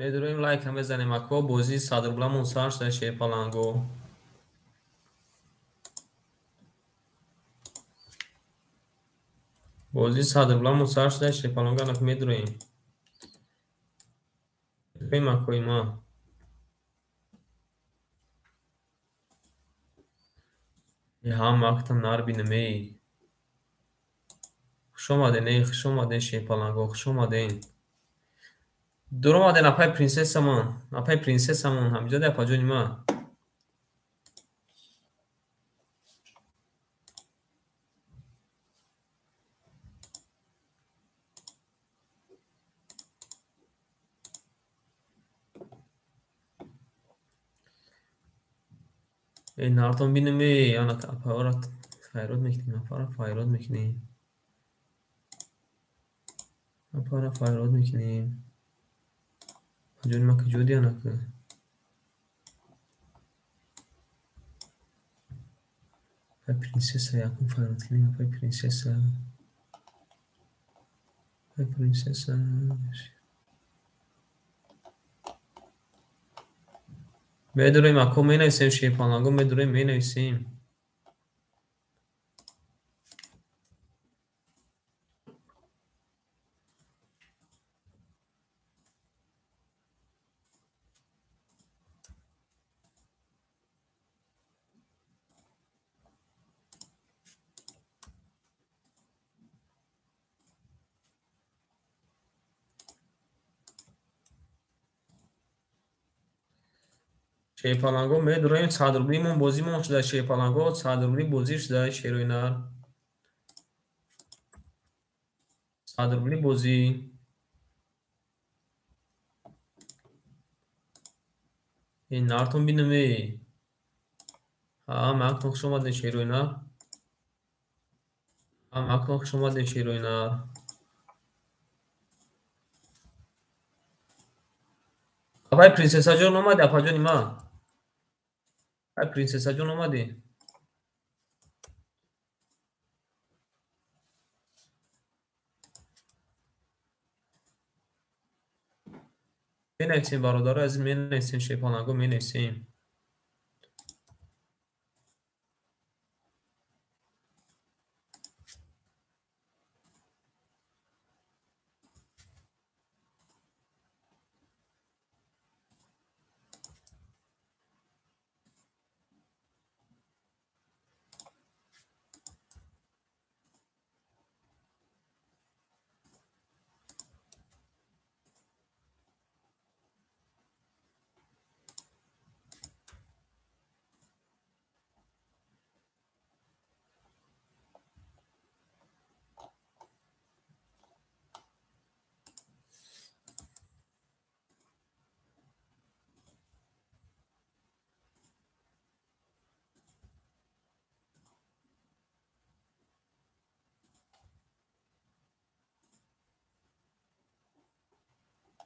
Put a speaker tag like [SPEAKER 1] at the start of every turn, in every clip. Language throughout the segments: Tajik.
[SPEAKER 1] Медуроем, лайка мезанем, ако бозии 100 рубламон сар шуда, шерпаланго. Бозии 100 рубламон сар шуда, шерпаланго, анак медуроем. Медуроем, акои ма. Ҳам вақта нарбинам, эй. Хуш омаден, эй, хуш омаден, шерпаланго, хуш омаден. Дур омаден, апай принсессамон, апай принсессамон, ҳамиҷода апаҷони ман. Эй, нартон бинем, эй, ана апаро файрод мекунем, апаро файрод мекунем. Апаро файрод мекунем. Ҷони ман куҷо ди анака? Апай принсесса якум файрод кунем, апай принсесса. Апай принсесса. Медуроем, ако менависем, шерпаланго, медуроем, менависем. Шерпаланго медуроем, 100 рублимон бозимон шуда, шерпаланго, 100 рубли бозӣ шуда, шерои нар. 100 рубли бозӣ. Эй, нартон бинам, эй. Ҳа, мактон хуш омадем, шерои нар. Ҳа, мактон хуш омадем, шерои нар. Апай принсессаҷон омадӣ, апаҷони ман? Апай принсессаҷон омадӣ? Менависем, бародарои азиз, менависем, шерпаланго, менависем.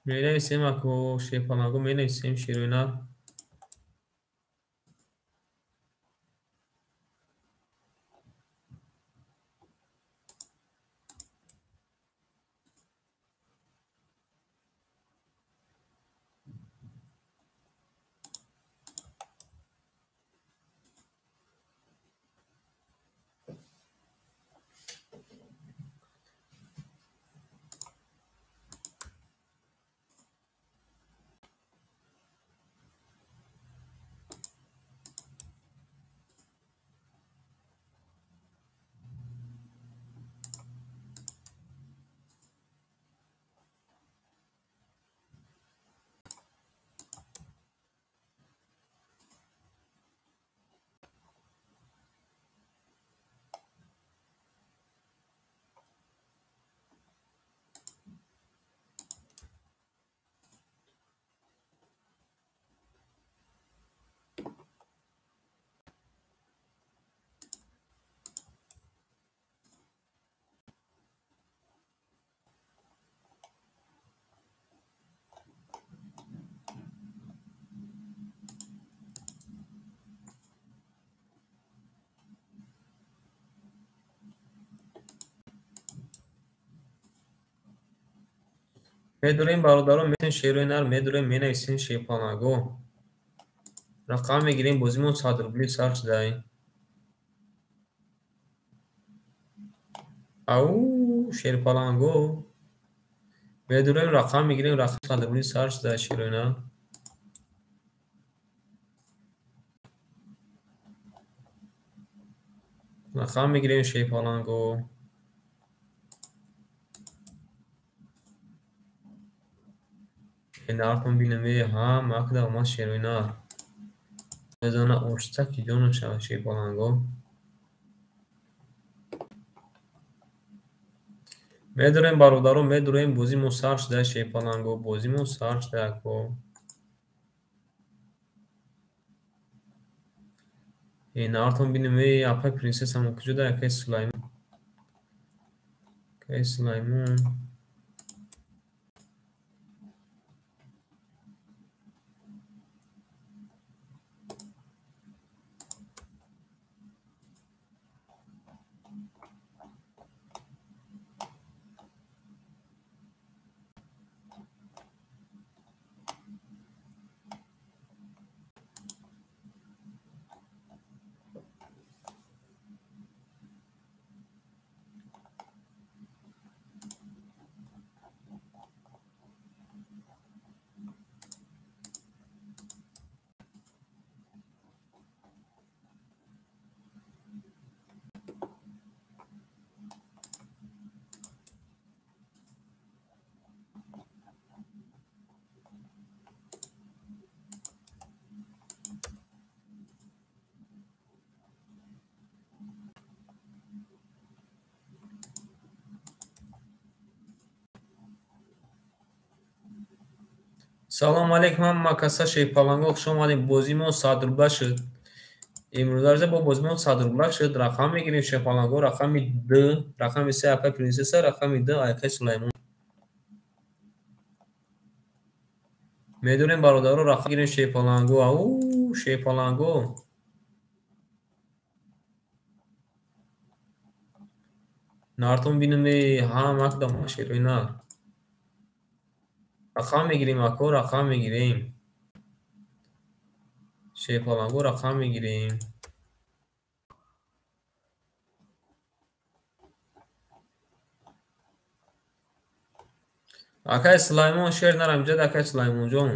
[SPEAKER 1] Менависем, ако шерпаланго, менависем, шерои нар. Медурем бародарон, метавонем шерои нар, медурем, менависем шерпаланго. Рақам мегирем, бозимон 100 рубли сар шудаи. Ау, шерпаланго. Медурем, рақам мегирем, рақам 100 рубли сар шудаи шерои нар. Рақам мегирем шерпаланго. Нартон бинаме, ҳа, макда омад шерои нар. Мезана ошта ки ҷоно шава шерпаланго. Медурем бародарон, медурем, бозимон сар шуда шерпаланго, бозимон сар шуда ако. Нартон бинаме, апай принсессамон куҷо да, акай Сулаймон. Акай Сулаймон. Салом алейкум ҳама каса шерпаланго, хуш омадем. Бозимон 100 рубла шуд. Имрӯза бо бозимон 100 рубла шуд. Рақам мегирем шерпаланго, рақами 2, рақами 3 акай принсесса, рақами 2 акай Сулаймон. Медонем бародаро, рақам мегирем шерпаланго. Ау, шерпаланго. Нартон бинаме, ҳа, макда ма шерои нар. Рақам мегирем, ако, рақам мегирем. Шерпаланго рақам мегирем. Акай Сулаймон шер нарам ҷад, акай Сулаймонҷон.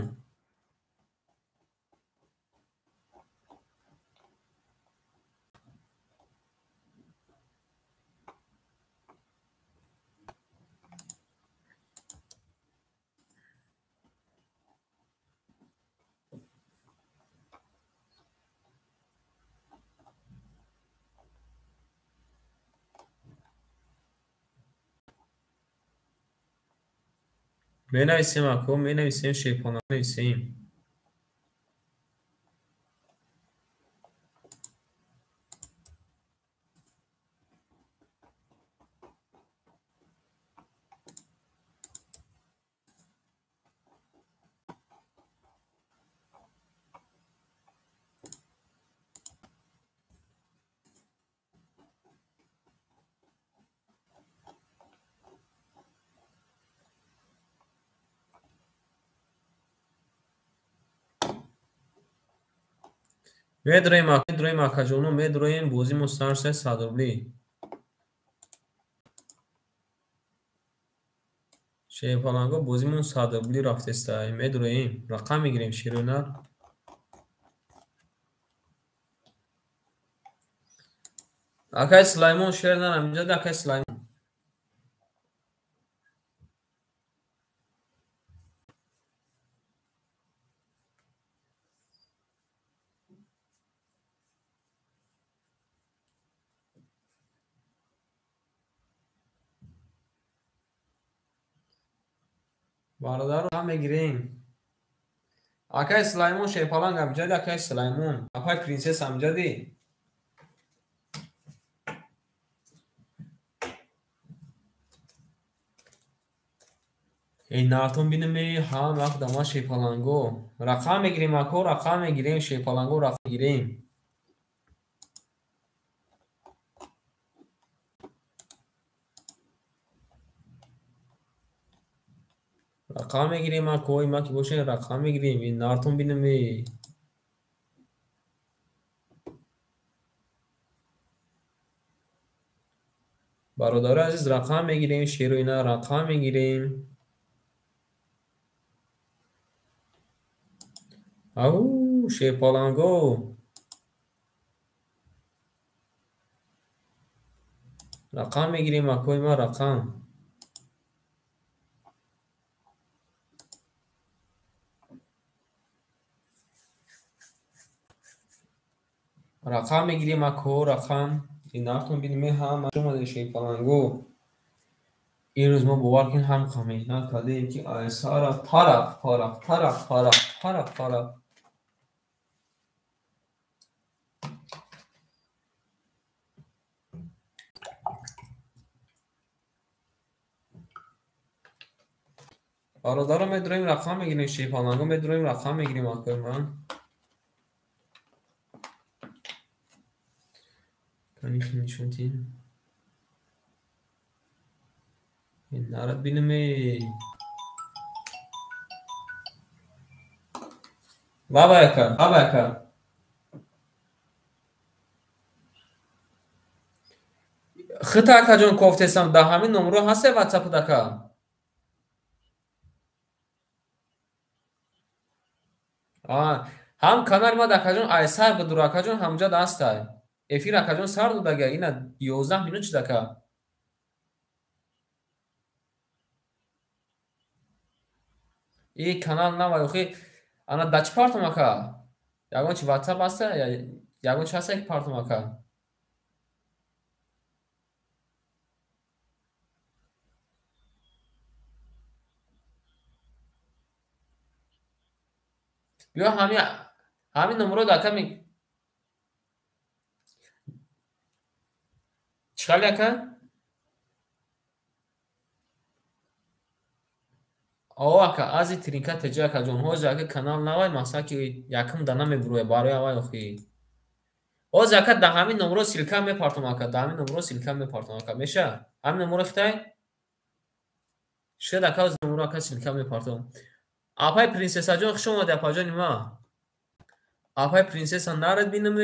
[SPEAKER 1] Менависем ако, менависем шерпаланго, менависем. Медроем, медроем, акаҷоно, медроем, бозимон сар шуда 100 рубли. Шерпаланго бозимон 100 рубли рафтеста. Медроем, рақам мегирем шерои нар. Акай Сулаймон шер нарам ҷад, акай Сулаймон. Бародаро мегирем. Акай Сулаймон шерпаланг амҷади, акай Сулаймон. Апай принсесса амҷади. Эй нартон бинаме, ҳа вақт дама шерпаланго. Рақам мегирем ако, рақам мегирем шерпаланго, рақам мегирем. Рақам мегирем, акои ма ки бошем, рақам мегирем. Ин нартон бинам. Бародари азиз, рақам мегирем, шерои нар рақам мегирем. Ау, шерпаланго. Рақам мегирем, акои ма, рақам. Рақам мегирем, ако, рақам. Ин нартон бинем, ҳама омаде шерпаланго. Имрӯз мо бовар кунед, ҳам меҳнат кардем, ки айсара тараф тараф тараф тараф тараф тараф. Бародаро, медуроем, рақам мегирем, шерпаланго медуроем, рақам мегирем, акои ман. Канихи нишонтин. Нарад бинам. Лаба ака, лаба ака. Хита акаҷон, кофтесам, дар ҳамин номро ҳасте ватсапат, ака? Ҳам канали мад, акаҷон, айсар бидур, акаҷон, ҳамҷа дастай. Эфир, акаҷон, сар додага, ина 11 минут шуд, ака. И канал навай, охи, ана да чӣ партом, ака? Ягон чи ватсап ҳаста? Ягон чи ҳаста, ки партом, ака? Биё, ҳамин номро ака ми чӣ хали, ака? О, ака, ази тринка теҷа, акаҷон, ҳозир, ака, канал навай, масалан, ки якум да намебурояд барои аввал, охи. Ҳозир, ака, да ҳамин номро ссылка мепартом, ака, да ҳамин номро ссылка мепартом, ака, меша? Ҳамин номро хитай? Шуд, ака, ҳозир номро, ака, ссылка мепартом. Апай принсессаҷон, хуш омадӣ, апаҷони ма. Апай принсесса, нарад бинам,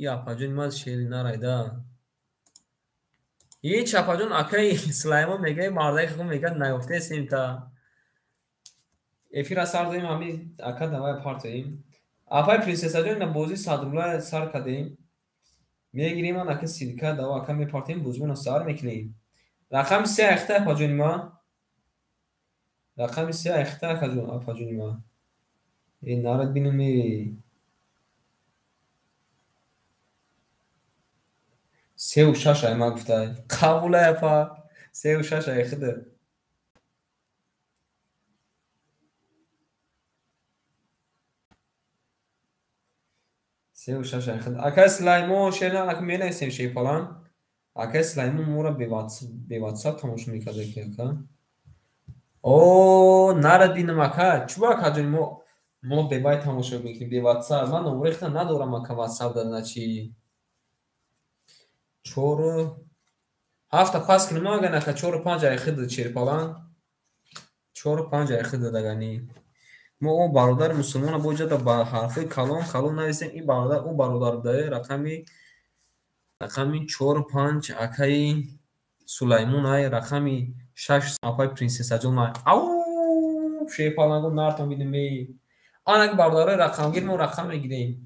[SPEAKER 1] и апаҷони ма шери нарайда. Ҳеч, апаҷон, акаи Сулаймон мега, мардаи худо мега, наёфтесем та. Эфира сар додем, ҳами ака давай партоем. Апай принсессаҷон, ина бозӣ 100 рубла сар кардем. Мегирем, ман, ака, ссылка дава, ака, мепартоем, бозимонро сар мекунем. Рақами се айхта, апаҷони ма. Рақами се айхта, акаҷон, апаҷони ма. Э, нарад бинам, э. Сеу шаш ай ма гуфтай. Қабулай, апа. Сеу шаш ай хида. Сеу шаш ай хида. Акай Сулаймон, шена, ака менависем шейпалан. Акай Сулаймон моро бе ватсап тамошо мекарда ки, ака. О, нарад бинам, ака. Чӯ, акаҷон, мо бевай тамошо мекунем, бе ватсап. Ман номро хита надорам, ака, ватсап да начи. Чору ҳафта пас кунем, аган, ака, чору панҷ ай хида, черпалан. Чору панҷ ай хида дагани. Мо о бародари мусулмона бо ҷада ба ҳарфҳои калон калон нависем, ин бародар, ӯ бародар будае, рақами чору панҷ акаи Сулаймон ай, рақами шаш апаи принсессаҷон ай. Ау, шерпаланго, нартон бинем, эй. Анак бародарои рақамгир, мо рақам мегирем.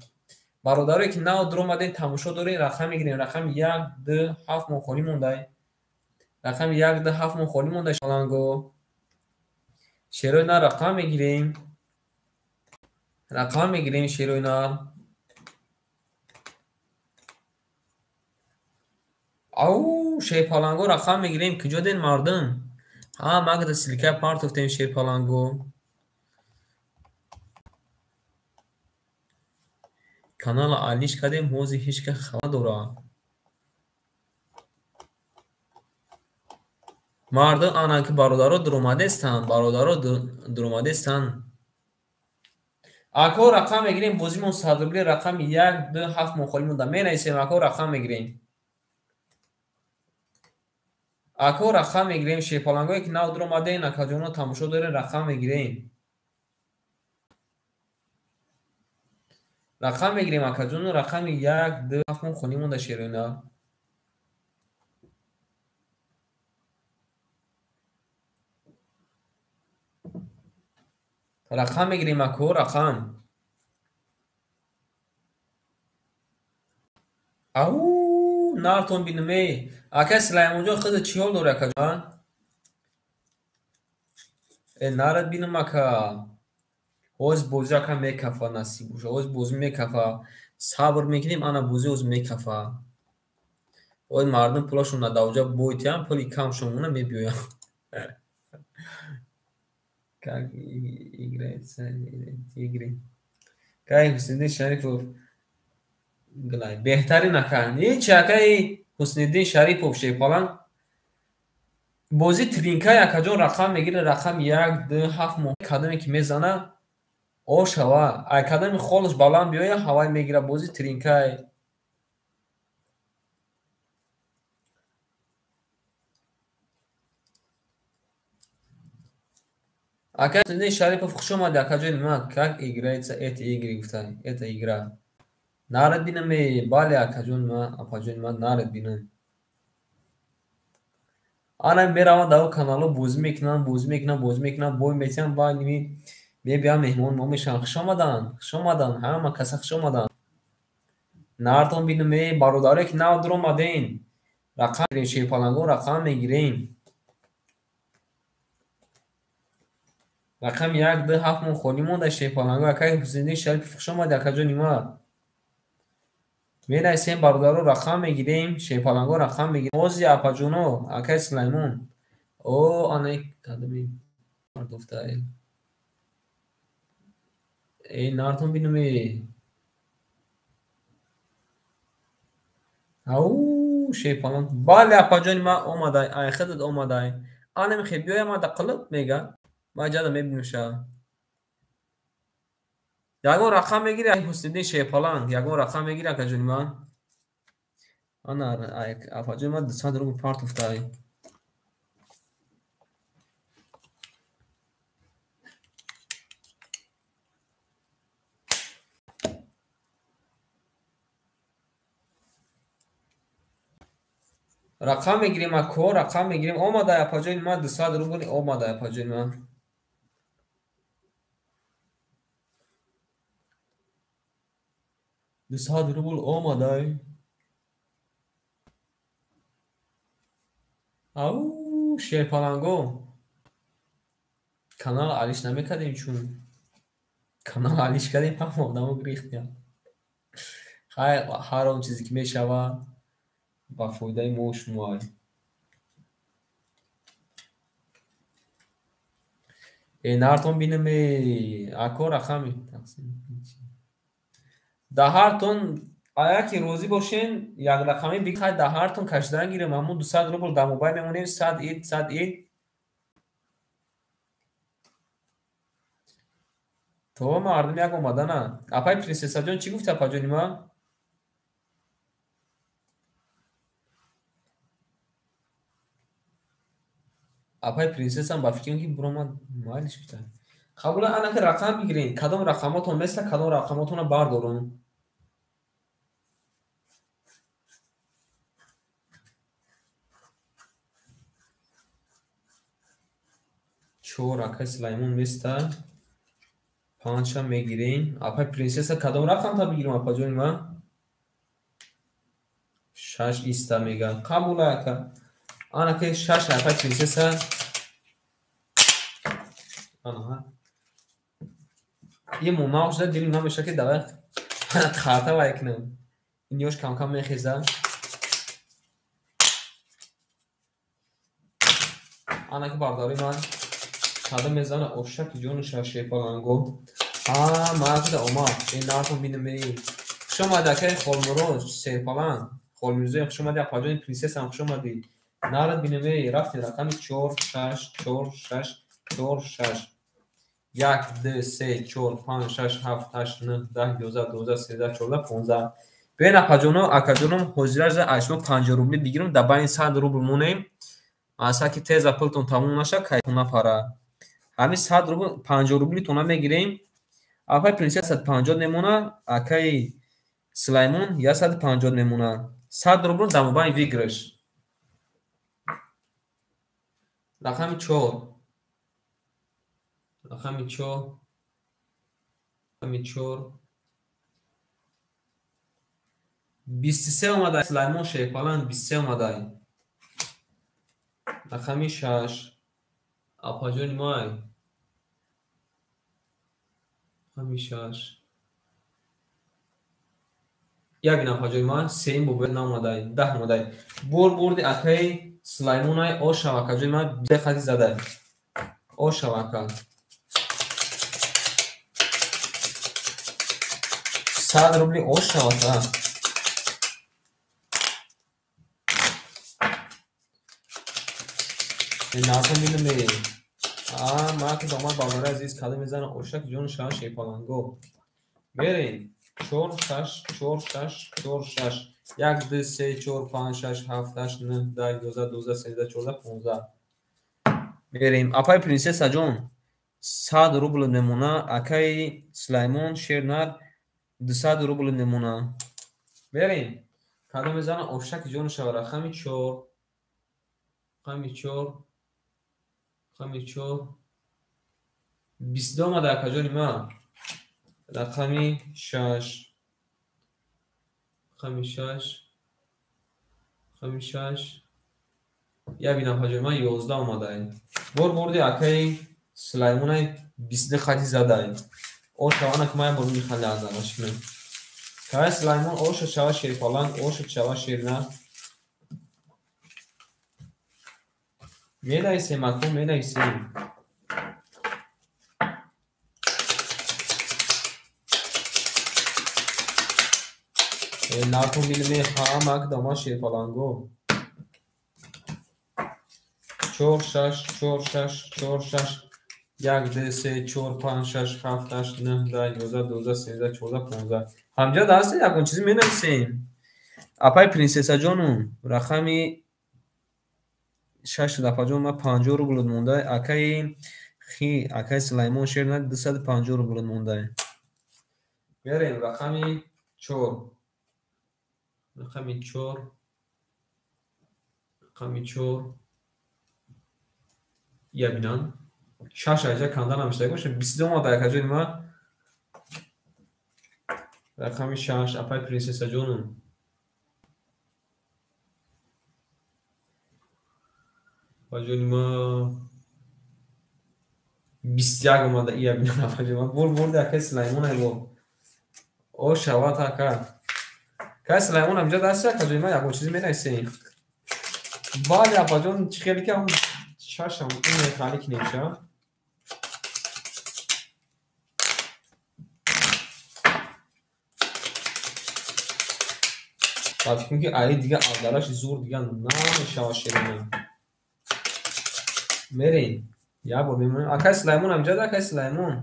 [SPEAKER 1] Бародарое ки нав дуромадем, тамошо дорем, рақам мегирем. Рақами як, ду, ҳафт мо холӣ мондай. Рақами як, ду, ҳафт мо холӣ мондай, шаланго. Шерои нар рақам мегирем. Рақам мегирем, шерои нар. Ау, шерпаланго, рақам мегирем. Куҷо ден мардум? Ҳа, магда ссылка партофтем, шерпаланго. Канала алиш кардем, ҳозир ҳеҷ кас хабар надорад. Мардум, ана ки бародаро дуромадестанд, бародаро дуромадестанд. Ако, рақам мегирем, бозимон 100 рубли, рақами як, ду, ҳафт мо холӣ монда. Менависем, ако, рақам мегирем. Ако рақам мегирем, шерпалангое ки нав дуромаден, акаҷоно тамошо дорем, рақам мегирем. Рақам мегирем, акаҷоно, рақами 1, 2, 7 хонӣ монда шероина. Рақам мегирем, ако, рақам. Ау, нартон бинаме. Ака Сулаймонҷон, худат чӣ ҳол дорӣ, акаҷон? Э, нарад бинам, ака. Ҳоз бозӣ, ака, мекафа, насиб боша. Ҳоз бозӣ мекафа. Сабр мекунем, ана бозӣ ҳоз мекафа. Ҳоз мардум пулашон надавҷа бойтиям, пули камшон мона мебиёям. Как играется игры? Кай Ҳусниддин Шарипов гулай. Беҳтарин, ака. Ҳеч акаи Ҳусниддин Шарипов шерпаланг. Бозӣ тринкай, акаҷон, рақам мегирад, рақам 1, 2, 7 моҳ. Кадоме ки мезана, ошава. Ай кадоми холаш баланд биёя, ҳавай мегирад, бозӣ тринкай. Ака Ҳусниддин Шарипов, хуш омадӣ, акаҷони ман. Как играется эти игры, гуфтай. Это игра. Нарад бинаме, бале, акаҷони ман, апаҷони ман, нарад бинам. Ана мераванд дар каналҳо, бозӣ мекунанд, бозӣ мекунанд, бозӣ мекунанд, бой метиҳанд, баъд мебиёнд меҳмон мо мешаванд. Хуш омаданд, хуш омаданд, ҳама каса хуш омаданд. Нартон бинаме, бародарое ки нав дуромаден. Рақам мегирем, шерпалангҳо рақам мегирем. Рақами 1, 2, 7 мон холӣ монда шерпалангҳо. Акаи Ҳусниддин Шарипов, хуш омадӣ, акаҷони ман. Менависем, бародаро, рақам мегирем, шерпалангҳо рақам мегирем. Ҳози апаҷоно, акаи Сулаймон. О, ана кадоми мардофтай. Э, нартон бинаме. Ау, шерпаланг. Бале, апаҷони ман, омадай, ай худат омадай. Ана мехе биёя ман да қилиб мега. Ман ҷада мебинамша. Ягон рақам мегири, Ҳусниддин Шерпаланг, ягон рақам мегири, акаҷони ман? Ана апаҷони ман 200 рубл партофтай. Рақам мегирем, ако, рақам мегирем. Омадай, апаҷони ман, 200 рубл омадай, апаҷони ман. 200 рубл омадай. Ау, шерпаланго. Канал алиш намекардем, чун канал алиш кардем, ҳама одамо гирифтем. Хайр, ҳар он чизе ки мешава ба фоидаи мо шумо. Э, нартон бинаме, ако рақами тақсим. Да ҳартон агар ки розӣ бошен, як рақамӣ бихай, да ҳартон кашидан гирем, ҳамун 200 рубл дар мобайл мемонем, 100 ид, 100 ид. То мардум як омадана. Апай принсессаҷон, чӣ гуфти, апаҷони ман? Апай принсессам ба фикрам ки буромад, майлиш гуфта. Қабула, ана ки рақам бигирен. Кадом рақамотон места, кадом рақамотонро бардорум. Чор, акай Сулаймон места. Панҷа мегирем. Апай принсесса, кадом рақамта бигирем, апаҷони ман? 6 иста мега. Қабула, ака. Ана ки 6, апай принсесса. Ана. Имо нав шуда, дилим намеша ки давай қарта вай кунам. Ин ёш кам-кам мехеза. Ана ки бародари ман кадом мезана, ошаки ҷону шерпаланго. Ҳама омад. Ин нартон бинаме. Хуш омадӣ, акаи Холмурод, шерпаланг. Холмирзоев, хуш омадӣ, апаҷони принсессам, хуш омадӣ. Нарад бинаме, рафтем рақами 4, 6, 4, 6, 4, 6. 1, 2, 3, 4, 5, 6, 7, 8, 9, 10, 11, 12, 13, 14, 15. Биёен, апаҷоно, акаҷоном, ҳозира аз шумо 50 рубли бигирам, дар байни 100 рубл монем. Масалан ки теза пултон тамом наша, кайтон напара. Ҳамин 100 рубл 50 рублитона мегирем. Апай принсесса 150 мемона, акаи Сулаймон 150 мемона. 100 рубл дар мобайни выигрыш. Рақами 4. Рақами 4. Рақами 4. 23 омада Сулаймон Шерпалан 23 омада. Рақами 6. Апаҷони май. Рақами 6. Як апаҷони май, сеюм бо бояд наомадай, 10 омадай. Бур бурди акаи Сулаймонай ошава акаҷони май 2 хати задай. Ошава ака. 100 рубли ошава ака. Нархо милме. Ма ки домад бародари азиз кадом мезанам ошак ҷону шаҳр Шерпаланго. Берем. 4 6 4 6 4 6 1 2 3 4 5 6 7 8 9 10 11 12 13 14 15. Берем. Апай принсесса ҷон 100 рубл мемона, акаи Сулаймон Шернар 200 рубл мемона. Берем. Кадом мезанам ошак ҷону шаҳр рақами 4. Рақами 4. Рақами 4. 22 омада акаҷони ман. Рақами 6. Рақами 6. Рақами 6. Як бинам акаҷони ман 11 омада. Бор бурди акаи Сулаймонай 22 хати задай. Оша ана ки ман бор михали азамаш кунам. Кай Сулаймон оша чава Шерпаланг, оша чава Шерна. Менависем аку, менависем. Нархо милме ҳамак дома Шерпаланго. 4 6 4 6 4 6 1 2 3 4 5 6 7 8 9 10 11 12 13 14 15. Ҳамҷа даст ягон чизи менависем. Апай принсесса ҷонум рақами 6 дафаҷон ма 50 рубл монда. Акаи хи акаи Сулаймон Шерна 250 рубл монда. Берем рақами 4. Рақами 4. Рақами 4. Я бинан. 6 аҷа канда намешта боша. 22 омада акаҷони ма. Рақами 6 апай принсесса ҷонум. Апаҷони ма 21 омада. Ия бинан апаҷони ма. Бур бурди акаи Сулаймон айбо. О шават ака. Кай Сулаймон ҳамҷа даст акаҷони ма ягон чизи менависем. Бале апаҷон чӣ хеле ки ҳам шашам ин хали кинем ша. Ба фикр ки ай дига авдараш зур дига намешава шерина. Мерем. Як бор мемонем. Акай Сулаймон ҳамҷа да акай Сулаймон.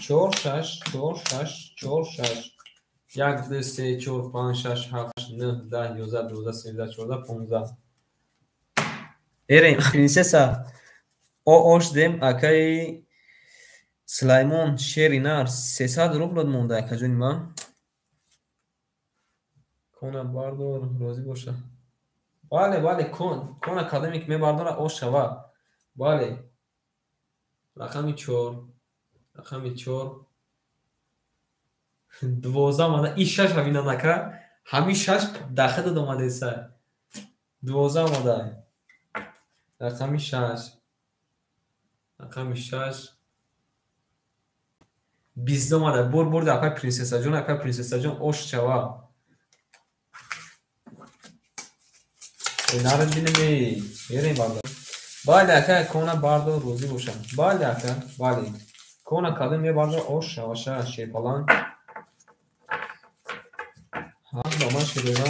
[SPEAKER 1] 4 6 4 6 4 6 1 2 3 4 5 6 7 8 9 10 11 12 13 14 15. Берем принсесса ош дем акаи Сулаймон Шеринар 300 рубл монда акаҷони ман. Кона бардор розӣ боша. Бале бале кон кона кадоме ки мебардора ош шава. Бале. Рақами 4. Рақами 4. 12 омада. И 6 ҳамина нака. Ҳамин 6 дахта омадеса. 12 омада. Рақами 6. Рақами 6. 20 омада. Бур бурди акай принсесса ҷон, акай принсесса ҷон ош чава. Нарад бинем, мерем бардор. Бале ака кона бардор розӣ бошам. Бале ака, бале. Кона кадом мебардор ош шаваша Шерпалан. Ҳа, дома шедона.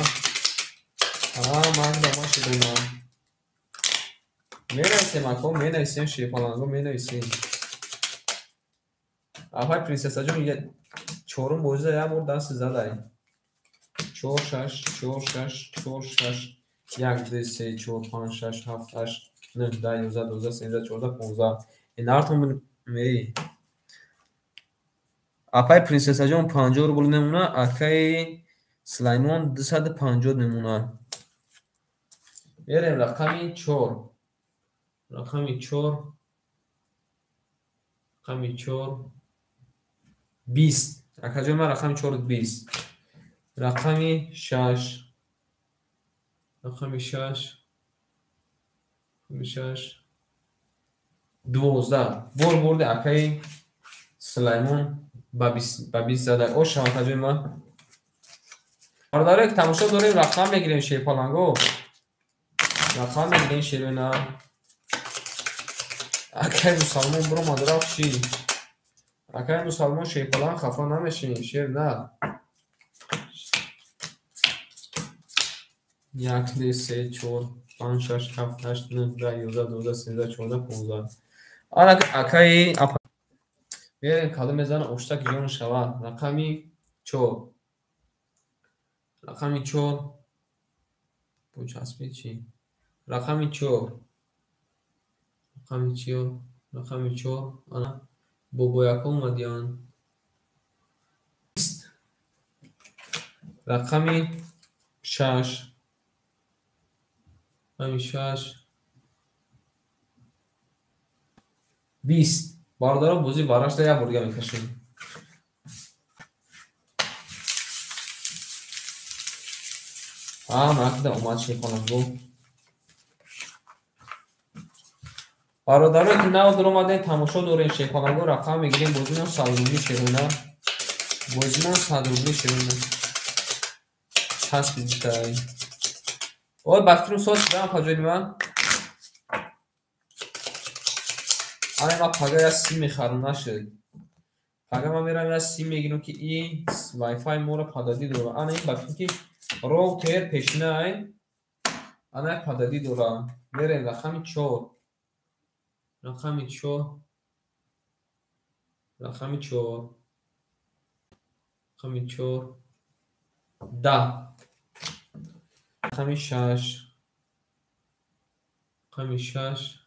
[SPEAKER 1] Ҳа, ман дома шедона. Менависем ако, менависем Шерпаланго, менависем. Апай принсесса ҷон чорум бозида як бор даст задай. 4 6 4 6 4 6 1 2 3 4 5 6 7 8 9, 10, 11, 12, 13, 14, 15. Инартон мери. Апай принсессаҷон 50 рубл мемона, акаи Сулаймон 250 мемона. Мерем рақами 4. Рақами 4. Рақами 4. 20. Акаҷон ман рақами 4 20. Рақами 6. Рақами 6. Рақами 6. 12. Бор бурди акаи Сулаймон ба 20 зада. Ош акаҷони ман. Бародаре тамошо дорем, рақам мегирем шерпаланго. Рақам мегирем шерона. Акаи мусалмон биромад рафт чӣ? Акаи мусалмон шерпаланг хафа намешин, шер на. 1, 2, 3, 4, 5, 6, 7, 8, 9, 10, 11, 12, 13, 14, 15. Ана акаи мерем кадом мезана оштак ҷон шава. Рақами 4. Рақами 4. Бо часпи чӣ? Рақами 4. Рақами 4. Рақами 4. Ана бобояко омадиян. 20. Рақами 6. Рақами 6. 20. Бародаро бозӣ барашта як бор дига мекашем. Накда омад шерпаланго. Бародаро ки нав дуромадем тамошо дорем шерпаланго рақам мегирем бозимон 100 рубли шерона. Бозимон 100 рубли шерона. Часпидай. Ой, ба фикрам соз шудам паҷони ман. Ана ман пага як сим мехарам нашуд. Пага ман мерам як сим мегирам ки ин Wi-Fi моро пададӣ дора. Ана ин ба фикрам ки роутер пешинай. Ана як пададӣ дора. Мерем рақами 4. Рақами 4. Рақами 4. Рақами 4. 10. Рақами 6. Рақами 6.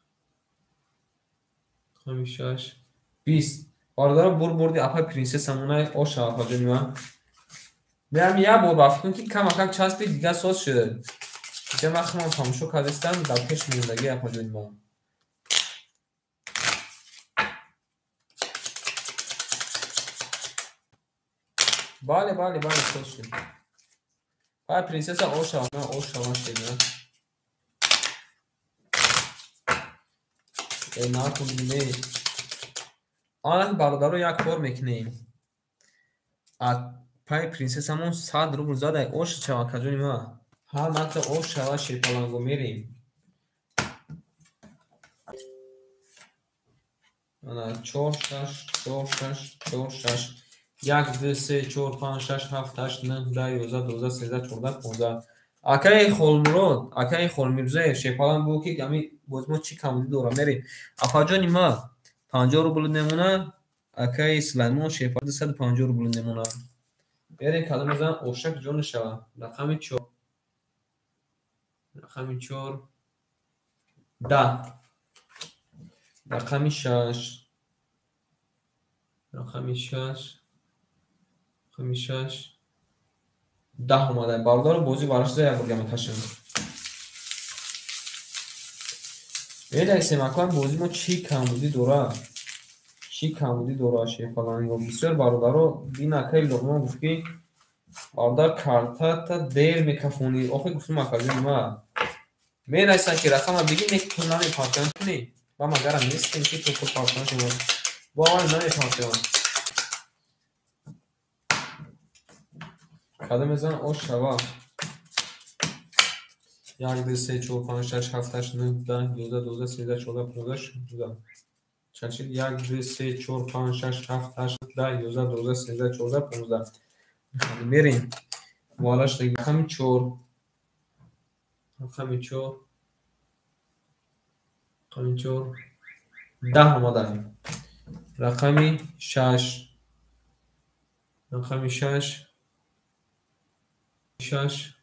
[SPEAKER 1] Рақами 6. 20. Бародаро бур бурди апай принсессамонай оша апаҷони ман. Мерам як бор ба фикрам ки камакак часпи дига соз шуд. Дига ман худам тамошо кардистам дар пеш мондагӣ апаҷони ман. Бале, бале, бале, соз шуд. Пай принсесса оша, оша шед. Накун не. Ана бародаро як кор мекунем. Пай принсессамон 100 рубл задай ош шава акаҷони ман. Ҳар накта ош шава шерпаланго мерем. Ана 4 6 4 6 4 6 1 2 3 4 5 6 7 8 9 10 11 12 13 14 15. Акаи Холмурод, акаи Холмирзоев шерпаланг бу ки ами боз мо чӣ камбудӣ дорам мерем. Апаҷони ман 50 рубл мемона, акаи Сулаймон шерпаланг 250 рубл мемона. Берем кадом мезанам ошак ҷон шава. Рақами 4. Рақами 4. 10. Рақами 6. Рақами 6. Рақами 6. 10 омадаем. Бародаро бозӣ барашта як бор дига мекашем. Медонистем акан бозӣ мо чӣ камбудӣ дора? Чӣ камбудӣ дора шерпаланго? Бисёр бародаро дин акаи Луқмон гуфт ки бародар картата дер мекафонӣ. Охи гуфтум акаҷони ман. Менависанд ки рақама бигӣ не пул намепартоям. Не, ба магарам нестем ки ту пул партоям шумо. Бо аввал намепартоям. Кадом мезанам ош шава. 1 2 3 4 5 6 7 8 9 10 11 12 13 14 15 16. Чанд шуд? 1 2 3 4 5 6 7 8 10 11 12 13 14 15. Мерем. Вараш рақами 4. Рақами 4. Рақами 4. 10 омадаем. Рақами 6. Рақами 6. 6.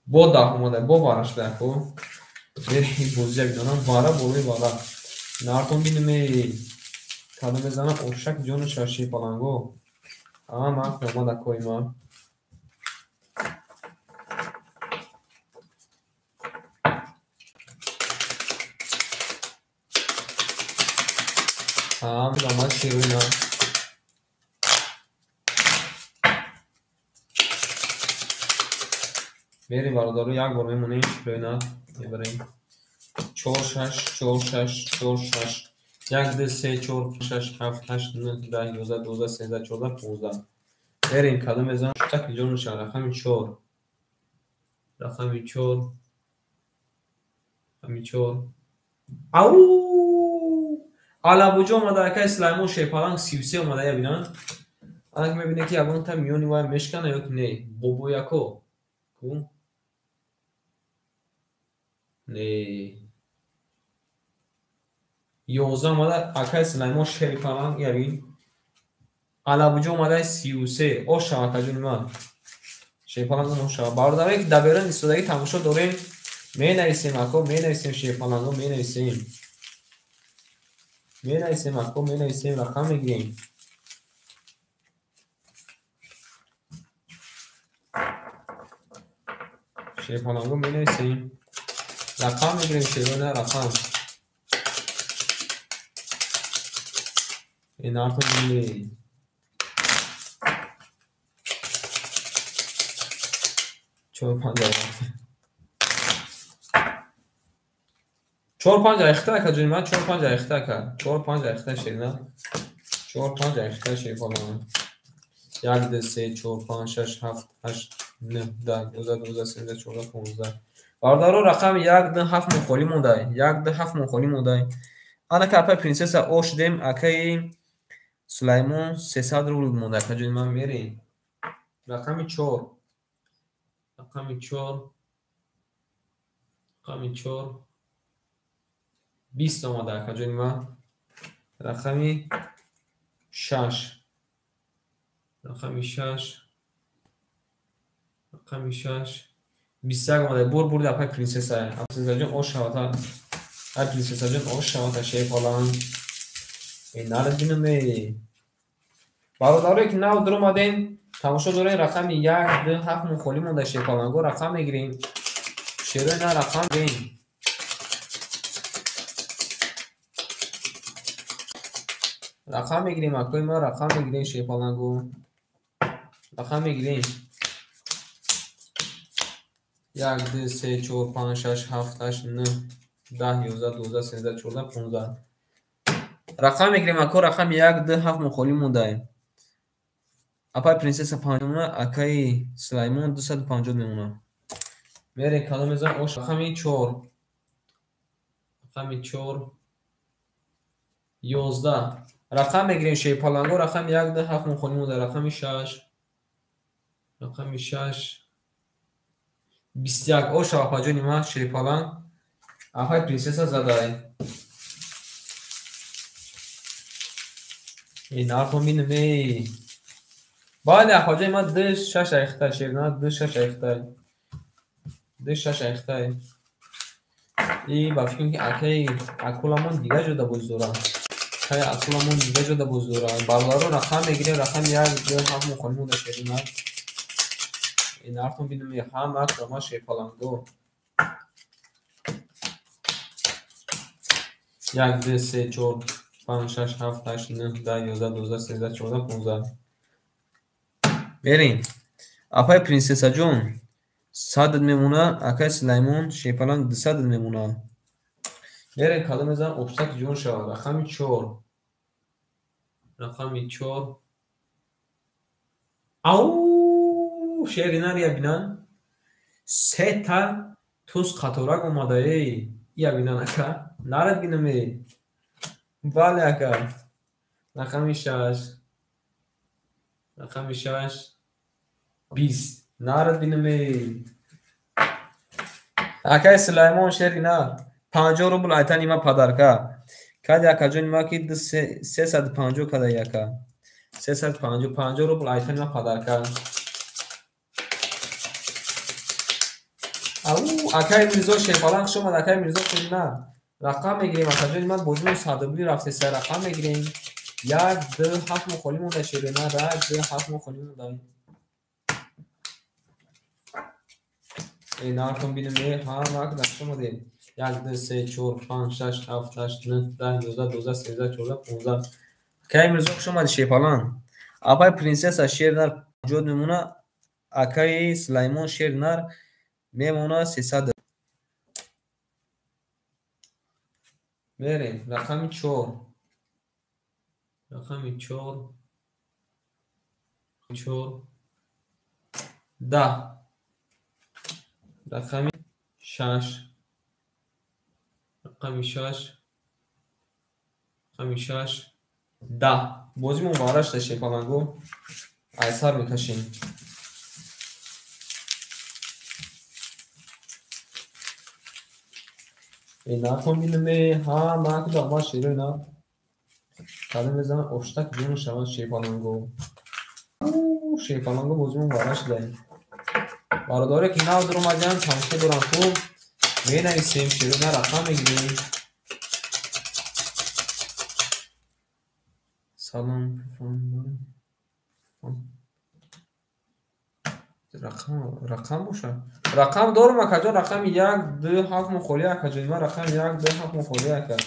[SPEAKER 1] Бо 10 омада, бо вараш дако. Мерем бозия бидонам вара болои вара. Нартон бинаме. Кадом мезана ошак ҷону шаши паланго. А ман омада коима. А омад шеруина. Мерем бародаро як бор мемонем шеруина мебарем. 4 6 4 6 4 6 1 2 3 4 6 7 8 9 10 11 12 13 14 15. Мерем кадом мезанам так ҷону ша рақами 4. Рақами 4. Рақами 4. Ау! Алабуҷо омада акай Сулаймон Шерпаланг 33 омада я бинанд. Анак мебинед ки ягон та миёни вай мешкана ё ки не. Бобояко. Ку? Не. 11 омада акай Сулаймон Шерпаланг я бин. Алабуҷо омада 33. Оша акаҷони ман. Шерпаланг оша. Бародаре ки дар берун истодагӣ тамошо дорем, менависем ако, менависем Шерпаланго, менависем. Менависем ако, менависем, рақам мегирем. Шерпаланго менависем. Рақам мегирем, шерона рақам. Инартон мегирем. 4 5 4 5 айхта ака ҷони ман 4 5 айхта ака 4 5 айхта шерина 4 5 айхта шерпалан 1 2 3 4 5 6 7 8 9 10 11 12 13 14 15. Бародаро рақами 1 2 7 мон холӣ мондай 1 2 7 мон холӣ мондай. Анака апай принсесса ош дем акаи Сулаймон 300 рубл монда ака ҷони ман мерем. Рақами 4. Рақами 4. Рақами 4. 20 омада ака ҷони ман. Рақами 6. Рақами 6. Рақами 6. 21 омада. Бур бурди апай принсесса. Принсесса ҷон ош шавата. Ай принсесса ҷон ош шавата шерпаланг. Нарад бинаме. Бародарое ки нав дуромадем, тамошо дорем рақами 1 2 7 мон холӣ монда шерпаланго рақам мегирем. Шерои на рақам гирем. Рақам мегирем, акои ма рақам мегирем шерпаланго. Рақам мегирем. 1 2 3 4 5 6 7 8 9 10 11 12 13 14 15. Рақам мегирем ако рақами 1 2 7 мон холӣ мондаем. Апай принсесса 50 мемона, акаи Сулаймон 250 мемона. Мерем кадом мезанам ош рақами 4. Рақами 4. 11. Рақам мегирем шерпаланго рақами 1 2 7 мон холӣ монда рақами 6. Рақами 6. 21. Оша апаҷони ман шерпаланг. Апай принсесса задай. Нархо бинаме. Бале апаҷони ман 2 6 айхта шерна 2 6 айхта. 2 6 айхта. И ба фикрам ки акаи акуламон дигар ҷода боз дорад. Акаи акуламон дигар ҷода боз дорад. Бародаро рақам мегирем рақами 1 2 7 мон холӣ монда шерна. Нархо бинаме ҳама рама шерпаланго. 1 2 3 4 5 6 7 8 9 10 11 12 13 14 15. Мерем. Апай принсесса ҷон 100 мемона, акай Сулаймон Шерпаланг 200 мемона. Мерем кадом мезанам обсак ҷон шава. Рақами 4. Рақами 4. Ау! Шерина я бинан. Се та туз қаторак омада эй. Я бинан ака. Нарад бинаме. Бале ака. Рақами 6. Рақами 6. 20. Нарад бинаме. Акай Сулаймон шерина 50 рубл айтани ма падарка. Кади акаҷони ма ки 350 када яка. 350 50 рубл айтани ма падарка. Ау, акай Мирзо Шерпаланг хуш омад, акай Мирзо Шернар. Рақам мегирем, акаҷони ман бозимон 100 рубли рафтеса, рақам мегирем. 1, 2, 7 мо холӣ монда Шернар, 1, 2, 7 мо холӣ монда. Нархон бинем, ҳа, мак хуш омадем. 1, 2, 3, 4, 5, 6, 7, 8, 9, 10, 11, 12, 13, 14, 15. Акай Мирзо хуш омадӣ Шерпаланг. Апай принсесса Шернар 50 мемона, акаи Сулаймон Шернар мемона 300. Мерем, рақами 4. Рақами 4. 4. 10. Рақами 6. Рақами 6. Рақами 6. 10. Бозимон варашта Шерпаланго. Айсар мекашем. Нархон бинем, ҳа, ман кудам шерои на. Кадом мезанам, оштак ҷон шавад Шерпаланго. Шерпаланго бозимон вара шудаем. Бародаре ки нав дуромадиам, тамошо дорам хуб, менависем, шерои на рақам мегирем. Салом, рақам боша. Рақам дорум акаҷон, рақами 1, 2, 7 мо холӣ акаҷон. Ман рақами 1, 2, 7 мо холӣ ака.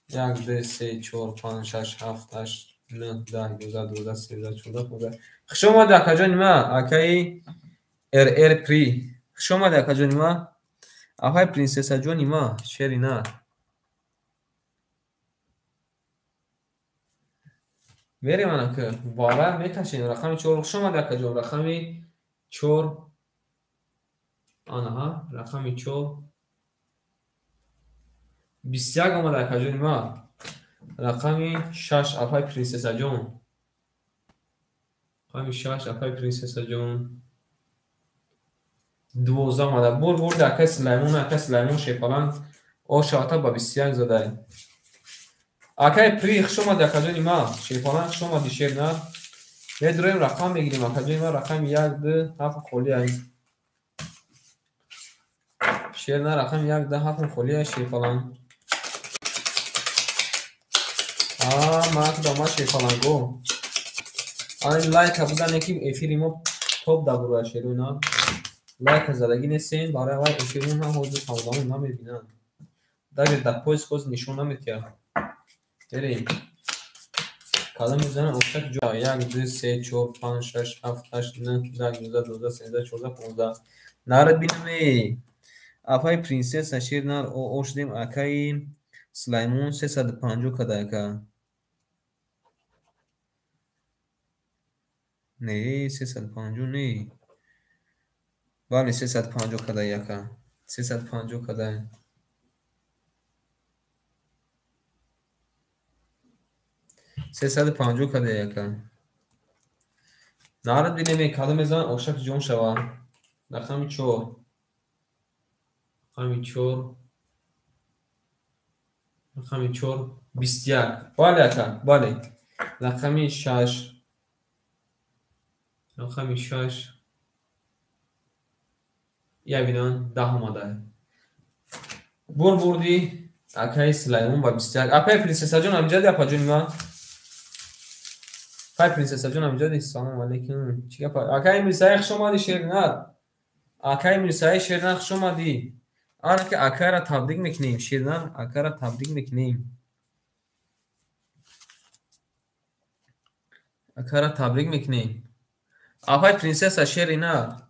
[SPEAKER 1] 1, 2, 3, 4, 5, 6, 7, 8, 9, 10, 11, 12, 13, 14, 15. Хуш омадӣ акаҷони ман, акаи РР При. Хуш омадӣ акаҷони ман. Апай принсессаҷони ман, шери нар. Мерем анака, вара мекашем. Рақами 4. Хуш омадӣ акаҷон, рақами 4. Анаҳа, рақами 4. 21 омада акаҷони ман. Рақами 6 апай принсессаҷон. Рақами 6 апай принсессаҷон. 12 омада. Бур бурди акай Сулаймон, акай Сулаймон Шерпаланг ошавата ба 21 задай. Акай При хуш омадӣ акаҷони ман. Шерпаланг хуш омадӣ Шернар. Медуроем рақам мегирем акаҷони ман, рақами 1, 2, 7 холӣ ай. Шернар рақами 1, 2, 7 холӣ ай Шерпаланг. Ман кудам Шерпаланго. Ани лайка бизане ки эфири мо топ дабурояд шеруна. Лайка задагӣ нестем, барои аввал эфирмон ҳам ҳозир ҳамзамон намебинанд. Даже дар поиск ҳозир нишон наметиҳад. Берем. Кадом мезанам оштак ҷо 1, 2, 3, 4, 5, 6, 7, 8, 9, 10, 11, 12, 13, 14, 15. Нарад бинам эй. Апай принсесса Шернар ошдем, акаи Сулаймон 350 када ака. Не, 350 не. Бале, 350 када ака. 350 када. 350 када ака. Нарад бинем, кадом мезанам ошак ҷон шава. Рақами 4. Рақами 4. Рақами 4. 21. Бале ака, бале. Рақами 6. Рақами 6. Я бинам 10 омада. Бур бурди акаи Сулаймон ба 21. Апай принсессаҷон амҷади апаҷони ман. Апай принсессаҷон амҷади, салом алейкум. Чӣ гап? Акаи Мирсаи хуш омадӣ Шернар. Акаи Мирсаи Шернар хуш омадӣ. Ана ки акайра табрик мекунем, Шернар акайра табрик мекунем. Акайра табрик мекунем. Апай принсесса Шеринар.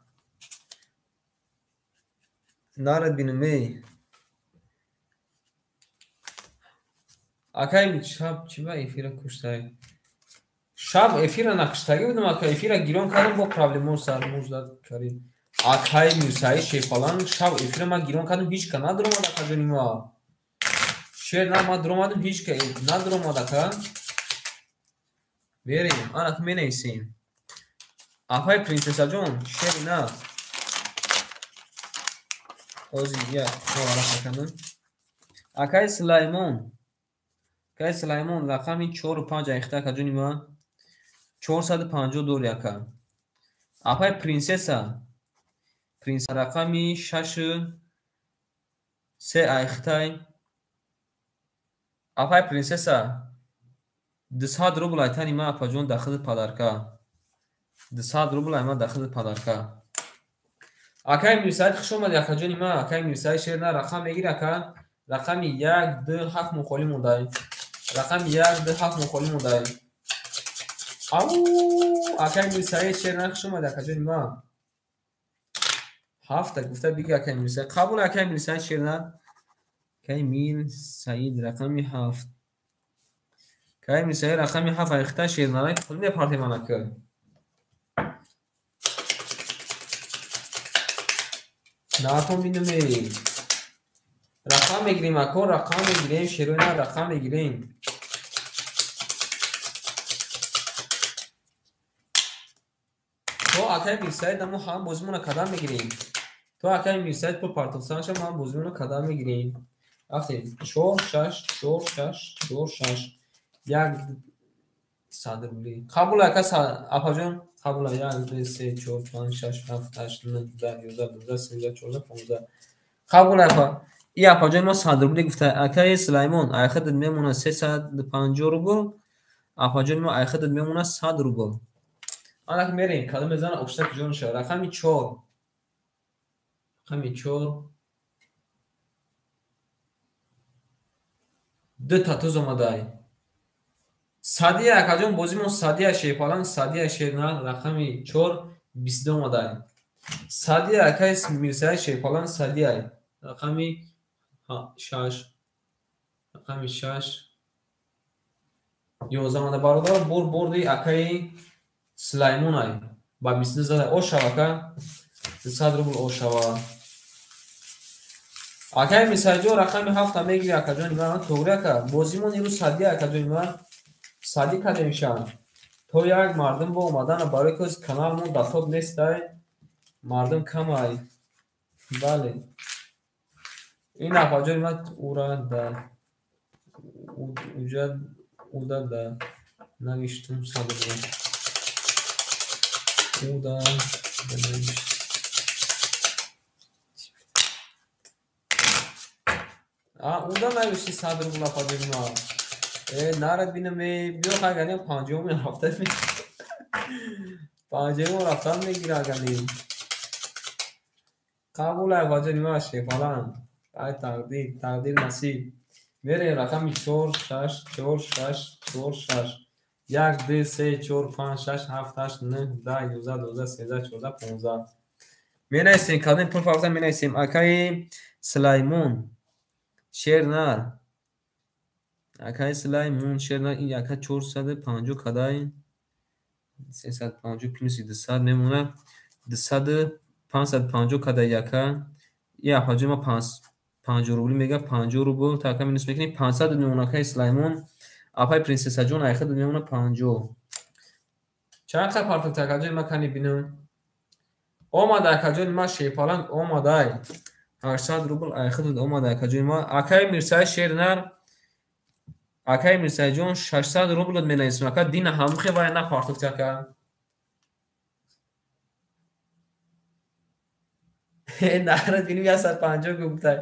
[SPEAKER 1] Нарад бинам эй. Акай шаб чӣ ба эфира куштай? Шаб эфира накуштагӣ будам, акай эфира гирон кардам, бо проблемон сар муждат карим. Акай Мирсаи Шерпаланг шаб эфира ман гирон кардам, ҳеч ка надуромад акаҷони ма. Шернар ман дуромадам, ҳеч ка надуромад ака. Берем, ана ки менависем. Апай принсессаҷон, Шеринар. Ҳозир я варақа кардам. Акай Сулаймон. Акай Сулаймон рақами 4 5 айхта акаҷони ман. 450 дори ака. Апай принсесса Принц рақами 6 3 айхтай. Апай принсесса 200 рубл айтани ма апаҷон дахили подарка. 200 рубл ай ма дахили подарка. Акай Мирсаид хуш омадӣ акаҷони ма. Акай Мирсаид шер на рақам мегир ака. Рақами 1 2 7 мо холӣ мондай. Рақами 1 2 7 мо холӣ мондай. Ау, акай Мирсаид шер на хуш омадӣ акаҷони ма. 7 гуфта биги акай Мирсаид. Қабул акай Мирсаид шер на. Акай Мирсаид рақами 7. Акай Мирсаид рақами 7 айхта шер на пул мепартем анака. Натон бинаме. Рақам мегирем ако, рақам мегирем, шерои на рақам мегирем. То акай Мирсаид амо ҳам бозимона кадам мегирем. То акай Мирсаид пул партофтанаша мо ҳам бозимона кадам мегирем. Рафтем 4 6 4 6 4 6 1 100 рубли. Қабул ака апаҷон, қабул 1 2 3 4 5 6 7 8 9 10 11 12 13 14 15. Қабул апа. И апаҷон мо 100 рубли гуфта. Акай Сулаймон, айхадат мемона 350 рубл. Апаҷон мо айхадат мемона 100 рубл. Анак мерем, кадом мезана окшта куҷо ша. Рақами 4. Рақами 4. 2 та туз омадай. Садия акаҷон бозимон садия шерпаланг садия шерна рақами 4 22 омадай. Садия акай Мирсаид шерпаланг садия рақами 6 рақами 6 11 омада. Бародар бурди акаи Сулаймонай ба 22 зада. Ошава ака 200 рубл ошава. Акаи Мирсаидҷон рақами 7 мегири акаҷони ман. Тоғри ака бозимон ирӯз садия акаҷони ман. Садӣ кардем шан. То як мардум бо омадана барои ки каналмон датоб нестай, мардум камай. Бале. Ин апаҷони ман ура да уҷа уда да навиштум 100 рубл. Уда да навиштум. Уда навишти 100 рубл апаҷони ман. Нарад бинаме, биё хаганем 50 рафта. 50 рафтан мегира аганем. Қабул апаҷони ман шефалан. Ай тақдир, тақдир насиб. Мерем рақами 4 6 4 6 4 6 1 2 3 4 5 6 7 8 9 10 11 12 13 14 15. Менависем, кадом пул фарза менависем. Акаи Сулаймон шернар. Акаи Сулаймон шернар ин ака 450 кадай 350 плюс 200 мемона 200 550 кадай яка. И апаҷои ма 50 рубли мега 50 рубл та ака минус мекунем 500 мемона акаи Сулаймон. Апаи принсессаҷон айхад мемона 50. Чанд қа партофт акаҷони ма кани бинам. Омада акаҷони ма шерпаланг омадай. 800 рубл айхад омада акаҷони ма. Акаи Мирсаид шернар акаи Мирсаидҷон 600 рубл менависем ака. Дина ҳамухе вай напартофт ака. Нарад бинем 150 гуфтай.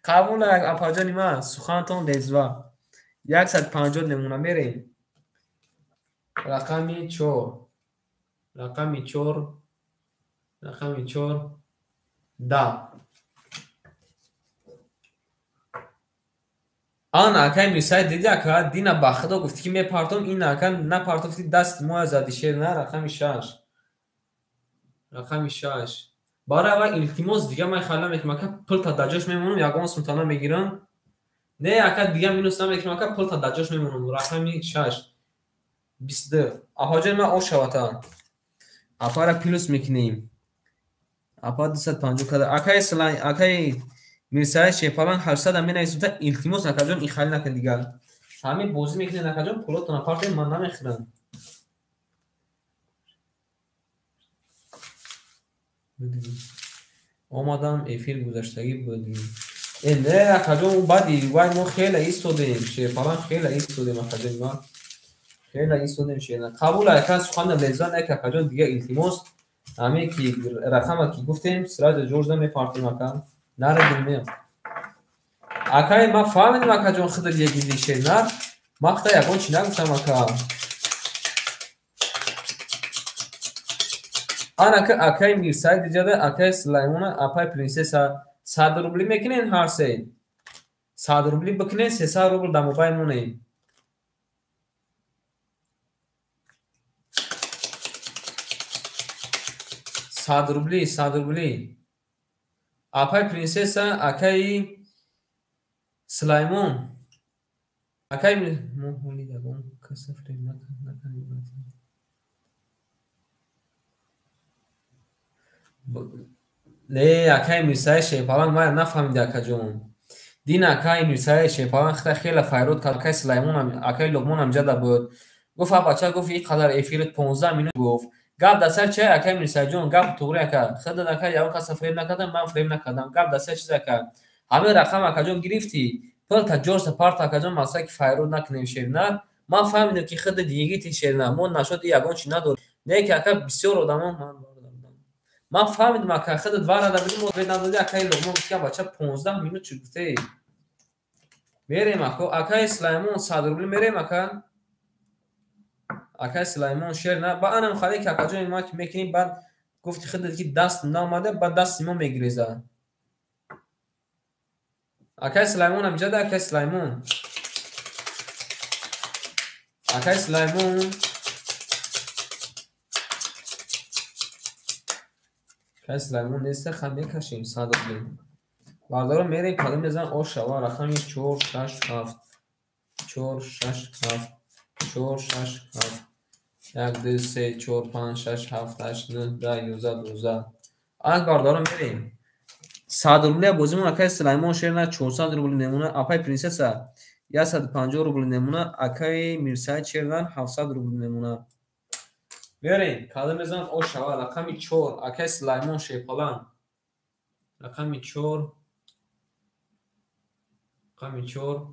[SPEAKER 1] Қабул апаҷони ма сухантон лезва. 150 намуна мерем. Рақами 4. Рақами 4. Рақами 4 10. Ана акаи Мирсаид диди ака дина ба худо гуфти ки мепартом, ин ака напартофти даст моя зади шер на рақами 6. Рақами 6. Барои вай илтимос дига ман хала мекунам ака пул та даҷош мемонам ягон сумтана мегирам. Не ака дига минус намекунам ака пул та даҷош мемонам. Рақами 6 22. Апаҷони ман ошавата. Апара плюс мекунем. Апа 250 када. Акаи Сулай акаи Мирсаид шерпаланг 800 менависем та илтимос акаҷон ин хали накун дигар. Ҳамин бозӣ мекунед акаҷон пулотона партем ман намехӯрам. Омадам эфир гузаштагӣ буд. Не акаҷон баъди вай мо хеле истодем шерпаланг хеле истодем акаҷони ман. Хеле истодем шерна. Қабул ака сухана леза нек акаҷон дига илтимос. Ҳаме ки рақама ки гуфтем, сразу ҷорҷда мепартем ака. Нарадим меам. Акай ман фаҳмидам акаҷон худат ягиди шернар. Ман худа ягон чи нагуфтам ака. Анака акай Мирсаид иҷада, акай Сулаймона, апай принсесса 100 рубли мекунен ҳар се. 100 рубли бикунен, 300 рубл дар мобайл монем. 100 рубли, 100 рубли. Апай принсесса, акай Сулаймон. Акай мо ҳоли ягон каса фиреб накардем. Не, акай Мирсаид Шерпаланг мая нафаҳмиди акаҷон. Дин акай Мирсаид Шерпаланг хита хеле файрод кард. Акай Сулаймонам, акай Луқмонам ҷада буд. Гуфт а бача гуфт ин қадар эфирит 15 минут гуфт. Гап дар сар чия акай Мирсаидҷон, гап туғри ака. Худат ака ягон каса фиреб накардам, ман фиреб накардам. Гап дар сар чиз ака. Ҳамин рақам акаҷон гирифтӣ, пул та ҷорса парт акаҷон масалан ки файрод накунем шернар. Ман фаҳмидам ки худат йигити шернар. Мо нашуд ягон чи надорем. Не ки ака бисёр одамон ман фаҳмидам ака худат варада будӣ, мо надодӣ акаи Луқмон гуфт ки бача 15 минут чӣ гуфтӣ. Мерем ака, акаи Сулаймон 100 рубли мерем ака. Акаи Сулаймон шер на, ба анам хале ки акаҷони ма ки мекунӣ, баъд гуфти худат ки даст наомада, баъд дасти мо мегиреза. Акаи Сулаймон амҷада, акаи Сулаймон. Акаи Сулаймон. Акаи Сулаймон неста, ха мекашем 100 рубли. Бардоро мерем, кадом мезан ош шава, рақами 4 6 7 4 6 7 4 6 7 1 2 3 4 5 6 7 8 9 10 11 12. Аз бардоро мерем. 100 рубли бозимон акаи Сулаймон шерна 400 рубли немона, апай принсесса 150 рубли немона, акаи Мирсаид шерна 700 рубли немона. Мерем, кадом мезан ош шава, рақами 4 акаи Сулаймон Шерпаланг. Рақами 4 рақами 4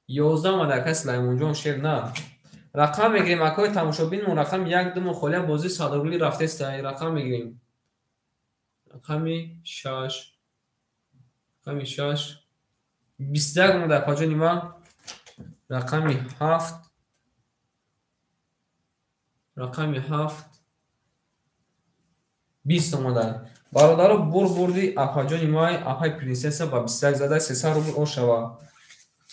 [SPEAKER 1] 11 омада акаи Сулаймонҷон шерна. Рақам мегирем акои тамошобинмон, рақами 1 2 мо холия бозӣ 100 рубли рафтеста, рақам мегирем. Рақами 6 рақами 6 21 омада акаҷони ман. Рақами 7 рақами 7 20 омада. Бародаро бурди апаҷони май, апай принсесса ба 21 зада 300 рубл ош шава.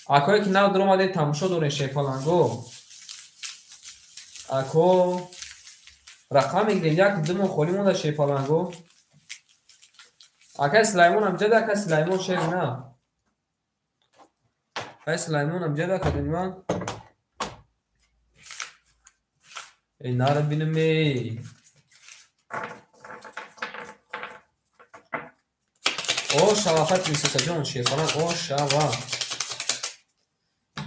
[SPEAKER 1] Акое ки нав дуромадед тамошо дорем Шерпаланго. Ако рақам мегирем 1 2 мо холӣ монда Шерпаланго. Акай Сулаймон амҷада, акай Сулаймон шер на. Акай Сулаймон амҷада акаҷони ман. Эй нара бинам эй. О шава апай принсессаҷон Шерпаланг, о шава.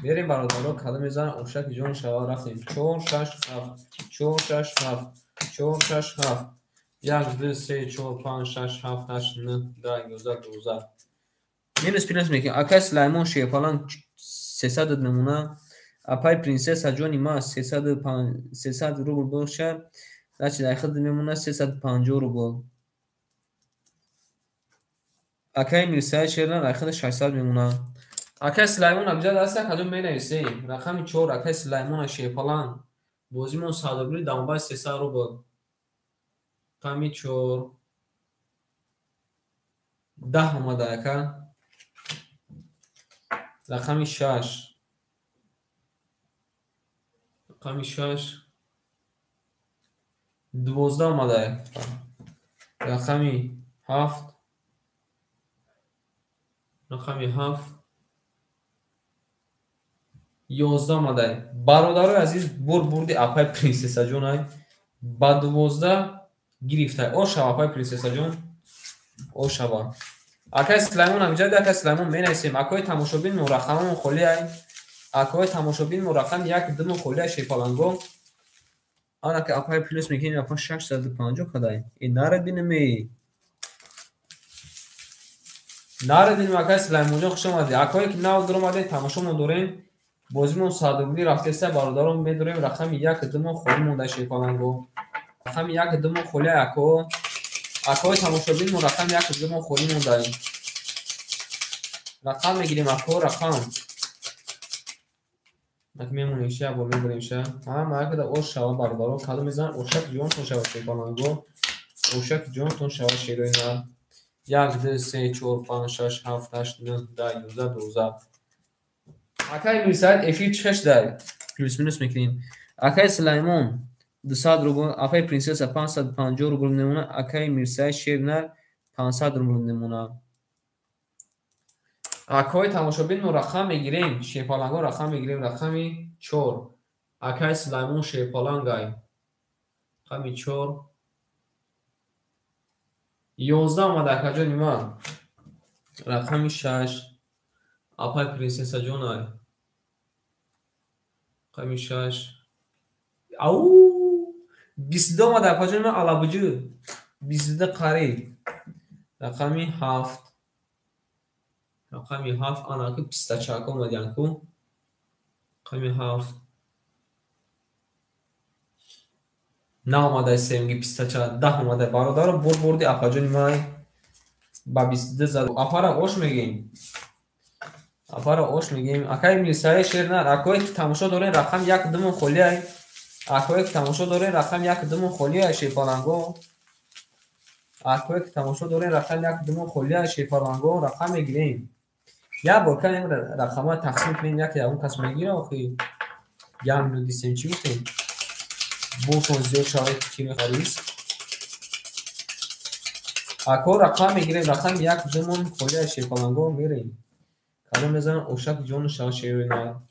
[SPEAKER 1] Мерем бародаро, кадом мезанам ошаки ҷон шава, рафтем. 4 6 7 4 6 7 4 6 7 1 2 3 4 5 6 7 8 9 10 11 12. Минус плюс мекунем. Акай Сулаймон Шерпаланг 300 намуна, апай принсесса ҷони ма 300 рубл боша, значит ай худ мемона 350 рубл. Акай Мирсаид Шернар ай худ 600 мемона. Акай Сулаймон амҷад аст, акаҷон менависем. Рақами 4 акай Сулаймон Шерпаланг. Бозимон 100 рубли дамбай 300 рубл. Рақами 4 10 омада ака. Рақами 6 рақами 6 12 омада. Рақами 7 рақами 7 11 омада. Бародарои азиз, бурди апай принсессаҷон ба 12 гирифта. О шава апай принсессаҷон, о шава. Акай Сулаймон амҷада, акай Сулаймон менависем. Акои тамошобин мо рақамамон холӣ ай. Акои тамошобин мо рақами 1 2 мо холӣ ай Шерпаланго. Анака апай плюс мекунем, апа 650 кадай. Э нара бинам эй. Нара бинам акай Сулаймонҷон, хуш омадед. Акое ки нав дуромадед, тамошомон дорем. Бозимон 100 рубли рафтеста бародарон медорем. Рақами 1 2 мо холӣ монда Шерпаланго. Рақами 1 2 мо холӣ ай ако. Акои тамошобин мо рақам як мо холӣ мондаем. Рақам мегирем ако рақам. Мак мемонем ша як бор мебарем ша. Ҳама якда ош шава бародаро кадом мезанам ошак ҷонтон шава шерпаланго. Ошак ҷонтон шава шерои нар. 1 2 3 4 5 6 7 8 9 10 11 12. Акай Мирсаид эфир чӣ хеш дай? Плюс минус мекунем. Акай Сулаймон 200 рубл, акай Принсесса 550 рубл мемона, акай Мирсаид Шернар 500 рубл мемона. Акои тамошобин мо рақам мегирем, шерпаланго рақам мегирем, рақами 4. Акай Сулаймон шерпалангай. Рақами 4. 11 омада акаҷони ман. Рақами 6. Апай Принсесса ҷонай. Рақами 6. Ау! 22 омада акаҷони ман алабуҷу. 22 қариб. Рақами 7. Рақами 7 анаки пистачака омадиянку. Рақами 7. Наомадай семги пистача 10 омадай бародаро бур бурди апаҷони май ба 22 зад. Апара ош мегем. Апара ош мегем. Акай Мирсаи Шернар, акое ки тамошо дорен рақам 1 2 холиай. Акое ки тамошо дорен рақам 1 2 холиай шерпаланго. Акое ки тамошо дорен рақам 1 2 холиай шерпаланго рақам мегирем. Як бор кардем рақамҳоро тақсим кунем, як ягон кас мегира охи. Як минут дисем чӣ гуфтем? Бошон зиёд шавад ки мехарис. Ако рақам мегирем, рақам 1 2 холиай шерпаланго мерем. Кадом мезанам ошак ҷону шава шерина.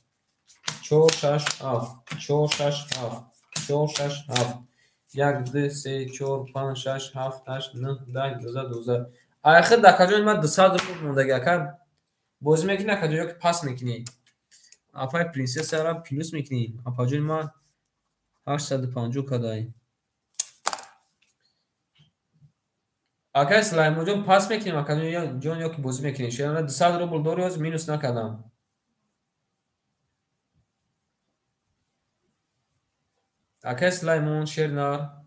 [SPEAKER 1] 4 6 7 4 6 7 4 6 7 1 2 3 4 5 6 7 8 9 10 11 12. Айхи дакаҷони ман 200 рубл мондаги ака. Бозӣ мекунӣ акаҷон ё ки пас мекунӣ? Апай Принсессара плюс мекунӣ. Апаҷони ман 850 кадай. Акай Сулаймонҷон пас мекунем акаҷон ё ки бозӣ мекунем? Шерана 200 рубл дори ҳозир минус накардам. Акай Сулаймон Шернар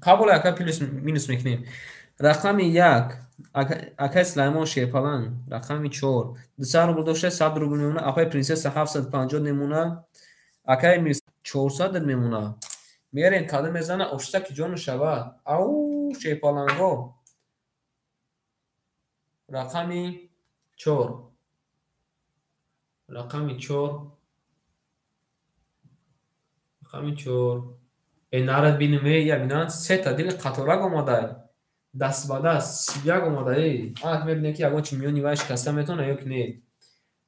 [SPEAKER 1] қабул ака плюс минус мекунем. Рақами 1 акай Сулаймон Шерпаланг, рақами 4 200 рубл дошта 100 рубл мемона, апай Принсесса 750 мемона, акай Мирс 400 мемона. Мерем кадом мезана ошта ки ҷону шава. Ау шерпаланго. Рақами 4. Рақами 4. Рақами 4. Нарад бинем, я бинам, сета дили қаторак омадай. Даст ба даст, 31 омадай. Ак мебинем ки ягон чи миёни вай шикаста метавона ё ки не.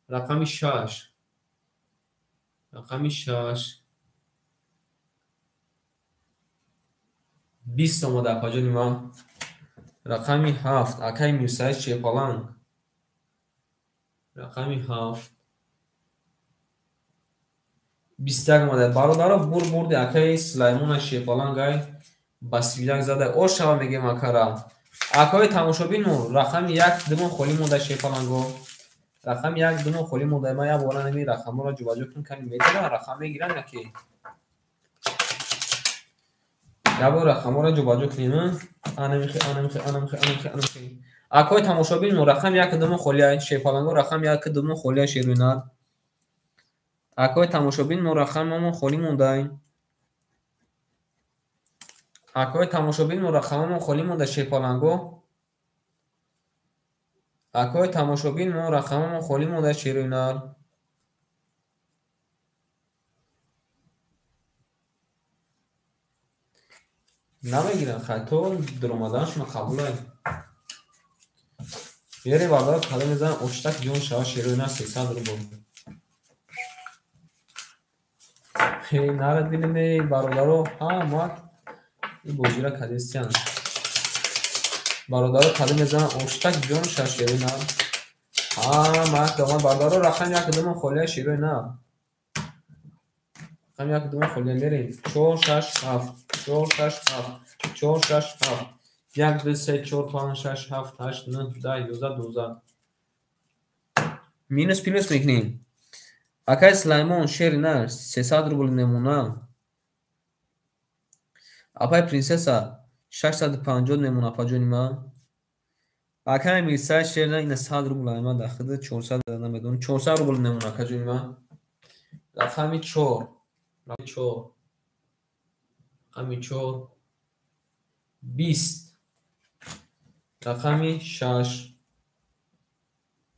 [SPEAKER 1] Рақами 6. Рақами 6. 20 омада апаҷони ман. Рақами 7. Акай Мирсаид Шерпаланг. Рақами 7. 21 омада. Бародаро бур бурди акаи Сулаймона Шерпалангай ба 31 зада. Ош шава мегем акара. Акои тамошобину рақами 1 2 холӣ монда шерпаланго. Рақами 1 2 холӣ монда. Ман як бора нами рақамҳоро ҷобаҷо кунам, кани метавонам рақам мегирам яке. Як бор рақамҳоро ҷобаҷо кунем. Анамихи, анамихи, анамихи, анамихи, анамихи. Акои тамошобину рақами 1 2 холӣ шерпаланго, рақами 1 2 холӣ шерӯнар. Акои тамошобин мо рақамамон холӣ мондаем. Акои тамошобин мо рақамамон холӣ монда шерпаланго. Акои тамошобин мо рақамамон холӣ монда шерӯнар. Намегирам хай то дуромаданашона қабулай. Берем бародаро кадом мезанам оштак ҷон шава шерӯнар 300 рубл. Нарад бинем бародаро ҳама ин бозиро кадестиянд. Бародаро кадом мезанам оштак ҷон шава шерӯнар. Ҳама домад бародаро рақам 1 2 холия шерӯнар. Рақам 1 2 холия мерем. 4 6 7 4 6 7 4 6 7 1 2 3 4 5 6 7 8 9 10 11 12. Минус плюс мекунем. Акай Сулаймон шери нар 300 рубл мемона. Апай принсесса 650 мемона апаҷони ман. Акай Мирсаид шери нар ина 100 рубл ай ман дахида 400 намедонам. 400 рубл мемона акаҷони ман. Рақами 4. Рақами 4. Рақами 4. 20. Рақами 6.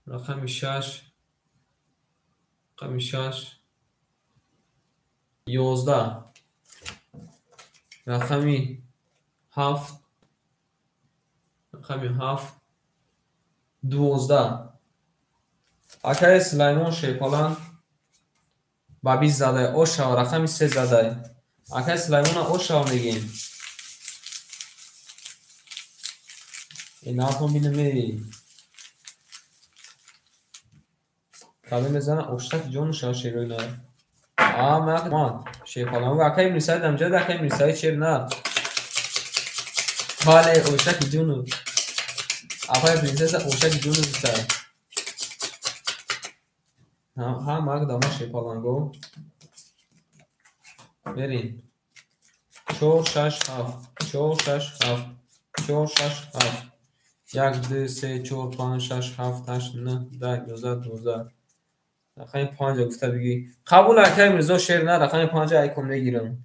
[SPEAKER 1] Рақами 6. Рақами 6. 11. Рақами 7. Рақами 7. 12. Акай Сулаймон Шерпалан ба 20 задай. Ошава рақами 3 задай. Акай Сулаймона ошава мегем. Нафон бинем эй. Кадом мезана оштак ҷону шава шерои нар. А ман Шерпалан. Акай Мирсаид амҷад акай Мирсаид шер нар. Бале оштаки ҷону. Апай принсесса оштаки ҷону гуфта. Ҳа мак дама Шерпаланго. Мерим. 4 6 7 4 6 7 4 6 7 1 2 3 4 5 6 7 8 9 10 11 12. Рақами 5 гуфта бигӣ. Қабул акай Мирзо шер на рақами 5 айкон мегирам.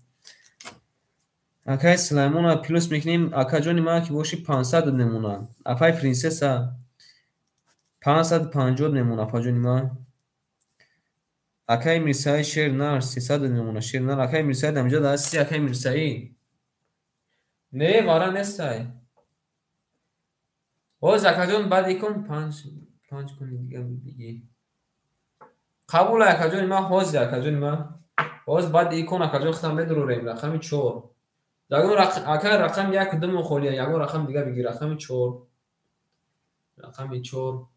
[SPEAKER 1] Акай Сулаймона плюс мекунем. Акаҷони ман ки боши 500 мемона. Апай принсесса 550 мемона апаҷони ман. Акай Мирсаид шер нар 300 мемона шер нар. Акай Мирсаид амҷад ҳасти акай Мирсаид. Не вара нестай. Боз акаҷон баъд икон 5 куни дига бигӣ. Қабул акаҷони ман ҳозир акаҷони ман. Боз баъд икон акаҷон худам медурорем рақами 4. Ягон акай рақам 1 2 мо холия, ягон рақам дига бигӣ рақами 4. Рақами 4.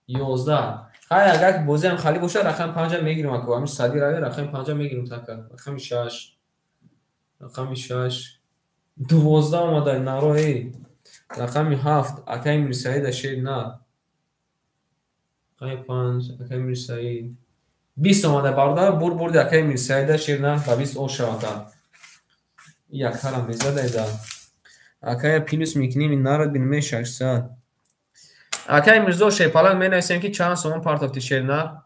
[SPEAKER 1] 11. Хай агар бозиам халӣ бошад рақами 5 мегирам ака. Ҳамин сади раве рақами 5 мегирам така. Рақами 6. Рақами 6. 12 омада наро эй. Рақами 7 акай Мирсаида шер на. Рақами 5 акай Мирсаид. 20 омада бародар бур бурди акай Мирсаида шер на ба 20 о шавад. Якарам мезадайда. Акая плюс мекунем нарад бинем 600. Акай Мирзо Шерпаланг менависем ки чанд сомон партофти шер на.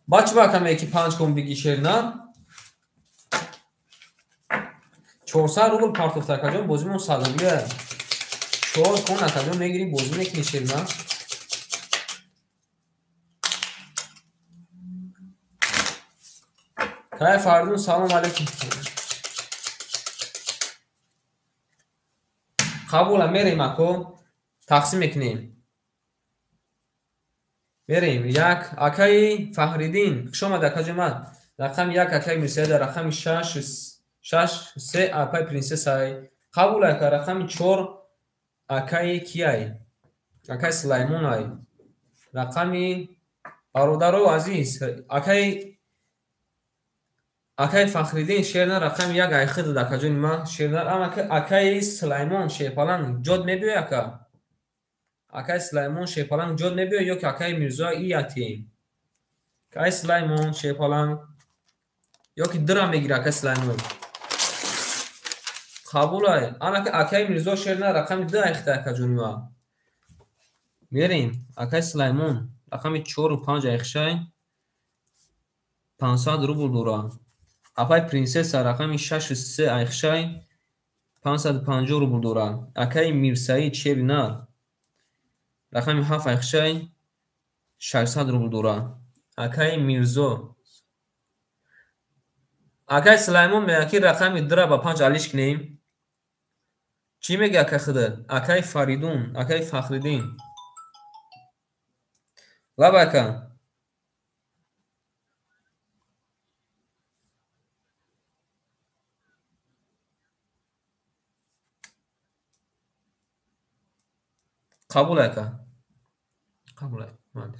[SPEAKER 1] Бача ба каме ки 5 кун биги шер на. 400 рубл партофта акаҷон бозимон 100 рубля. 4 кун акаҷон мегири бозӣ мекунӣ шер на. Кай Фардун салом алейкум. Қабула мерем ако тақсим мекунем. Мерем як акаи Фахриддин хуш омад акаҷон ман. Рақами 1 акаи Мирсаида рақами 6 6 3 апай принсессай. Қабул ака рақами 4 акаи кияй? Акаи Сулаймонай. Рақами бародаро азиз акаи Фахриддин шерна рақами 1 айхид акаҷони ман шерна акаи Сулаймон Шерпаланг ҷод мебиёй ака. Акаи Сулаймон Шерпаланг ҷод мебиёй ё ки акаи Мирзо иятем. Акаи Сулаймон Шерпаланг ё ки дира мегира акаи Сулаймон. Қабулай. Ана акаи Мирзо шерна рақами 2 айхида акаҷони ман. Мерем акаи Сулаймон рақами 4 ва 5 айхишай 500 рубл дора. Апай принсесса рақами 6 3 айхшай 550 рубл дора. Акаи Мирсаид шери нар рақами 7 айхшай 600 рубл дора. Акаи Мирзо акаи Сулаймон мегӯяд ки рақами 2 ба 5 алиш кунем. Чӣ мегӯяд акаи худат? Акаи Фаридун, акаи Фахриддин. Лаб ака. Қабул ака. Қабул ака.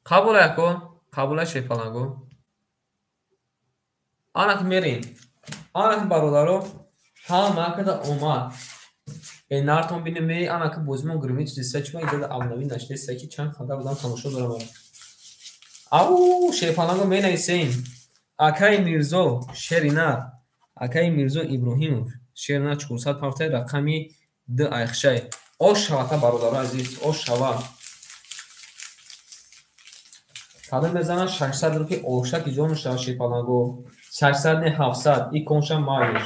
[SPEAKER 1] Қабул ака. Қабул Шерпаланго. Анак мерем. Анак бародаро. Ҳама када омад. Нартон бинем, ана ки бозимон гирмит чизеса чима иҷода авнави нашдеса ки чанд қадар одам тамошо дорам. Ау, шерпаланго менависем. Акаи Мирзо Шеринар, акаи Мирзо Иброҳимов, Шеринар 400 партия рақами 2 айхшай. Ош шава та бародаро азиз, ош шава. Кадом мезанад 600 рупи ошаки ҷон шава шерпаланго. 600 не 700, и конша майлиш.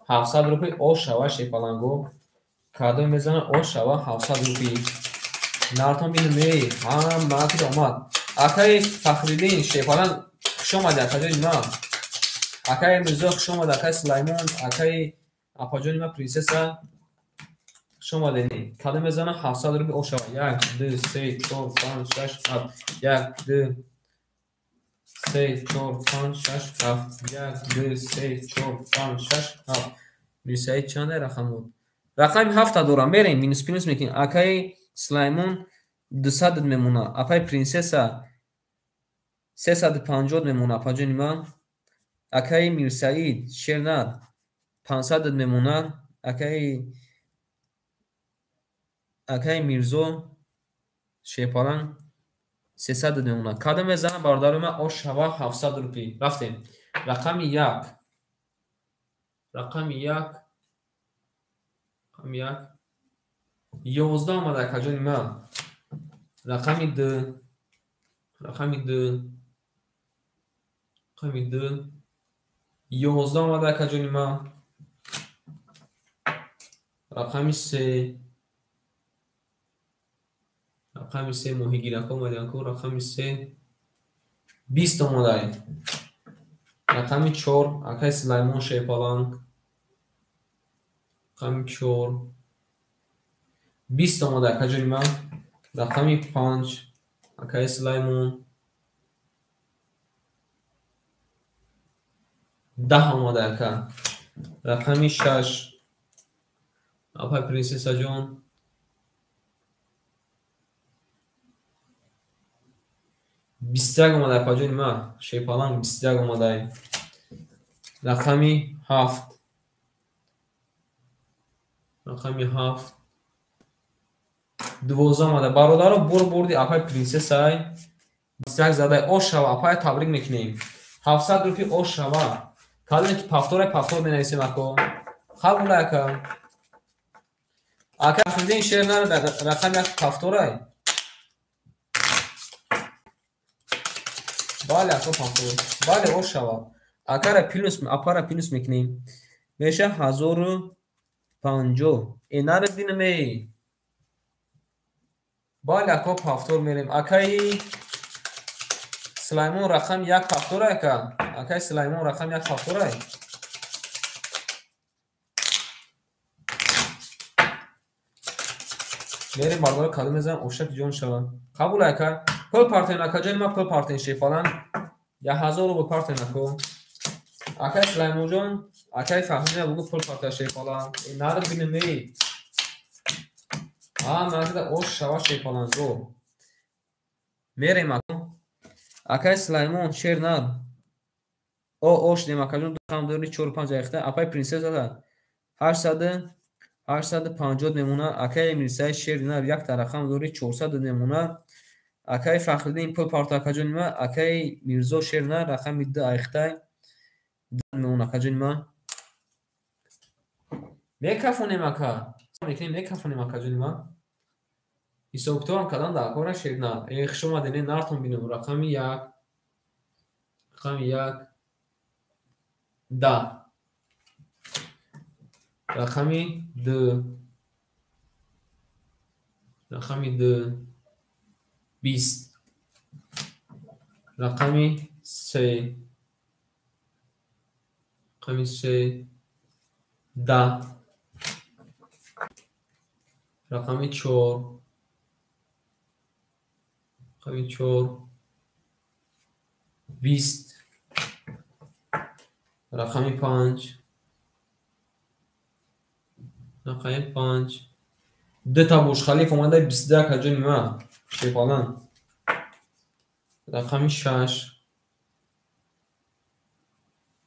[SPEAKER 1] 700 рупи ош шава шерпаланго. Кадом мезанад ош шава 700 рупи. Нартон бинем, эй, ҳама ки омад. Акаи Фахриддин шерпаланг хуш омадӣ, акаҷони ман. Акаи Мирзо хуш омад, акаи Сулаймон, акаи апаҷони ман принсесса хуш омадед. Кадом мезанад 700 рупи ош шава. 1 2 3 4 5 6 7. 1 2 3 4 5 6 7. 1 2 3 4 5 6 7. Мирсаид чанд рақам буд? Рақами 7 дорам. Мерем минус плюс мекунем. Акаи Сулаймон 200 мемона. Апаи принсесса 350 мемона, апаҷони ман. Акаи Мирсаид Шернар 500 мемона. Акаи Мирзо Шерпаланг 300 мемона. Кадом мезанам бародари ман ош шава 700 рупи. Рафтем. Рақами 1. Рақами 1. Рақами 1. 11 омад акаҷони ман. Рақами 2. Рақами 2. Рақами 2. 11 омад акаҷони ман. Рақами 3. Рақами 3 моҳигирако омадианку. Рақами 3 20 омадай. Рақами 4 акаи Сулаймон Шерпаланг. Рақами 4 20 омада акаҷони ман. Рақами 5 акаи Сулаймон 10 омада ака. Рақами 6 апай принсессаҷон 21 омада апаҷони ман. Шерпаланг 21 омадай. Рақами 7. Рақами 7 12 омада. Бародаро бурди апай принсессай 21 задай. Ош шава апай, табрик мекунем. 700 рупи ош шава. Кадоме ки пафторай пафтор менависем ако. Қабул ака. Ака Фахриддин Шернар рақами 1 пафторай. Бале ака пафтор. Бале ош шава. Акара плюс, апара плюс мекунем. Меша 1050. Нарад бинам эй. Бале ака пафтор мерем. Акаи Сулаймон рақам 1 пафторай ака. Акаи Сулаймон рақам 1 пафторай. Мерем бародаро кадом мезанам ошак ҷон шава. Қабул ака. Пул партен акаҷони ман, пул партен шерпаланг. 1000 рубл партен ако. Акаи Сулаймонҷон, акаи Фахриддин бугу пул парта шерпаланг. Нарад бинем эй. Нарада ош шава шерпаланго. Мерем ако. Акаи Сулаймон Шернар. О ош дем акаҷон рақам дори 4 5 айхта. Апаи принсесса 850 мемона. Акаи Мирсаид Шернар якта рақам дори 400 мемона. Акаи Фахриддин пул парта акаҷони ман. Акаи Мирзо Шернар рақами 2 айхтай мемона акаҷони ман. Мекафонем ака. Мекунем мекафонем акаҷони ман. Ҳисобкитобам кардам дар кора Шернар. Хуш омадед, нартон бинем. Рақами 1. Рақами 1 10. Рақами 2. Рақами 2 20. Рақами 3. Рақами 3 10. Рақами 4. Рақами 4 20. Рақами 5. Рақами 5 Ду та Бурҷ-Халиф омада 22 акаҷони ман. Шерпаланг. Рақами 6.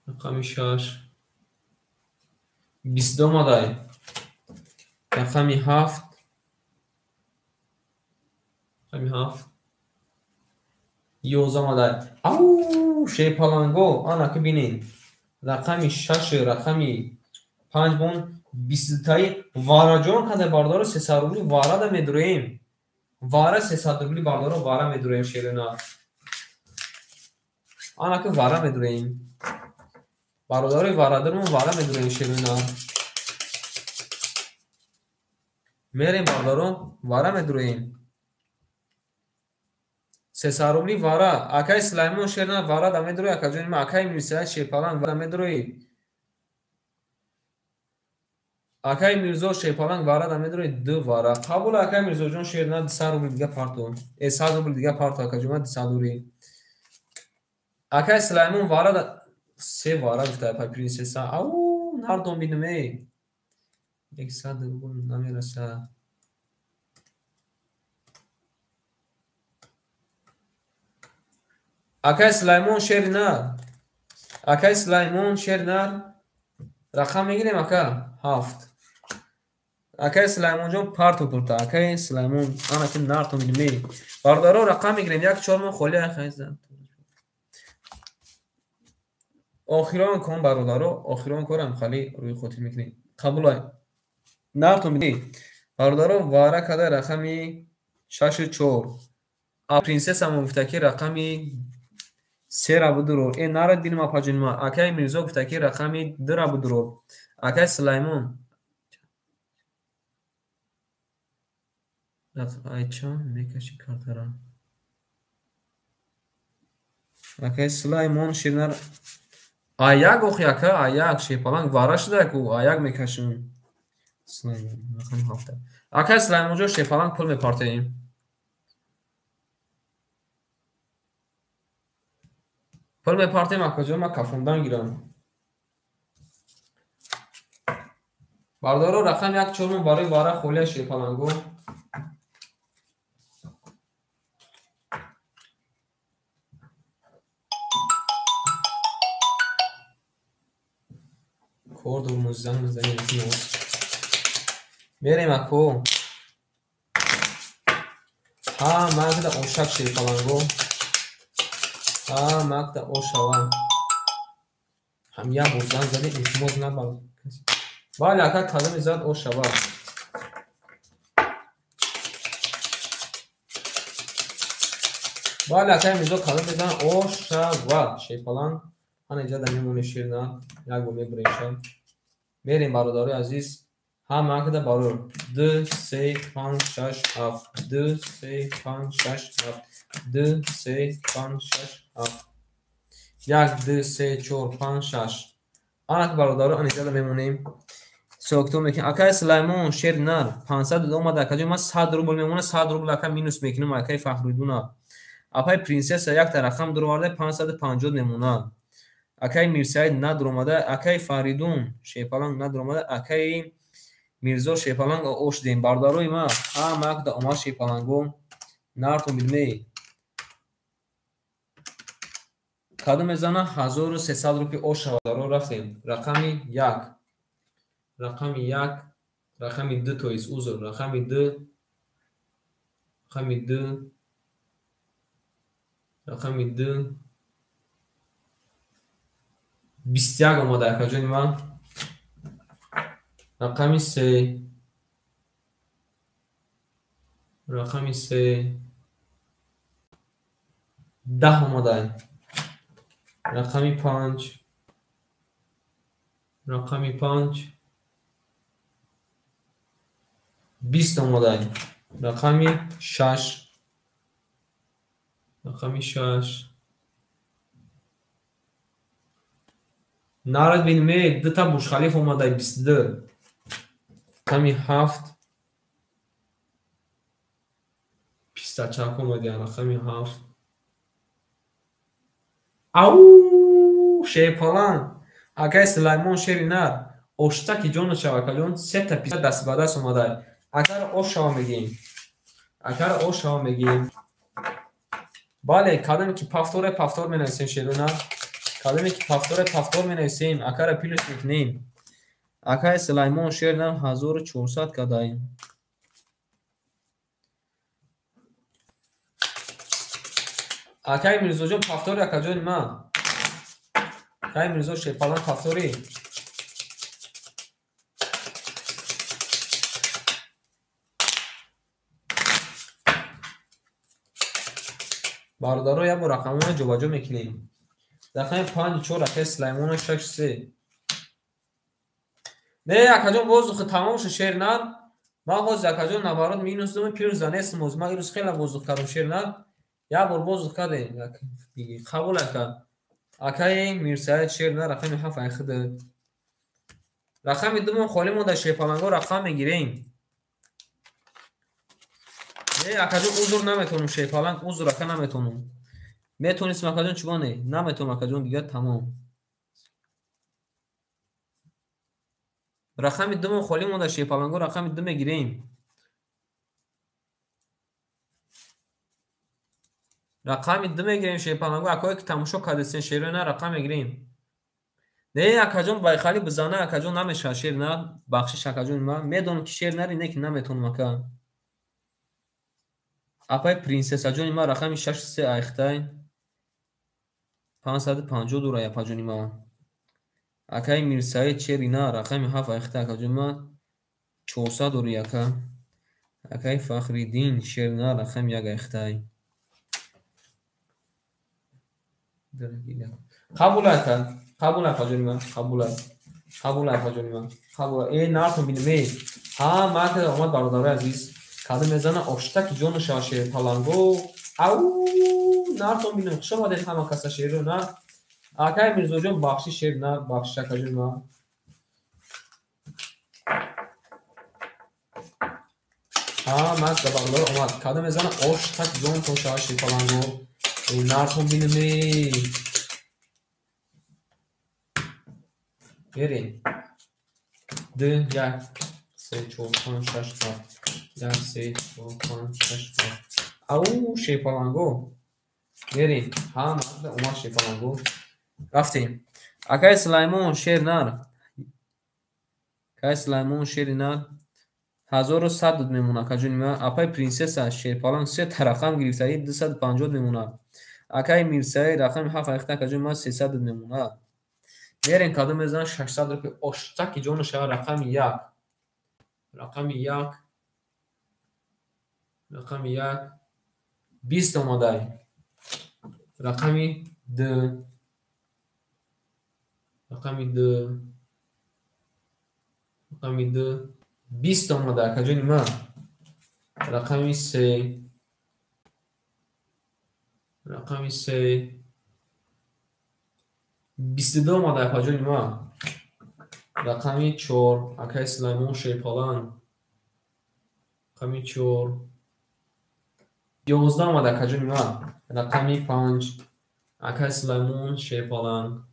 [SPEAKER 1] Рақами 6 22 омадай. Рақами 7. Рақами 7. 11 омадай. Ау, шерпаланго, ана ки бинед. Рақами 6, рақами 5 бон 22таи вараҷон када бардоро 300 рубли варада медуроем. Вара 300 рубли бардоро вара медуроем шерина. Ана ки вара медуроем. Бародарои варадормон вара медуроем шерина. Мерем бародаро вара медуроем. 300 рубли вара. Акай Сулаймон шерина вара да медурои, акаҷони ма акай Мирсаид шерпаланг вара медурои. Акай Мирзо шерпаланг вара да медурои 2 вара. Қабул акай Мирзоҷон шерина 200 рубли дига парто. 100 рубли дига парто акаҷон ма 200 рубли. Акай Сулаймон вара да 3 вара гуфта апай принсесса. Ау, нардом бинам эй. 100 рубл намераса. Акай Сулаймон шерина. Акай Сулаймон шерина. Рақам мегирем ака 7. Акай Сулаймонҷон парто пурта. Акай Сулаймон ана ки нартон бинем. Бародаро рақам мегирем 1 4 мо холи акай. Охирон кон бародаро, охирон корам хали рӯи хотир мекунем. Қабулай. Нартон бинем. Бародаро вара када рақами 6 4. А принсессамон гуфта ки рақами 3 ра будуро. Нарад бинем апаҷони ма. Акай Мирзо гуфта ки рақами 2 ра будуро. Акай Сулаймон ай чанд мекаши картара. Акай Сулаймон ширнар аяк охи ака аяк шерпаланг вара шуда ку аяк мекашим. Сулаймон рақами 7. Акай Сулаймонҷон шерпаланг пул мепартоем. Пул мепартоем акаҷон ма кафондан гирам. Бародаро рақами 1 4 барои вара холия шерпаланго. Кор дор занг мезанем илтимос. Мерем ако. Ҳа магда ошак шерпаланго. Ҳа магда ошава. Ҳам як бор занг задем илтимос набар. Бале ака кадоме зад ошава. Бале акай Мирзо кадоме зад ошава. Шерпаланг ана иҷа да мемонем ширна. Як бор мебурем ша. Мерем бародарои азиз. Ҳама акда барор 2 3 5 6 7 2 3 5 6 7 2 3 5 6 7 1 2 3 4 5 6. Ана бародаро ана иҷа да мемонем. Сокто мекунем. Акай Сулаймон шер нар 500 омада акаҷон ман 100 рубл мемонам 100 рубл ака минус мекунам акай Фахриддуна. Апай принсесса якта рақам дуроварда 550 мемонад. Акай Мирсаид надуромада, акай Фаридун шерпаланг надуромада, акай Мирзо шерпаланг ош дем. Бародарои ма ҳама якда омад шерпаланго нартон билмей. Кадом мезана 1300 рупи ош шава. Рафтем. Рақами 1. Рақами 1, рақами 2 то есть узр, рақами 2, рақами 2, рақами 2 21 омада акаҷони ман. Рақами 3, рақами 3 10 омада. Рақами 5, рақами 5 20 омада. Рақами 6, рақами 6 нарад бинме дута Бурҷхалиф омада 22. Рақами 7 пистачак омада. Рақами 7 ау шерпаланг акай Сулаймон шери нар оштаки ҷону шава акаҷон сета писта даст ба даст омада. Акара ош шава мегӯем. Акара ош шава мегӯем. Бале кадоме ки пафторе пафтор менависем шерона. Кадоме ки пафторе пафтор менависем. Акара плюс мекунем. Акай Сулаймон шер нам 1400 кадаем. Акай Мирзоҷон повтори акаҷони ман. Акай Мирзо шерпаланг повтори. Бародаро як бор рақамҳоро ҷобаҷо мекунем. Рақами 5 4 акай Сулаймона 6 3. Не акаҷон воздухи тамом шуд шер нар. Ман ҳозир акаҷон наоборот минус 2 плюс занесм ҳозир. Ман ирӯз хеле воздух кардам шер нар. Як бор воздух кардем. Қабул ака. Акаи Мирсаид шер нар рақами 7 айхид. Рақами 2 мон холӣ монда шерпаланго рақам мегирем. Не акаҷон узр наметавонам шерпаланг узр ака наметавонам. Метавонистам акаҷон чӣ не? Наметавонам акаҷон дигар тамом. Рақами 2 мон холӣ монда шерпаланго рақами 2 мегирем. Рақами 2 мегирем шерпаланго акое ки тамошо кардесен шерои на рақам мегирем. Не акаҷон байхали бизана акаҷон намешавад шер на бахшиш акаҷони ман медонам ки шер нари не ки наметавонам ака. Апай принсессаҷони ман рақами 6 3 айхтай 550 дора апаҷони ман. Акаи Мирсаид шери на рақами 7 айхтай акаҷони ман 400 дори ака. Акаи Фахриддин шери на рақами 1 айхтай. Қабул ака, қабул апаҷони ман, қабул. Қабул апаҷони ман, қабул. Э нартон бинем э. Ҳа ман ка омад бародарои азиз. Кадом мезана оштаки ҷону шава шерпаланго. Ау нартон бинем. Хуш омадед ҳама каса шеро на. Акай Мирзоҷон бахши шер на, бахшиш акаҷони ман. Ҳа ман ка бародаро омад. Кадом мезана оштак ҷонтон шава шерпаланго. Нартон бинем э. Мерем. 2 1 3 4 5 6 7 1 3 4 5 6 7. Ау шерпаланго. Мерем. Ҳа марда омад шерпаланго. Рафтем. Акай Сулаймон шер нар. Акай Сулаймон шери нар 1100 дод мемонад акаҷони ман. Апай принсесса шерпаланг се та рақам гирифта, 250 мемонад. Акай Мирсаид рақами 7 айхта акаҷони ман 300 дод мемонад. Мерем кадом мезанам 600 рупия. Оштаки ҷону шава рақами 1. Рақами 1. Рақами 1. 20 омадай. Рақами 2. Рақами 2. Рақами 2. 20 омада акаҷони ман. Рақами 3. Рақами 3. 22 омада акаҷони ман. Рақами 4. Акаи Сулаймон шерпаланг. Рақами 4. 11 омада акаҷони ман. Рақами 5. Акаи Сулаймон шерпаланг.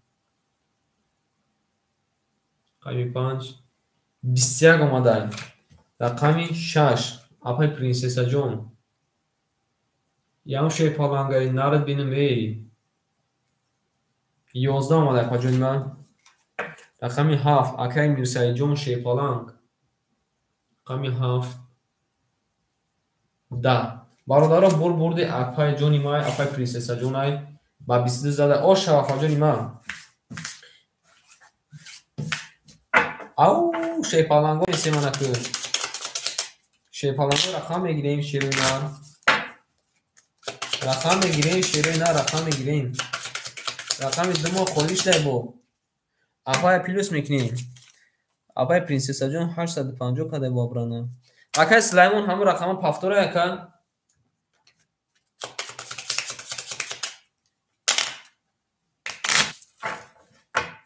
[SPEAKER 1] Рақами 5. 21 омада. Рақами 6. Апай принсессаҷон. Ям шерпалангаи нарад бинем эй. 11 омада акаҷони ман. Рақами 7. Акаи Мирсаидҷон шерпаланг. Рақами 7. 10. Бародаро бур бурди апай ҷони май, апай принсессаҷонай ба 22 зада. Ош шава апаҷони ман. Ау шерпаланго месеманаку. Шерпаланго рақам мегирем шерои нар. Рақам мегирем шерои нар, рақам мегирем. Рақами 2 мо холӣ шудай бо. Апай плюс мекунем. Апай принсессаҷон 850 кадай бо абрана. Акай Сулаймон ҳамон рақама повтора ака.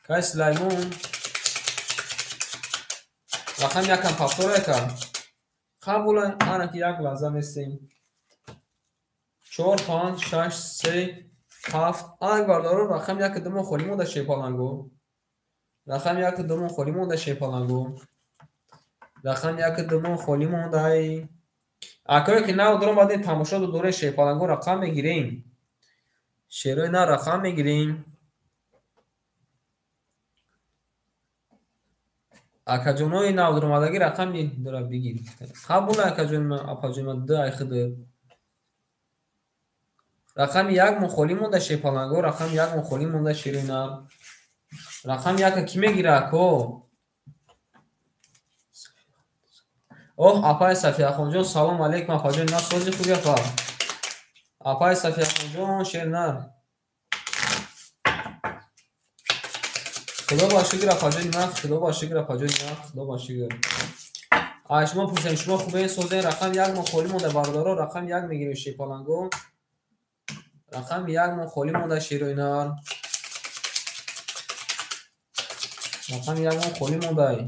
[SPEAKER 1] Акай Сулаймон рақами якам повтора ака. Қабула ана ки як лаҳза местем. 4 5 6 3 7. Ай бародаро рақами 1 2 мо холӣ монда шерпаланго. Рақами 1 2 мо холӣ монда шерпаланго. Рақами 1 2 мо холӣ мондай. Акое ки нав даромадем тамошо додоре шерпаланго рақам мегирем. Шерои на рақам мегирем. Акаҷонои навдуромадагӣ рақами дора бигир. Қабул акаҷони ман, апаҷони ман, ду айхиду. Рақами як мо холӣ монда шерпаланго, рақами як мо холӣ монда шерои нар. Рақами яка кӣ мегира ако? Оҳ, апаи Сафияхонҷон, салом алейкум апаҷони ман, сози хуби апа. Апаи Сафияхонҷон, шери нар. Худо ба шукр апаҷони ман, худо ба шукр апаҷони ман, худо ба шукр. Ай шумо пурсем, шумо хубен созен, рақами як мо холӣ монда бародаро, рақами як мегирем шерпаланго. Рақами як мо холӣ монда шерои нар. Рақами як мо холӣ мондай.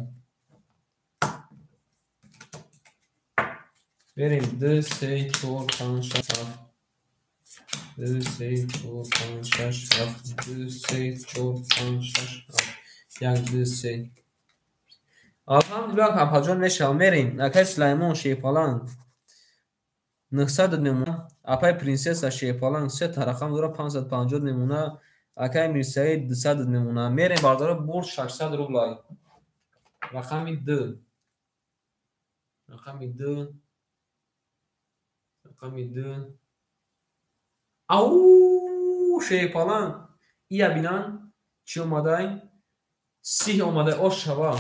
[SPEAKER 1] Берем 2, 3, 4, 5, 6, 7. 2, 3, 4, 5, 6, 7. 2, 3, 4, 5, 6, 7. 1, 2, 3. Алҳамдулиллаҳ апаҷон мешавам. Мерем. Акай Сулаймон шерпаланг. 900 мемона. Апай принсесса шерпаланг се та рақам дора 550 мемона. Акай Мирсаид 200 мемона. Мерем бардора бурд 600 рублай. Рақами 2. Рақами 2. Рақами 2. Ау, шерпаланг. Ия бинан чӣ омадай? Сиҳ омадай, ош шава.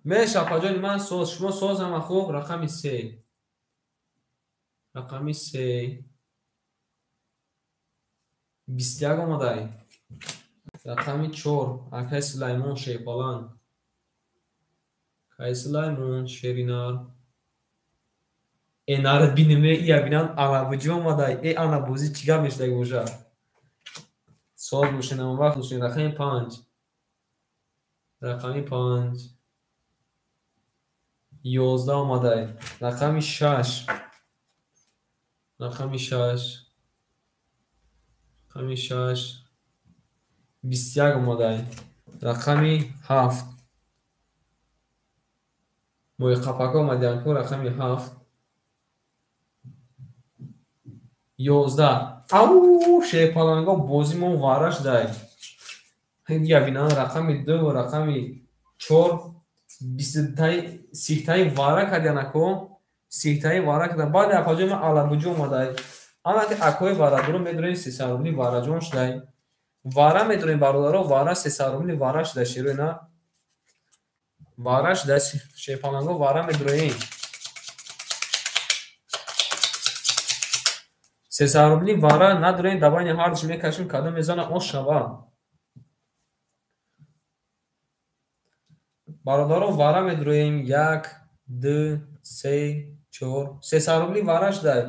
[SPEAKER 1] Меш апаҷони ман соз, шумо соз ҳама хуб, рақами 3. Рақами 3. 21 омадай. Рақами 4. Акай Сулаймон шерпаланг. Акай Сулаймон шеринар. Э нарад биниме, ия бинан алабуҷи омадай. Э ана бозӣ чӣ гап мешудаги боша? Соз бошен, ҳамон вақт бошен. Рақами 5. Рақами 5. 11 омадай. Рақами 6. Рақами 6. Рақами 6. 21 омадай. Рақами 7. Мои қапака омадиан ку рақами 7. 11. Ау, шерпаланго бозӣ мо вара шудай. Я бинан рақами 2 ва рақами 4 сихтаи вара кардиан ако. Сихтаи вара кардан. Баъд апаҷои ман алабуҷӣ омадай. Ана ки акои варадоро медурем 300 рубли вараҷон шудай. Вара медурем бародаро, вара 300 рубли вара шудай шерои на. Вара шудай шерпаланго вара медурем. 300 рубли вара надурем, давайни ҳардуш мекашем, кадом мезана ош шава. Бародаро вара медуроем 1, 2, 3, 4. 300 рубли вара шудай.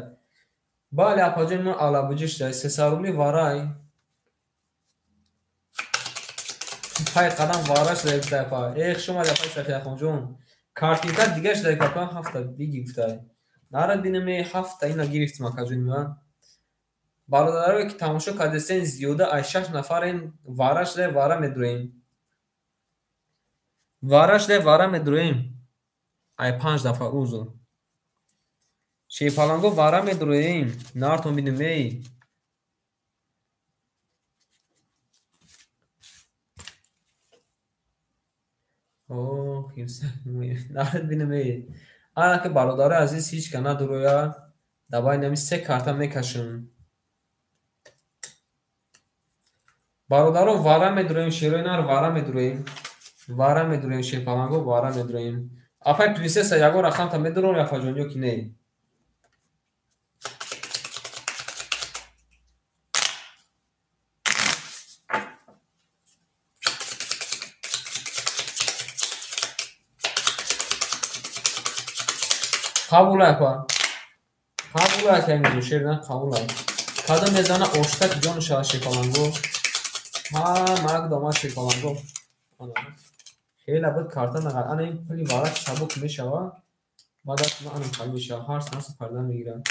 [SPEAKER 1] Бале апаҷони ман алабуҷӣ шудай. 300 рубли варай. Пай қадам вара шудай гуфтай апа. Э хуш омадӣ апаи Сафияхонҷон. Картинка дига шудай капа ҳафта биги гуфтай. Нарад бинаме ҳафта ина гирифтим акаҷони ман. Бародарое ки тамошо кардесен зиёда аз 6 нафарен вара шудай вара медуроем. Вара шудай вара медуроем. Ай 5 дафъа узр. Шерпаланго вара медуроем. Нартон бинем эй. О, нарад бинем эй. Ана ки бародарои азиз ҳеҷ ка надуроя. Давай нами се карта мекашем. Бародаро вара медуроем, шерои нар вара медуроем. Вара медуроем, шерпаланго вара медуроем. Апай принсесса ягон рақамта медуром апаҷон ё ки не? Қабул апа. Қабул ака шердан қабул ай. Кадом мезана оштак ҷону шава шерпаланго. Ҳа, марак домад шерпаланго. Хеле буд карта нағар. Ана ин пули вара сабук мешава. Баъд аз ана хали мешава. Ҳар санса парда мегирад.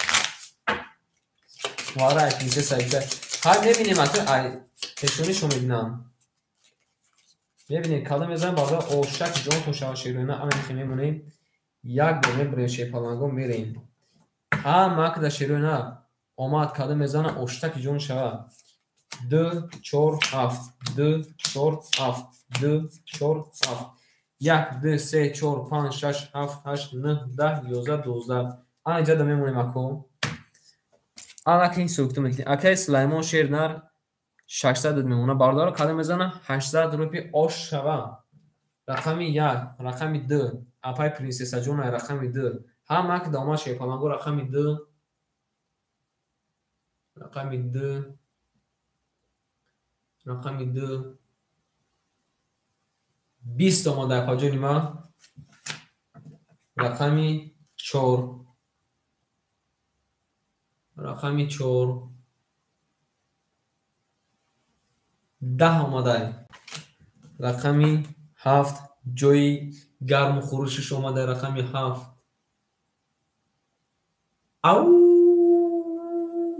[SPEAKER 1] Вара ай принсесса айда. Ҳар мебинем ака ай пешонишо мебинам. Мебинем кадом мезанам баъда оштак ҷонтон шава шероина. Ана мехе мемонем. Як бор мебурем шерпаланго мерем. Ҳа, макда шероина омад кадом мезана оштаки ҷон шава. 2, 4, 7. 2, 4, 7. 2, 4, 7. 1, 2, 3, 4, 5, 6, 7, 8, 9, 10, 11, 12. Ана иҷа да мемонем ако. Ана ки ҳисоб мекунем. Акай Сулаймон Шернар 600 мемона. Бародаро кадом мезана? 800 рупи ош шава. Рақами 1, рақами 2. Апай принсессаҷон рақами 2. Ҳама ки дома шерпаланго рақами 2. Рақами 2. Рақами 2. 20 омада апаҷони ман. Рақами 4. Рақами 4. 10 омадай. Рақами 7. Ҷои гарму хӯришиш омадай рақами 7. Ау!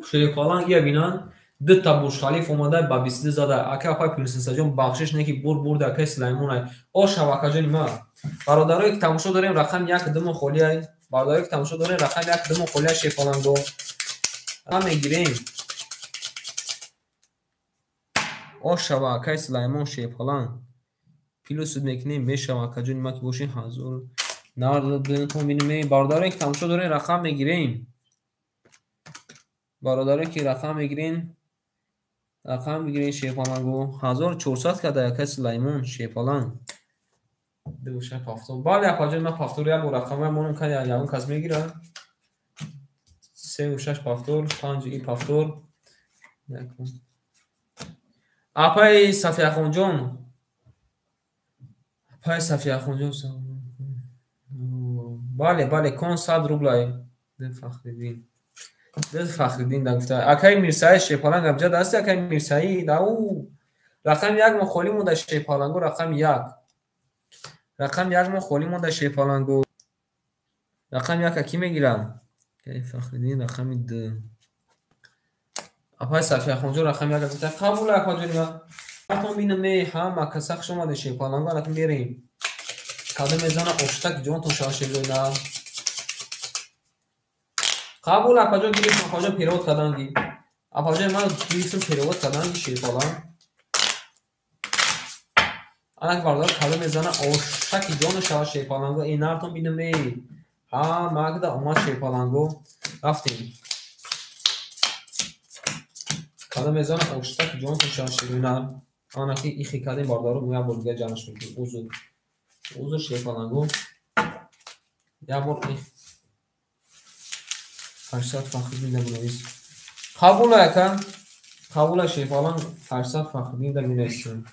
[SPEAKER 1] Шерпаланг ия бинан. Дута Бурж Халиф омада ба 22 зада. Ака апай принсессаҷон бахшиш не ки бур бурда акай Сулаймон ай. Ош шава акаҷони ман. Бародарое ки тамошо дорем рақами 1 думо холӣ ай. Бародарое ки тамошо дорем рақами 1 думо холӣ ай шерпаланго. Рақам мегирем. Ош шава акай Сулаймон шерпаланг. Плюс мекунем мешава акаҷони ман ки бошин 1000 92 бинем. Бародарое ки тамошо дорем рақам мегирем. Бародарое ки рақам мегирем рақам бигирем шерпаланго. 1400 када акай Сулаймон шерпаланг. 26 повтор. Бале апаҷон ман повтор як бор рақамҳоя монам кан ягон кас мегирад. 3 6 повтор, 5 и повтор. Апай Сафияхонҷон. Апай Сафияхонҷон. Бале, бале, кон 100 рублай. Фахриддин. Фахриддин да гуфта. Акай Мирсаид шерпаланг абҷад аст, акай Мирсаид. Ау. Рақами 1 мо холӣ монда шерпаланго, рақами 1. Рақами 1 мо холӣ монда шерпаланго. Рақами 1 ки мегирам? Акай Фахриддин рақами 2. Апай Сафияхонҷон рақами 1 гуфта. Қабул апаҷони ман. Ҳатон бинам ҳама каса хуш омаде шерпаланго, ана мерем. Кадом мезана оштак ҷонтон шава шерӯйна. Қабул апаҷон гирифтам, апаҷон перевод карданги. Апаҷон ман гирифтам перевод карданги шерпаланг. Анак бародар кадом мезана оштаки ҷону шава шерпаланго. Эй нартон бинам эй. Ҳама када омад шерпаланго. Рафтем. Кадом мезана оштаки ҷонтон шава шерӯйна. Анаки ихи кадем бародаро як бор дига ҷамъш мекунем. Узр. Узр шерпаланго. Як бор 800 Фахриддин да менавис. Қабул ака. Қабул шерпаланг 800 Фахриддин да менависем.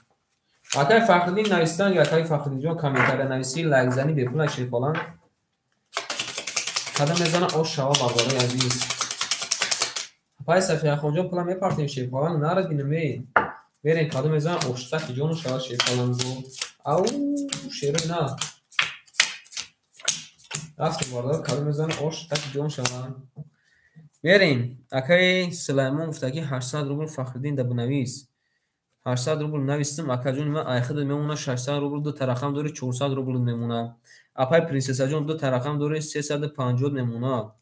[SPEAKER 1] Акай Фахриддин навистан, акай Фахриддинҷон комментария нависи, лайк зани бепул шерпаланг. Кадам мезана ош шава бародарои азиз. Апай Сафияхонҷон пула мепартем шерпаланг нарад бинам эй. Мерем кадам мезана оштаки ҷону шава шерпаланго. Ау, шерои на. Рафтем бародар кадам мезана оштаки ҷон шава. Мерем. Акай Сулаймон гуфта ки 800 рубл Фахриддин да бинавис. 800 рубл навистам акаҷони ман айхида мемона 600 рубл, ду тарақам дори 400 рубл мемона. Апай принсессаҷон ду тарақам дори 350 мемона.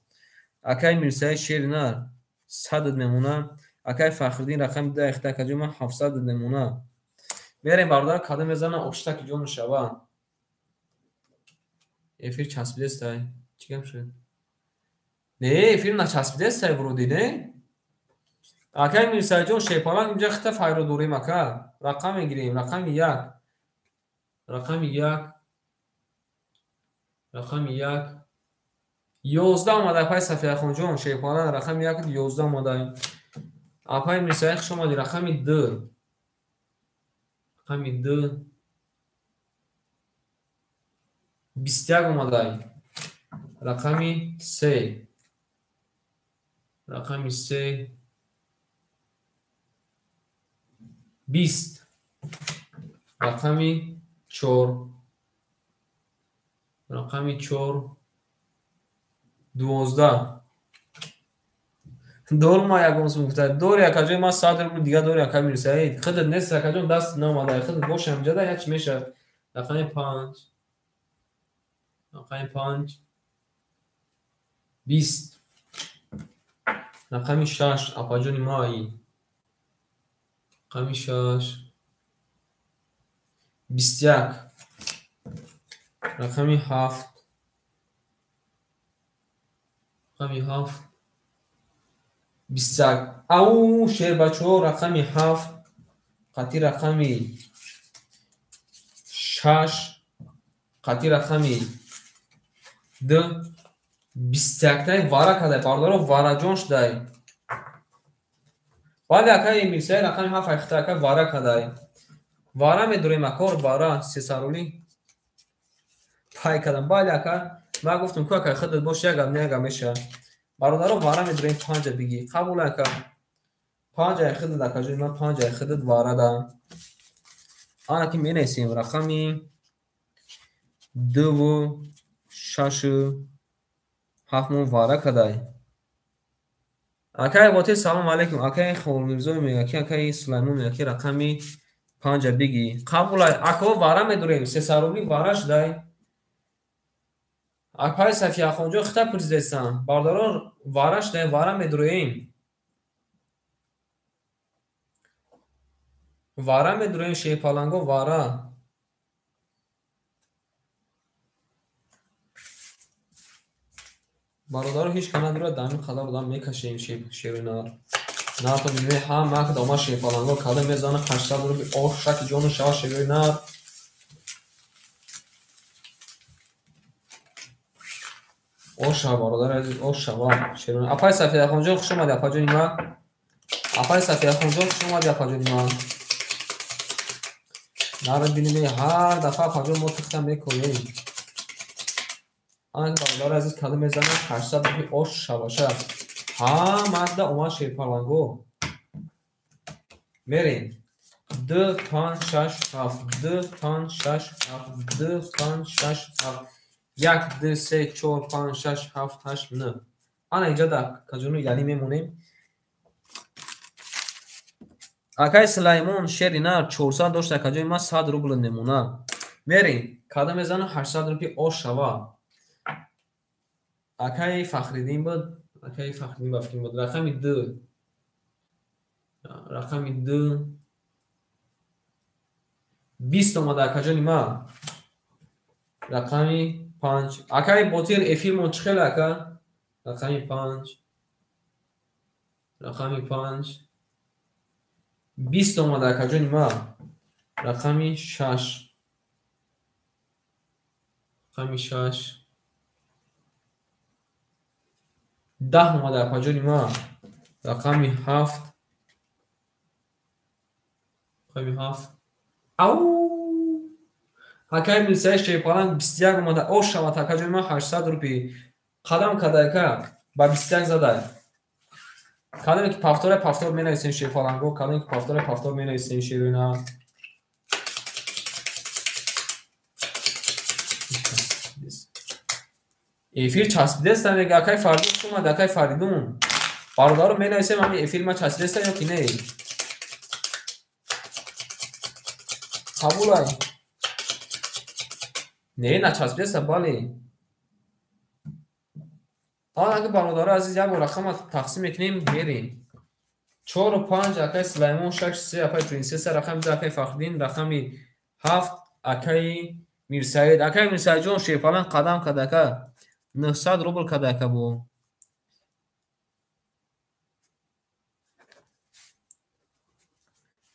[SPEAKER 1] Акай Мирсаид Шеринар 100 мемона. Акай Фахриддин рақами 2 айхида акаҷони ман 700 мемона. Мерем бародар кадом мезана оштаки ҷону шава. Эфир часпидестай. Чӣ гап шуд? Не, эфир начаспидестай вроде, не? Акай Мирсаидҷон шерпаланг инҷа хита файро дорем ака. Рақам мегирем, рақами 1. Рақами 1. Рақами 1. 11 омада апай Сафияхонҷон шерпаланг рақами 1 11 омада. Апай Мирсаид хуш омадӣ рақами 2. Рақами 2. 21 омадай. Рақами 3. Рақами 3. 20. Рақами 4. Рақами 4. 12. Дорма ягон сум гуфта. Дори акаҷои ман 100 рубл дига дори ака Мирсаид. Худат нест акаҷон даст наомада. Худат бошам ҷада як чи мешавад. Рақами 5. Рақами 5. 20. Рақами 6 апаҷони ма. Рақами 6. 21. Рақами 7. Рақами 7. 21. Ау, шербачо, рақами 7. Қати рақами 6. Қати рақами 2. 21-тай вара кадай, бародаро, вараҷон шудай. Баъд акай Мирсаид рақами 7 айхта ака вара кадай. Вара медорем акор, вара сесарули пай кадам. Бале ака, ман гуфтам ку ака худат бош, як гап не як гап меша. Бародаро, вара медорем 5 биги. Қабул ака. 5 ай худат ака ҷон, ман 5 ай худат вара да. Ана ки менависем рақами 2 6 7 мон вара кадай. Акай Ботир, салом алейкум. Акай Холмирзо мега ки акай Сулаймон мега ки рақами 5 биги. Қабул ако, вара медорем. Сесарули вара шудай. Акай Сафия хонҷон хита пурсидестам. Бародарон, вара шудай, вара медорем. Вара медорем шерпаланго, вара. Бародаро, ҳеҷ кас надорад, дар ҳамин қадар одам мекашем шери нар. Нарто мебинем, ҳама дома шерпаланго када мезанад 800 рубли ош, шаки ҷону шава шери нар. Ош шава, бародари азиз, ош шава. Шери нар. Апай Сафия хонҷон, хуш омадӣ, апаҷони ман. Апай Сафия хонҷон, хуш омадӣ, апаҷони ман. Нарро бинем, ҳар дафъа апаҷон мо тухта мекоем. Ан бародари азиз када мезанад 800 рубли ош шаваша. Ҳамада омад шерпаланго. Мерем. 2 5 6 7 2 5 6 7 2 5 6 7 1 2 3 4 5 6 7 8 9. Ана инҷа да каҷону яли мемонем. Акай Сулаймон шери нар 400 дошт, акаҷои ман 100 рубл мемона. Мерем. Када мезанад 800 рубли ош шава. Акай Фахриддин буд, акай Фахриддин ба фикр буд. Рақами 2. Рақами 2. 20 омада акаҷони ман. Рақами 5. Акай Ботир, эфирмон чӣ хел ака? Рақами 5. Рақами 5. 20 омада акаҷони ман. Рақами 6. Рақами 6. 10 омада апаҷони ман. Рақами 7. Рақами 7. Ау! Акай Мирсаид шерпаланг 21 омада. Ош шавад акаҷони ман 800 рупи. Қадам кадай ака, ба 21 задай. Кадаме ки пафтора пафтор менависем шерпаланго, кадаме ки пафтора пафтор менависем шерина. Эфир часпидеста мега акай Фаридун хуш омад, акай Фаридун. Бародаро, менависем ҳамин эфир ма часпидеста ё ки не? Қабулай. Не, начаспидеста, бале. Ана ки бародаро азиз, як бор рақама тақсим мекунем, мерем. 4 5 акай Сулаймон, 6 3 акай Принсесса, рақами 2 акай Фахриддин, рақами 7 акай Мирсаид. Акай Мирсаидҷон шерпаланг қадам кад ака. 900 рубл кад ака бо.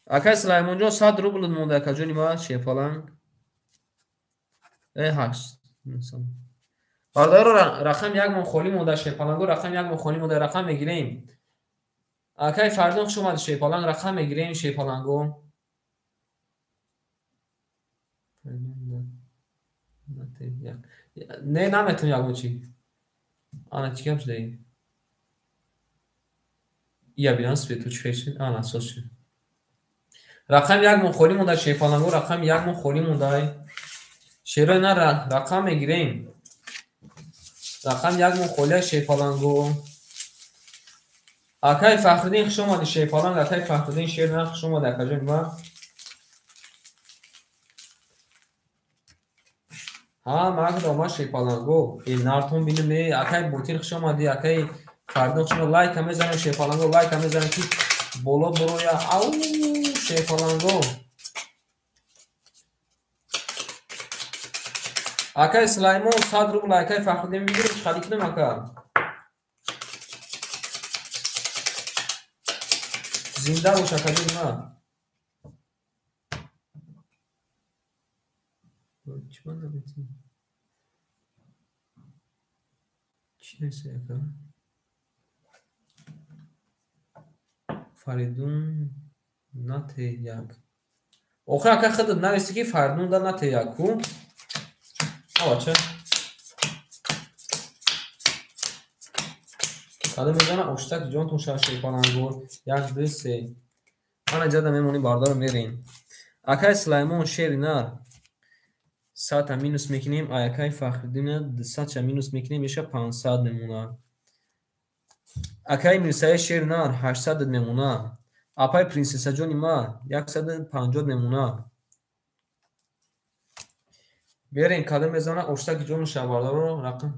[SPEAKER 1] Акай Сулаймонҷон 100 рубл монда акаҷони ман шерпаланг. 8. Бародаро, рақам 1 мон холӣ монда шерпаланго, рақам 1 мон холӣ монда, рақам мегирем. Акай Фаридун хуш омадӣ шерпаланг, рақам мегирем шерпаланго. Не, наметавонем ягон чи. Ана чӣ гап шудаи? Ия бинам свету чӣ хел шуд? Ана соз шуд. Рақами 1 мон холӣ монда шерпаланго, рақами 1 мон холӣ монда. Шерои на рақам мегирем. Рақами 1 мон холия шерпаланго. Акай Фахриддин хуш омадӣ шерпаланг, акай Фахриддин шер на хуш омадӣ акаҷони ман. Ҳа, ман дома шерпаланго. Нартон бинем, не, акай Ботир хуш омадӣ, акай Фаридун хуш омадӣ. Лайка мезанем шерпаланго, лайка мезанем ки боло буроя. Ау, шерпаланго. Акай Сулаймон 100 рубл акай Фахриддин бигирем, чӣ хали кунем ака? Зинда бош акаҷон ма. Чӣ ман наметӣ? Чӣ нависӣ ака? Фаридун нате як. Охир ака худат нависӣ ки Фаридун да нате як ку? Авача. Кадом мезана оштак ҷонтон шава шерпалангор. 1 2 3. Ана ҷада мемонӣ бардор мерем. Акай Сулаймон шери нар. 100 та минус мекунем, акай Фахриддин 200 та минус мекунем, меша 500 мемона. Акай Мирсаид шери нар 800 мемона. Апай принсессаҷони ма 150 мемона. Берем кадом мезана оштаки ҷону шава бардоро рақам.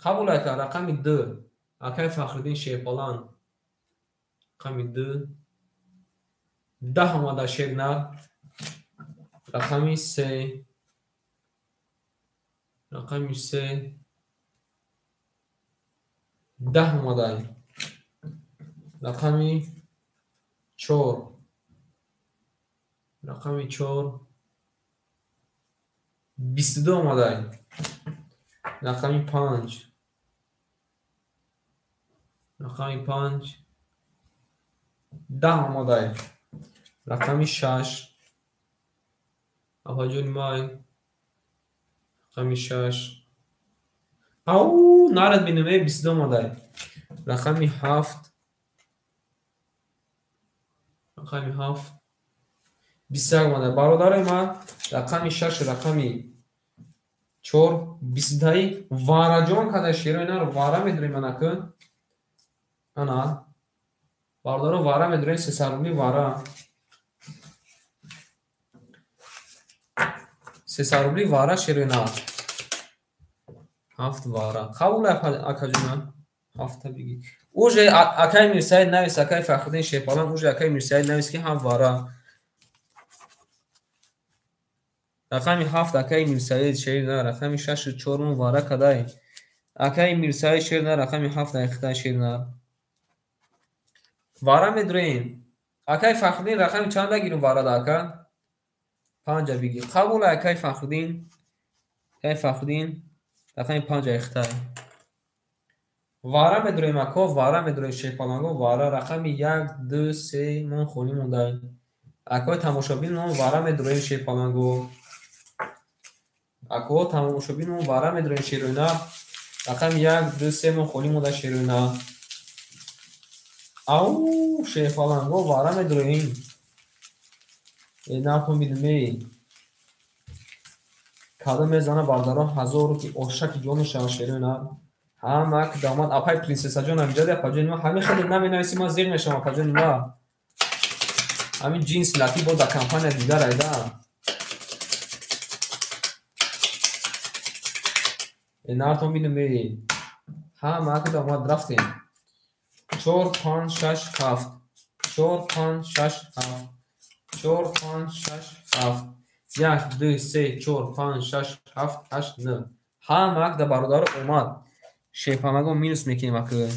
[SPEAKER 1] Қабул ака рақами 2. Акай Фахриддин шерпаланг. Рақами 2. 10 омада шер нар. Рақами 3. Рақами 3. 10 омада. Рақами 4. Рақами 4. 22 омада. Рақами 5. Рақами 5. 10 омада. Рақами 6. Апаҷони май. Рақами 6. Ау, нарад бинем, 22 омада. Рақами 7. Рақами 7. 21 омада. Бародарои ман, рақами 6, рақами 4, 22 вараҷон када шерои нар вара медурем анаку. Ана. Бародаро вара медурем 300 рубли вара. 300 рубли вара шерои нар. 7 вара. Қабул акаҷона. 7 бигӣ. Уже акай Мирсаид навис, акай Фахриддин шерпаланг, уже акай Мирсаид навис ки 7 вара. Рақами 7 акай Мирсаид шери нар, рақами 6 4 вара кадай. Акай Мирсаид шери нар, рақами 7 айхтай шери нар. Вара медурем. Акай Фахриддин рақами чанд бигирем варада ака? 5 бигир. Қабул акай Фахриддин. Акай Фахриддин рақами 5 айхтай. Вара медурем ако, вара медурем шерпаланго, вара рақами 1 2 3 мон холӣ монда. Акои тамошобин мон вара медурем шерпаланго. Ако тамошобин мон вара медурем шероина. Рақами 1 2 3 мон холӣ монда шероина. Ау, шерпаланго вара медурем. Накун бидме. Кадом мезана бардаро 1000 рупи ошаки ҷону шава шероина. Ҳама дамад апай принсессаҷон ҳамиҷади апаҷони ма ҳамин хеле наменависӣ ман зиқ мешавам апаҷони ма. Ҳамин ҷинс латӣ бо дар компания дигар айда. Нартон бинем эй. Ҳама дамад рафтем. 4 5 6 7. 4 5 6 7. 4 5 6 7. 1 2 3 4 5 6 7 8 9. Ҳама да бародаро омад. Шерпалаго минус мекунем ака.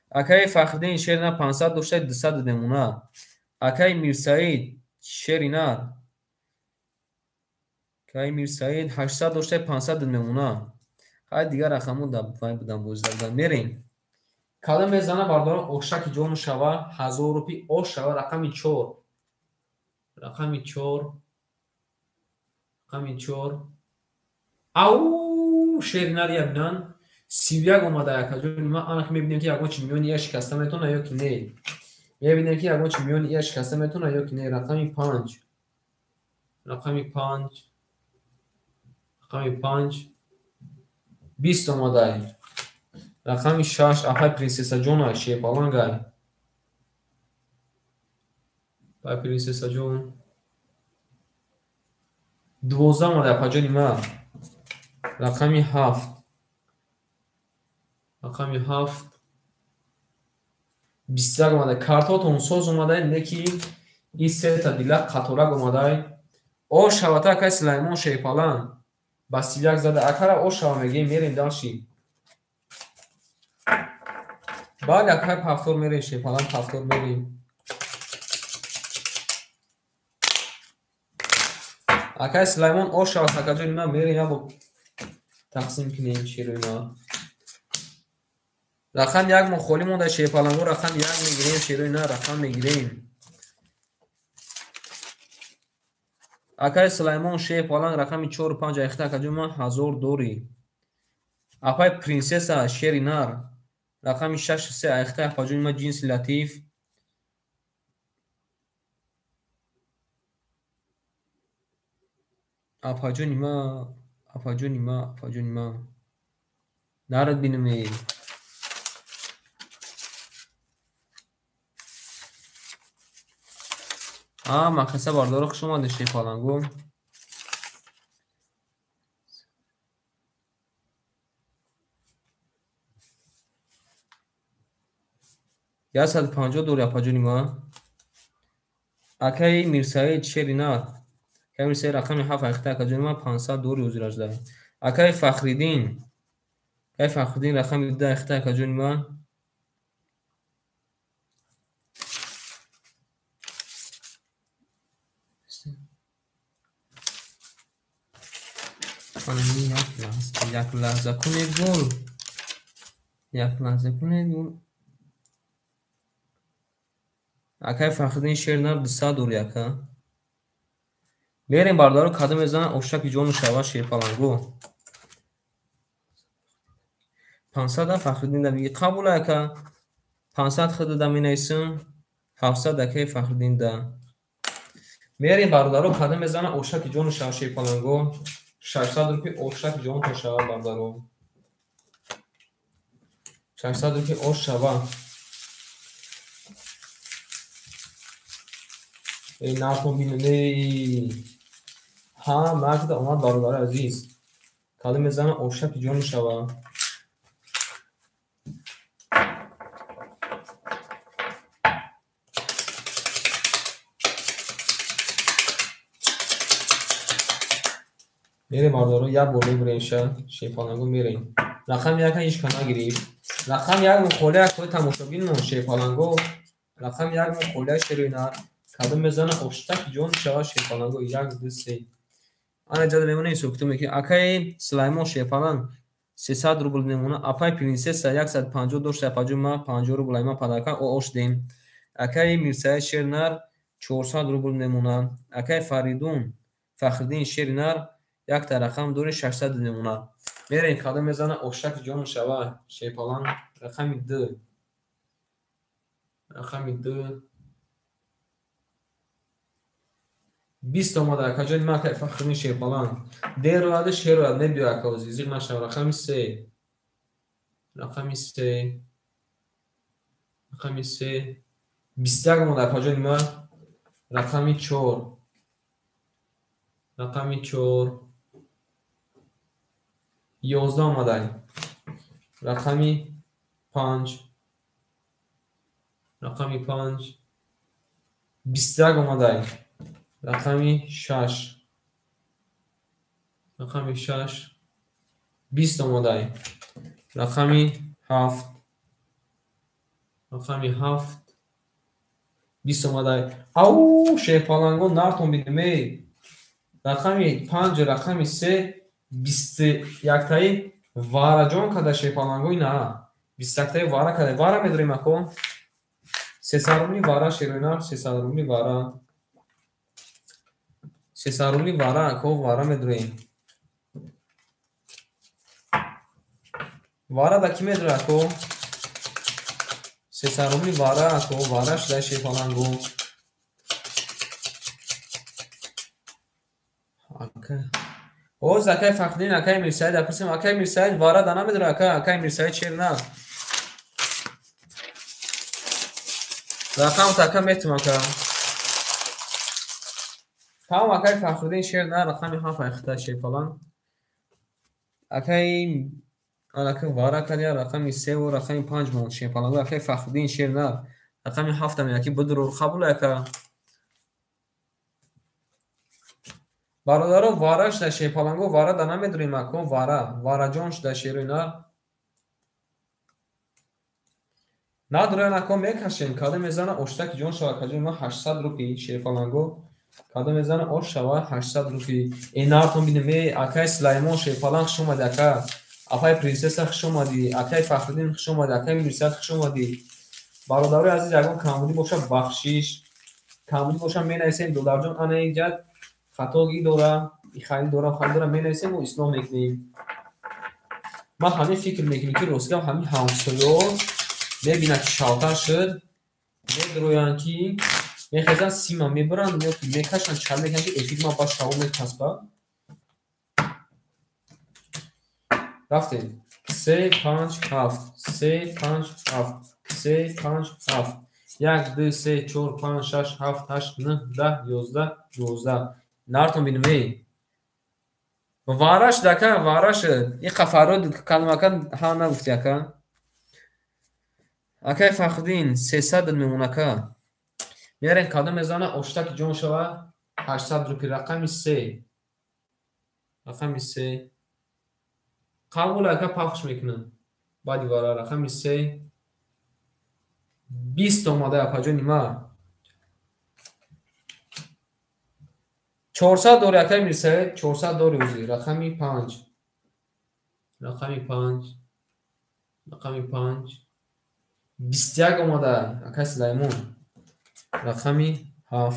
[SPEAKER 1] Акаи Фахриддин шери нар 500 дошта 200 мемона. Акаи Мирсаид шери нар. Акаи Мирсаид 800 дошта 500 мемона. Хай дигар рақамҳо дар вай будан бозида будан. Мерем. Кадом мезана бародаро ошаки ҷону шава 1000 рупи ош шава рақами 4. Рақами 4. Рақами 4. Ау, шери нар я бинан. 31 омада акаҷони ман. Ана ки мебинем ки ягон чи миёни я шикаста метавона ё ки не. Мебинем ки ягон чи миёни я шикаста метавона ё ки не. Рақами 5. Рақами 5. Рақами 5. 20 омада. Рақами 6 апай принсессаҷон шерпалангай. Апай принсессаҷон 12 омада апаҷони ман. Рақами 7. Рақами 7. 21 омада. Картотон соз омада, не ки ин сета дила қаторак омада. Ош шавата акай Сулаймон Шерпаланг ба 31 зада. Акара ош шава мегем, мерем дальше. Бале, акай повтор мерем, Шерпаланг повтор мерем. Акай Сулаймон ош шава акаҷони ман мерем, ябо тақсим кунем шерои ман. Рақам 1 мо холӣ монда Шерпаланго, рақам 1 мегирем, шерои на рақам мегирем. Акай Сулаймон Шерпаланг рақами 4 5 айхта акаҷони ман 1000 дори. Апай Принсесса шери нар рақами 6 3 айхта апаҷони ман ҷинси латиф. Апаҷони ма, апаҷони ма, апаҷони ма. Нарад бинаме. Макаса бардоро хуш омадед Шерпаланго. Яксаду панҷоҳ дори апаҷони ма. Акаи Мирсаид шери нар. Акаи Мирсаид рақами 7 айхта акаҷони ма 500 дори ҳозиражда. Акаи Фахриддин. Акаи Фахриддин рақами 2 айхта акаҷони ма. Як лаҳза кунед гул. Як лаҳза кунед гул. Акаи Фахриддин шер нар 200 дори ака. Мерем бародаро, кадом мезанад ошаки ҷону шава Шерпаланго. 500 Фахриддин да биги қабул ака. 500 худа да менависам, 700 акаи Фахриддин да. Мерем бародаро, кадом мезанад ошаки ҷону шава Шерпаланго. 600 рупи ошак ҷонто шава бародаро. 600 рупи ош шава. Эй нартон бинем, эй. Ҳа, марда омад бародари азиз. Кадом мезанад ошаки ҷону шава. Мерем бародаро, як бор мебурем ша, Шерпаланго мерем. Рақами 1 ҳеҷ ка нагирифт. Рақами 1 мухолия акои тамошобинмон Шерпаланго. Рақами 1 мухолия шерои нар. Кадом мезанад оштаки ҷон шава Шерпаланго 1 2 3. Ана ҷада мемонем сукуту мекунем. Акаи Сулаймон Шерпаланг 300 рубл мемонад. Апай Принсесса 150 дошта апаҷони ма 50 рубл ай ма падарка ош дем. Акаи Мирсаид шернар 400 рубл мемонад. Акаи Фаридун Фахриддин шернар якта рақам дори 600 мемонад. Мерем кадом мезанад ошаки ҷону шава Шерпаланг рақами 2. Рақами 2 20 омада акаҷони ман акаи Фахриддин Шерпаланг. Дер рояд шер рояд мебиё ака ози зиқ нашав. Рақами 3. Рақами 3. Рақами 3 21 омада акаҷони ман. Рақами 4. Рақами 4 11 омадай. Рақами 5. Рақами 5 21 омадай. Рақами 6. Рақами 6 20 омадай. Рақами 7. Рақами 7 20 омадай. Ау, Шерпаланго нартон бинем эй. Рақами 5, рақами 3 21таи вараҷон када Шерпаланго ина. 21таи вара када. Вара медорем ако. 300 рубли вара шерои нар, 300 рубли вара. 300 рубли вара ако вара медорем. Вара да ки медора ако? 300 рубли вара ако вара шуда Шерпаланго. Ака. Оз акай Фахриддин, акай Мирсаид апурсем, акай Мирсаид вара да намедора ака, акай Мирсаид шер на. Рақам така метум ака. Тамом акай Фахриддин шер на рақами 7 айхта Шерпаланг. Акай анака вара кадя рақами 3 ва рақами 5 монд Шерпаланг. Акай Фахриддин шер на рақами 7 яки бидро қабул ака. Бародаро, вара шуда шерпаланго, вара да намедурем ако, вара, вараҷон шуда шерои нар. Надурен ако, мекашем, кадом мезана оштаки ҷон шава, каҷои ма 800 рупи шерпаланго. Кадом мезана ош шава 800 рупи. Э нартон бинем, э акай Сулаймон шерпаланг хуш омади ака. Апай принсесса хуш омадӣ, акай Фахриддин хуш омадӣ, акай Мирсият хуш омадӣ. Бародарои азиз, ягон камбудӣ боша бахшиш. Камбудӣ боша менависем, додарҷон ана инҷа хатогӣ дора, ихали дора, хали дора менависем ва ислоҳ мекунем. Ман ҳамин фикр мекунем ки ростгап ҳамин ҳамсоё мебинад ки шалтар шуд, медроянд ки мехезанд сима мебаранд ё ки мекашанд, чал мекунанд ки эфир ма ба шаво мечаспад. Рафтем. 3 5 7 3 5 7 3 5 7 1 2 3 4 5 6 7 8 9 10 11 12. Нартон бинем эй. Вара шуд ака, вара шуд. Ин қафарро калимака ҳа нагуфти ака. Акай Фахриддин 300 мемон ака. Мерем кадом мезана оштаки ҷон шава 800 рупи рақами 3. Рақами 3. Қабул ака пахш мекунам. Баъди вара рақами 3. 20 омада апаҷони ма. 400 дори акай Мирсаид, 400 дори ӯзи. Рақами 5. Рақами 5. Рақами 5. 21 омада акай Сулаймон. Рақами 7.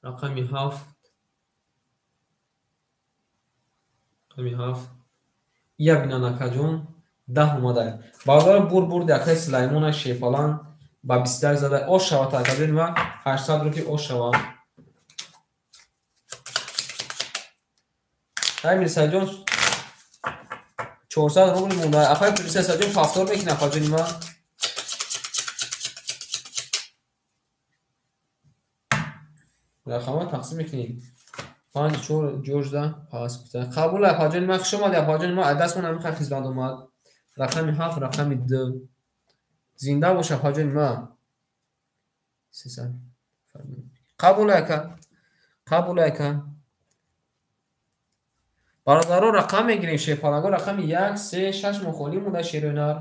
[SPEAKER 1] Рақами 7. Рақами 7. Ия бинан акаҷон 10 омада. Бародаро бур бурди акай Сулаймона шерпалан ба 21 зада. Ош шавад акаҷони ма 800 рупи ош шавад. Ай Мирсаидҷон 400 рубл монда. Апай Принсессаҷон повтор мекунад апаҷони ма. Рақамҳо тақсим мекунем. 5 4 ҷожда пас гуфта. Қабул апаҷони ма, хуш омадӣ апаҷони ма. Дастмон ҳамин хел хизмат омад. Рақами 7, рақами 2. Зинда бош апаҷони ма. 300. Қабул ака. Қабул ака. Бародаро рақам мегирем шерпаланго рақами 1 3 6 мо холӣ монда шерои нар.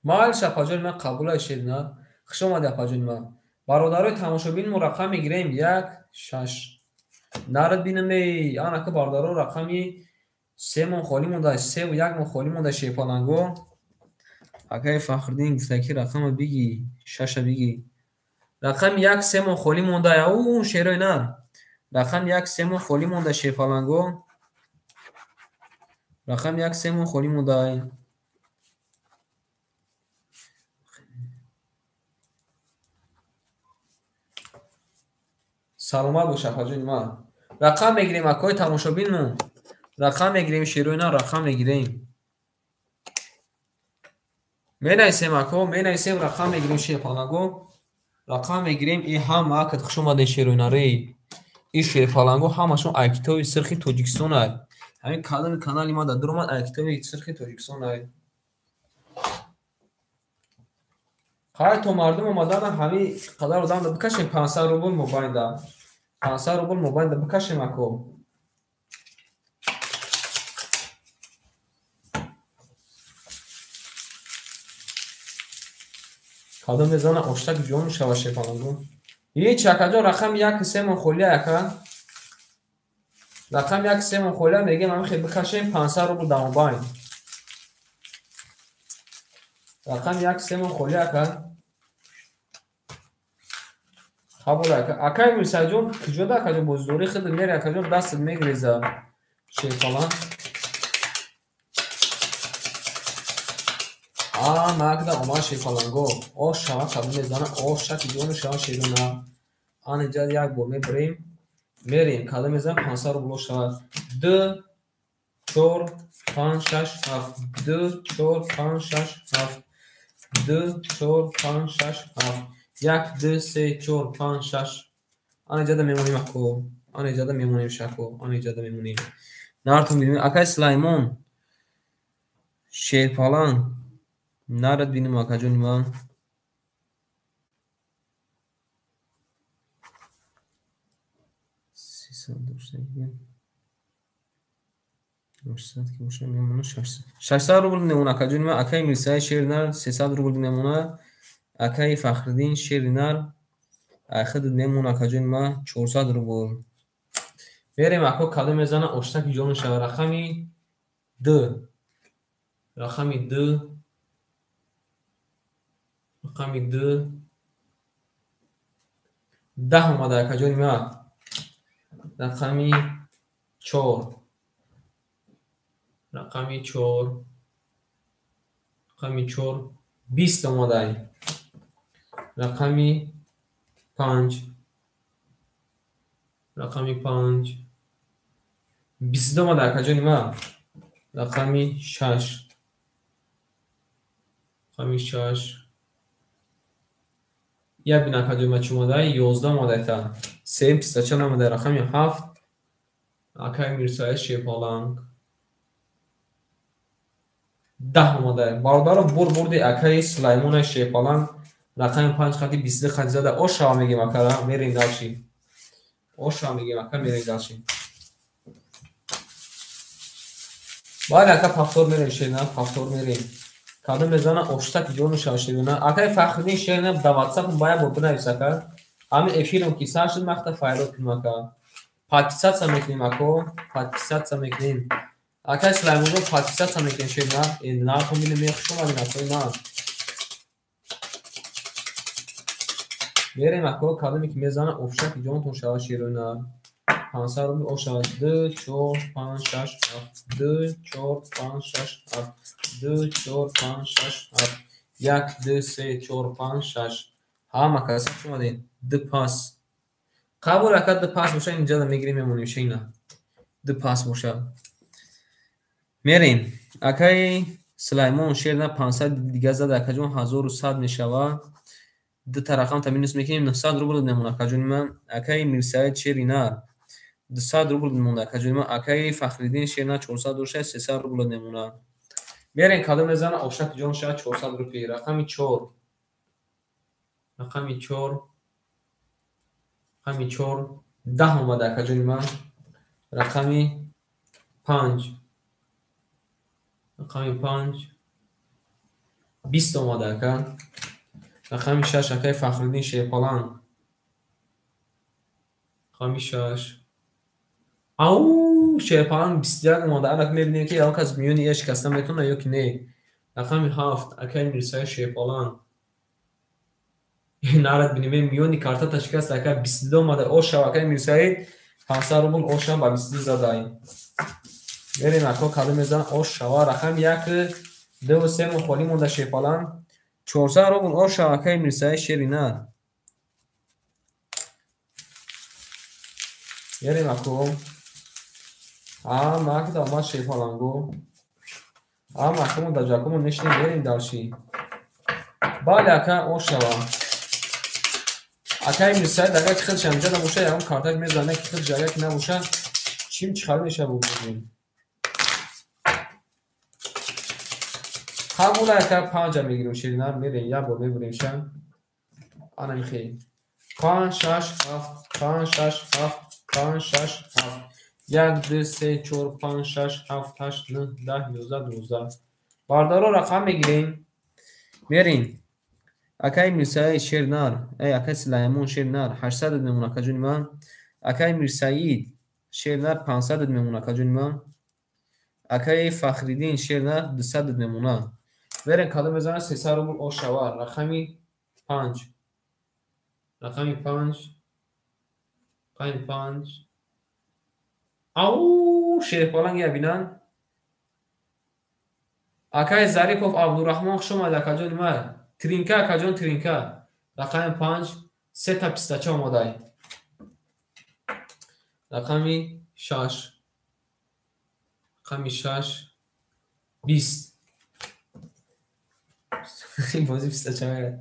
[SPEAKER 1] Майлш апаҷони ман қабул ай шеринар. Хуш омадӣ апаҷони ман. Бародарои тамошобин мо рақам мегирем 1 6. Нарад бинем эй, анака бародаро рақами 3 мо холӣ монда, 3 ва 1 мо холӣ монда шерпаланго. Акай Фахриддин гуфта ки рақама бигӣ, 6-а бигӣ. Рақами 1 3 мо холӣ монда, ау шерои нар. Рақами 1 3 мо холӣ монда шерпаланго. Рақами 1 3 мо холӣ монда. Саломат бош апаҷони ман. Рақам мегирем акои тамошобинмон. Рақам мегирем шерои нар, рақам мегирем. Менависем ако, менависем рақам мегирем шерпаланго. Рақам мегирем и ҳама акат хуш омадед шерои наре. И шерпаланго ҳамашон ай китоби сирхи Тоҷикистон ай. Ҳамин кадоми канали ма дар дур омад ай китоби сирхи Тоҷикистон ай. Қай то мардум омадан ҳамин қадар одам да бикашем 500 рубл мобайнда. 500 рубл мобайнда бикашем ако. Кадом мезана оштак ҷон шава шерпаланго. Ҳеч акаҷон рақами 1 3 мо холӣ ака. Рақами 1 3 мо холӣ мегем ҳамин хел бикашем 500 рубл дар мобайн. Рақами 1 3 мо холӣ ака. Қабул ака. Акай Мирсаидҷон куҷода акаҷон боздорӣ хид мери акаҷон дастат мегреза шерпалан. А магда омад шерпаланго. Ош шава кадом мезана ош шаки ҷону шава шерона. Ана инҷа як бор мебарем. Мерем кадом мезана 500 рубл ош шава. 2 4 5 6 7 2 4 5 6 7 2 4 5 6 7 1 2 3 4 5 6. Ана инҷада мемонем ако. Ана инҷада мемонем шако. Ана инҷада мемонем. Нартон бинем акай Сулаймон шерпалан. Нарад бинем акаҷони ман. 300 дошта. 800 ки боша мемона 600. 600 рубл мемона акаҷони ман. Акаи Мирсаид шери нар 300 рубл мемона. Акаи Фахриддин шери нар айхид мемона акаҷони ман 400 рубл. Мерем ако кадом мезана оштаки ҷон шава. Рақами 2. Рақами 2. Рақами 2. 10 омада акаҷони ман. Рақами 4. Рақами 4. Рақами 4. 20 омадай. Рақами 5. Рақами 5. 22 омада акаҷони ман. Рақами 6. Рақами 6. Як бин акаҷони ман чӣ омадай? 11 омадай та. 3 пистача намадай. Рақами 7. Акаи Мирсаид Шерпаланг. 10 омадай. Бародаро бурди акаи Сулаймонаи Шерпаланг. Рақами 5 хати 22 хати зада. Ошава мегем акара, мерем дальше. Ошава мегем ака, мерем дальше. Бале ака повтор мерем шерина, повтор мерем. Кадом мезана оштаки ҷону шава шерина. Акаи Фахриддин шерина да WhatsApp ба як бор бинавис ака. Ҳамин эфирам ки сар шуд махта файло кунем ака. Подписаться мекунем ако, подписаться мекунем. Акаи Сулаймонҷон подписаться мекунем шерина. Нархо миле мехуш омадин акои ман. Мерем ако кадоме ки мезана оштаки ҷонтон шава шерина. 500 рубл ошава. 2 4 5 6 7 2 4 5 6 7 2 4 5 6 7 1 2 3 4 5 6. Ҳама каса хуш омадин. 2 пас. Қабул ака 2 пас боша инҷа мегирем мемонем шина. 2 пас боша. Мерем. Акаи Сулаймон шерна 500 дига зада акаҷон 1100 мешава. 2 та рақам та минус мекунем 900 рубл мемона акаҷони ман. Акаи Мирсаид шери нар 200 рубл мемона акаҷони ман. Акаи Фахриддин шерна 400 доша 300 рубл мемона. Мерем кадом мезана оштаки ҷон шава 400 рупи. Рақами 4. Рақами 4. Рақами 4. 10 омада акаҷони ман. Рақами 5. Рақами 5. 20 омада ака. Рақами 6 акаи Фахриддин Шерпаланг. Рақами 6. Ау, Шерпаланг 21 омада. Ана мебинем ки ягон кас миёни я шикаста метавонад ё ки не. Рақами 7 акаи Мирсаид Шерпаланг. Нарад бинем миёни картата шикаста ака 22 омада. Ошав акаи Мирсаид 500 рубл ошав ба 22 задай. Мерем ако кадом мезан ошава. Рақами 1 2 3 холӣ монда Шерпаланг. 400 рубл ошав акаи Мирсаид шери нар. Мерем ако. Ама акда омад Шерпалангу. Ама акамо дар ҷакомо нешинем мерем дальше. Бале ака ошава. Акаи Мирсаид агар ки худаш ҳамҷа набоша ягон картак мезанад ки худаш агар ки набоша чим чӣ хабар мешава бубинем. Қабул ака 5 мегирем шеринар мерем як бор мебурем ша. Ана михел. 5 6 7 5 6 7 5 6 7 1 2 3 4 5 6 7 8 9 10 11 12. Бардаро рақам мегирем. Мерем. Акаи Мирсаид шернар, эй акаи Сулаймон шернар 800 мемона акаҷони ман. Акаи Мирсаид шернар 500 мемона акаҷони ман. Акаи Фахриддин шернар 200 мемона. Мерем кадом мезанад 300 рубл ошава. Рақами 5. Рақами 5. Рақами 5. Ау, Шерпаланг я бинан. Акаи Зарипов Абдурахмон хуш омад акаҷони ман. Тринка акаҷон тринка. Рақами 5 се та пистача омадай. Рақами 6. Рақами 6 20. Бози пистача мегирад.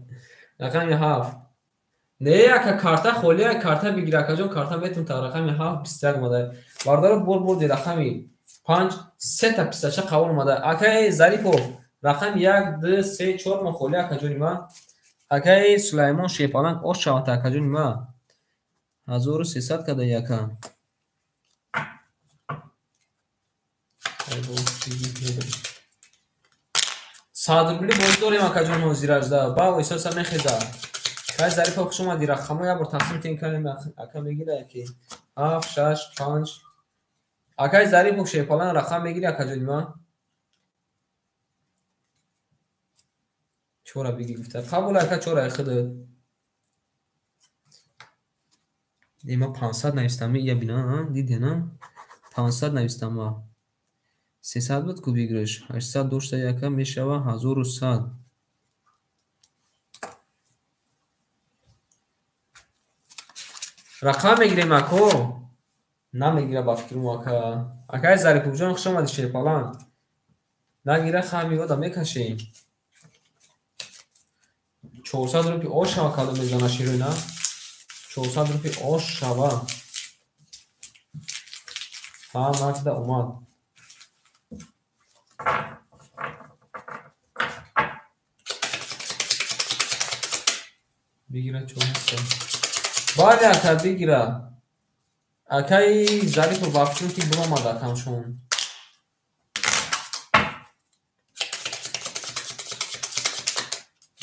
[SPEAKER 1] Рақами 7. Не ака карта холия карта бигир акаҷон карта метун та рақами 7 21 омадай. Бародаро бурди рақами 5 се та пистача қабул омадай. Акаи Зарипов рақами 1 2 3 4 мо холия акаҷони ман. Акаи Сулаймон Шерпаланг ош шавад акаҷони ман. 1300 када яка. 100 рубли боз дорем акаҷон ҳозиражда. Ба ҳисоса мехеза. Кай Зарипов хуш омадӣ. Рақамҳо як бор тақсим кунем, кардем ака мегира яке. 7 6 5. Акай Зарипов Шерпалан рақам мегири акаҷони ман? Чора биги гуфта. Қабул ака чора худат. Ма 500 навистам, ия бина, дидена? 500 навистам ма. 300 буд ку бигириш. 800 дошта яка мешава 1100. Рақам мегирем ако? Намегира ба фикрам ака. Акай Зариповҷон хуш омадӣ Шерпалан. Нагира хамиода мекашем. 400 рупи ош шава кадом мезана ширина? 400 рупи ош шава. Ҳа, накда омад. Бигира 400. Бале ака бигира. Акаи Зарипов ба фикрам ки биромад акамшон.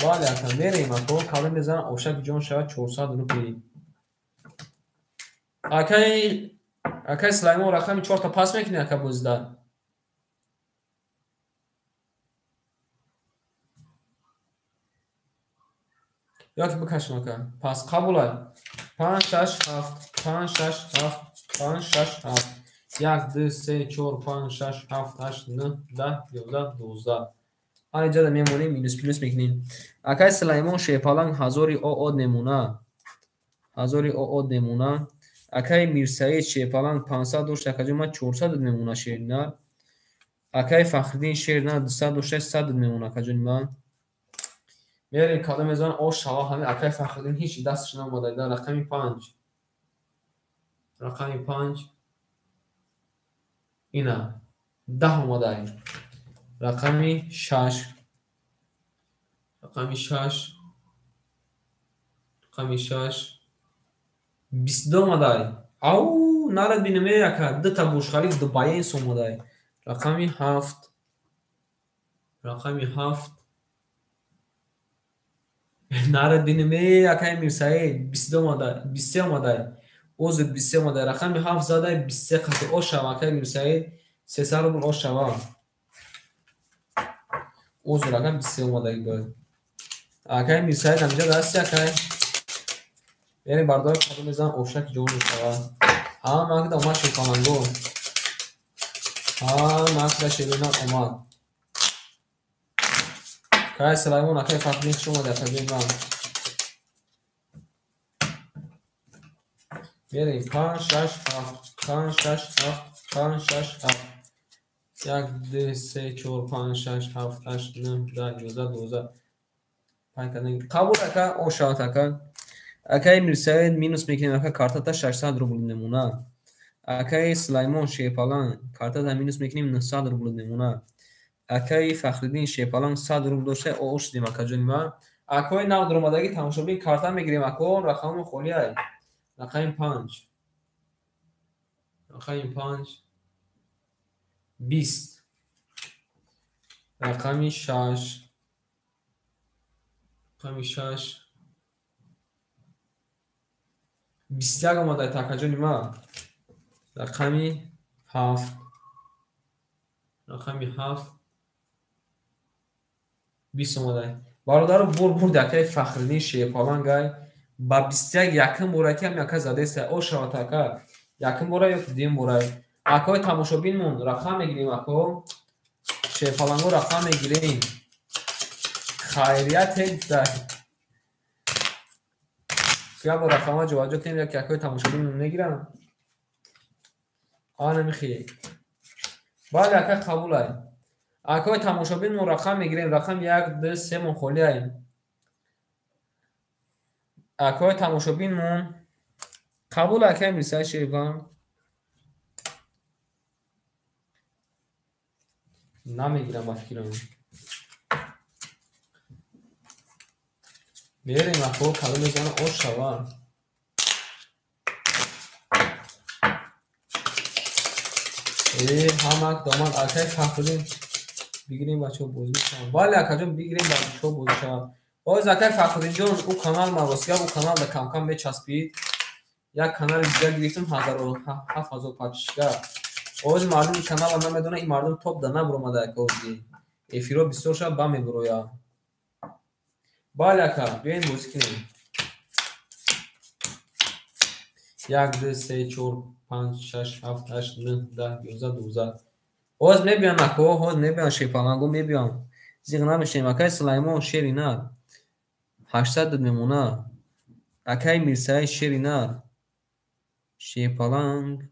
[SPEAKER 1] Бале ака мерем ако кадом мезана ошак ҷон шава 400 рупи. Акай Сулаймон рақами 4-та пас мекунӣ ака бозида? Ёки бикашем ака. Пас қабулай. 5 6 7 5 6 7 5 6 7 1 2 3 4 5 6 7 8 9 10 11 12. Ҳар иҷода мемонем, минус плюс мекунем. Акай Сулаймон Шерпаланг 1000 ООД мемона. 1000 ООД мемона. Акай Мирсаид Шерпаланг 500 дошт, акаҷон ман 400 мемона шерина. Акай Фахриддин Шерна 200 дошта, 100 мемона акаҷони ман. Мерем кадом мезанам ош шава ҳами акай Фахриддин ҳеч дасташ наомада. Дар рақами 5. Рақами 5 ина 10 омада. Рақами 6. Рақами 6. Рақами 6 22 омадай. Ау, нарад бинем ака, дута Бурҷ-Халиф Дубаенс омадай. Рақами 7. Рақами 7. Нарад бинем акаи Мирсаид 22 омадай, 23 омадай. Узр 23 омадай. Рақами 7 задай 23 қати ош шава акаи Мирсаид 300 рубл ош шава. Узр ака 23 омадай буд. Акаи Мирсаид ҳамҷа дасти акай. Яъне бардор кадом мезанам ошак ҷон мешава. Ҳа, макда омад Шерпаланго. Ҳа, макда Шерина омад. Кай Сулаймон акай Фахриддин хуш омадӣ акаҷони ман. Мерем 5 6 7 5 6 7 5 6 7 1 2 3 4 5 6 7 8 9 10 11 12 5 кардем. Қабул ака, ош шавад ака. Акаи Мирсаид минус мекунем ака картата 600 рубл мемона. Акаи Сулаймон Шерпалан картата минус мекунем 900 рубл мемона. Акаи Фахриддин Шерпалан 100 рубл дошта, ош шудем акаҷони ман. Акои нав дуромадагӣ тамошобин карта мегирем ако, рақамон холӣ ай. Рақами 5. Рақами 5 20. Рақами 6. Рақами 6 21 омадай такаҷони ман. Рақами 7. Рақами 7 20 омадай. Бародаро бурд акаи Фахриддин Шерпалангай ба 21 якум бора ки ҳам яка задаеста. О шавад ака. Якум бора ё дуюм бора. Акои тамошобинмон рақам мегирем ако. Шерпаланго рақам мегирем. Хайрият ҳеҷ. Як бор рақамҳо ҷобаҷо кунем, яке акои тамошобинмон мегирам. Ана михи. Бале ака қабулай. Акои тамошобинмон рақам мегирем. Рақам 1 2 3 мон холӣ ай. Акои тамошобинмон қабул акаи Мирсаид Шерпалан. Намегирам ба фикрам. Мерем ако кадом мезана ош шава. Ҳамак домад акай Фахриддин бигирем бачаҳо бозӣ мешаванд. Бале акаҷон бигирем бачаҳо бозӣ шаванд. Боз акай Фахриддинҷон ӯ канал ман ростига ӯ канал да камкам мечаспид. Як канали дигар гирифтам 7000 подписчика. Оз мардум канала намедона, ин мардум топ да набуромада ака ози. Эфиро бисёр шава ба мебуроя. Бале ака, биёем бозӣ кунем. 1 2 3 4 5 6 7 8 9 10 11 12. Оз мебиён ако, ҳоз мебиён шерпаланго мебиён. Зиғ намешем. Акай Сулаймон шери нар. 800 мемона. Акай Мирсаид шери нар. Шерпаланг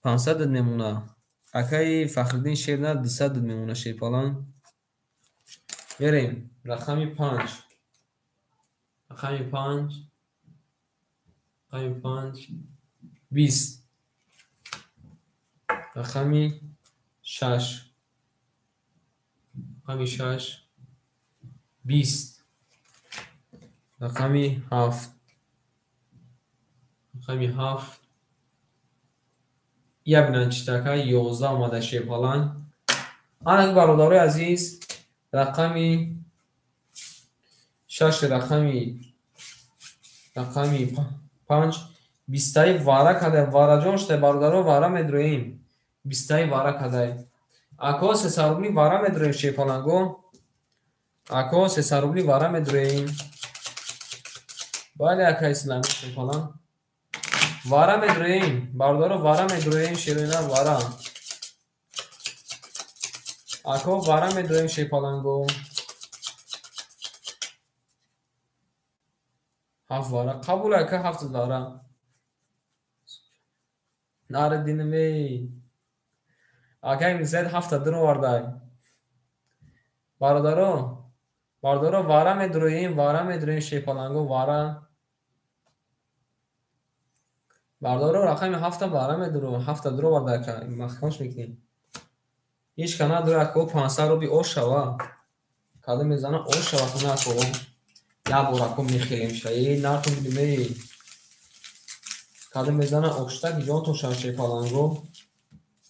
[SPEAKER 1] 500 мемона. Акай Фахриддин шери нар 200 мемона шерпаланг. Мерем. Рақами 5. Рақами 5. Рақами 5. 20. Рақами 6. Рақами 6. 20. Рақами 7. Рақами 7. Я бинан читака 11 омада шерпаланг. Ана бародарои азиз, рақами 6, рақами 5 бистаи вара кадай. Вараҷон шудай бародаро, вара медроем. Бистаи вара кадай. Ако 300 рубли вара медроем шерпаланго. Ако 300 рубли вара медроем. Бале акай Сулаймон шерпаланг. Вара медроем. Бародаро вара медроем шероина вара. Ако вара медроем шерпаланго. 7 вара. Қабул ака 7 вара. Нарадинаме. Акай Мирсаид 7 дуровардай. Бародаро, бародаро вара медроем, вара медроем шерпаланго вара. Бародаро рақами 7 вара медроем, 7 дуровардай ака. Махкамш мекунем. Ҳеч ка надора ако 500 руби ош шава. Кадом мезана ош шава хона ако. Як бор ако мехелем ша. Э нартон бидиме. Кадом мезана оштак ҷонтон шава шерпаланго.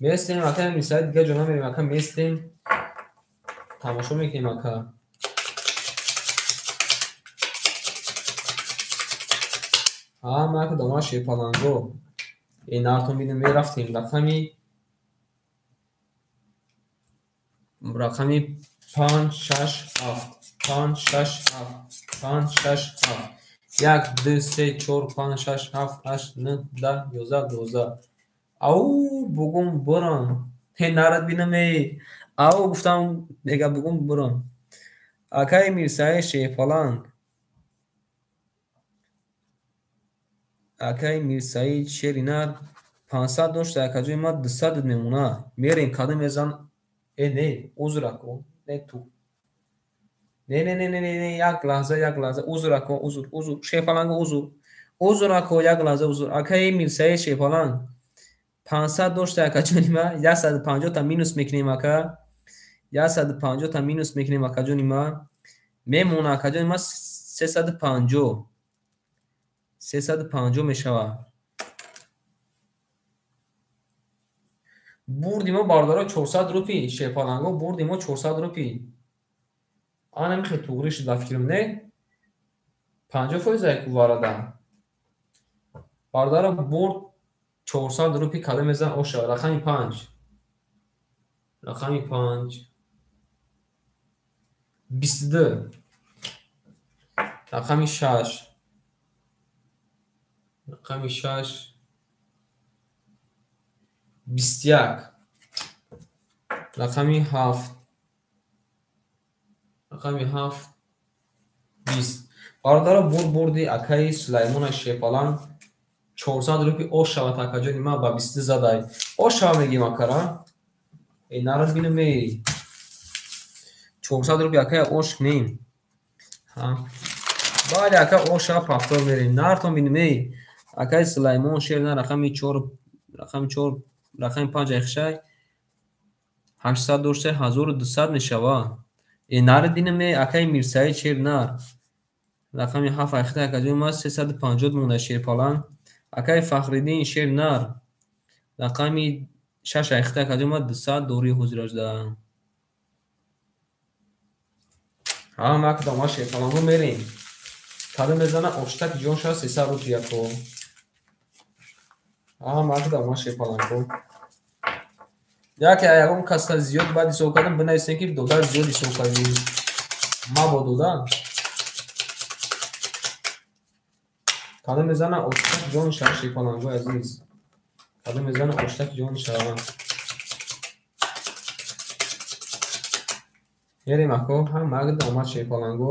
[SPEAKER 1] Местем ака Мирсаид дигар ҷо намерем ака местем. Тамошо мекунем ака. Ҳама ака дома шерпаланго. Э нартон бидим мерафтем рақами 5 6 7 5 6 7 5 6 7 1 2 3 4 5 6 7 8 9 10 11 12. Ау бугум бурам. Ҳе нарад бинаме. Ау гуфтам мега бугум бурам. Акай Мирсаид шерпаланг. Акай Мирсаид шери нар 500 дошта акаҷои ма 200 мемона. Мерем кадом мезан. Э не, узр ако, не ту. Не не не не не, як лаҳза, як лаҳза, узр ако, узр, узр, шерпаланго узр. Узр ако, як лаҳза узр. Акаи Мирсаид шерпаланг 500 дошта акаҷони ма 150 та минус мекунем ака. 150 та минус мекунем акаҷони ма. Мемона акаҷони ма 350. 350 мешава. Бурди мо бародаро 400 рупи шерпаланго, бурди мо 400 рупи. Ана михе туғри шуд ба фикрам, не? 50% ай варада. Бародаро бурд 400 рупи кадом мезан оша. Рақами 5. Рақами 5. 22. Рақами 6. Рақами 6. 21. Рақами 7. Рақами 7. 20. Бародаро бурди акаи Сулаймона шерпаланг 400 рупи ош шавад акаҷони ма ба 22 задай. Ош шава мегим акара. Э нарад бинам эй. 400 рупи акая ош кунем. Бале ака ош шава повтор мерем. Нартон бинам эй. Акаи Сулаймон шер на рақами 4, рақами 4, рақами 5 айхшай 800 дошта 1200 мешава. Э нарад бинам эй акаи Мирсаид шер нар. Рақами 7 айхта акаҷони ма 350 монда шерпаланг. Акаи Фахриддин шер нар. Рақами Шаш айхта акаҷон ма 200 дори ҳозиражда. Ҳа, макда ма шерпаланго мерем. Кадом мезана оштак ҷон ша 300 рубл яко. Ҳа, макда ма шерпаланго. Яке ягон каса зиёд баъд ҳисоб кардам, бинависем ки додар зиёд ҳисоб кардӣ. Мабо дода. Кадом мезана оштак ҷон ша шерпалангои азиз. Кадом мезана оштак ҷон ша. Мерем ако, ҳа магда омад шерпаланго.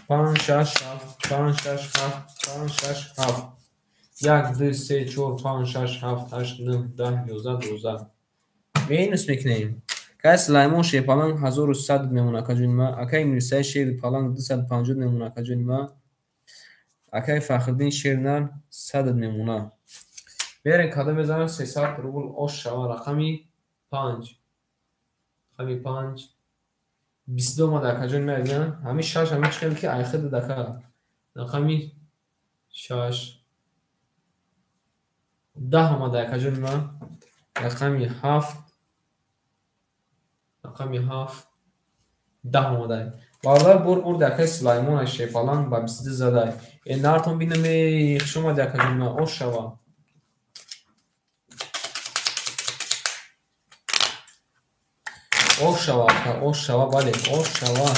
[SPEAKER 1] 5 6 7 5 6 7 5 6 7 1 2 3 4 5 6 7 8 9 10 11 12. Минус мекунем. Кай Сулаймон шерпаланг 1100 мемона акаҷони ма. Акай Мирсаид шерпаланг 250 мемона акаҷони ма. Акай Фахриддин шернар 100 мемона. Мерем кадом мезанам 300 рубл ош шава рақами 5. Рақами 5. 22 омада акаҷони ма яган. Ҳамин 6 ҳамин чӣ хел ки айхид дака. Рақами 6. 10 омада акаҷони ма. Рақами 7. Рақами 7. 10 омада. Бародар бурд акаи Сулаймон шерпаланг ба 22 задай. Э нартон бинам э хуш омади акаҷони ма ош шава. Ош шава ака, ош шава, бале, ош шава.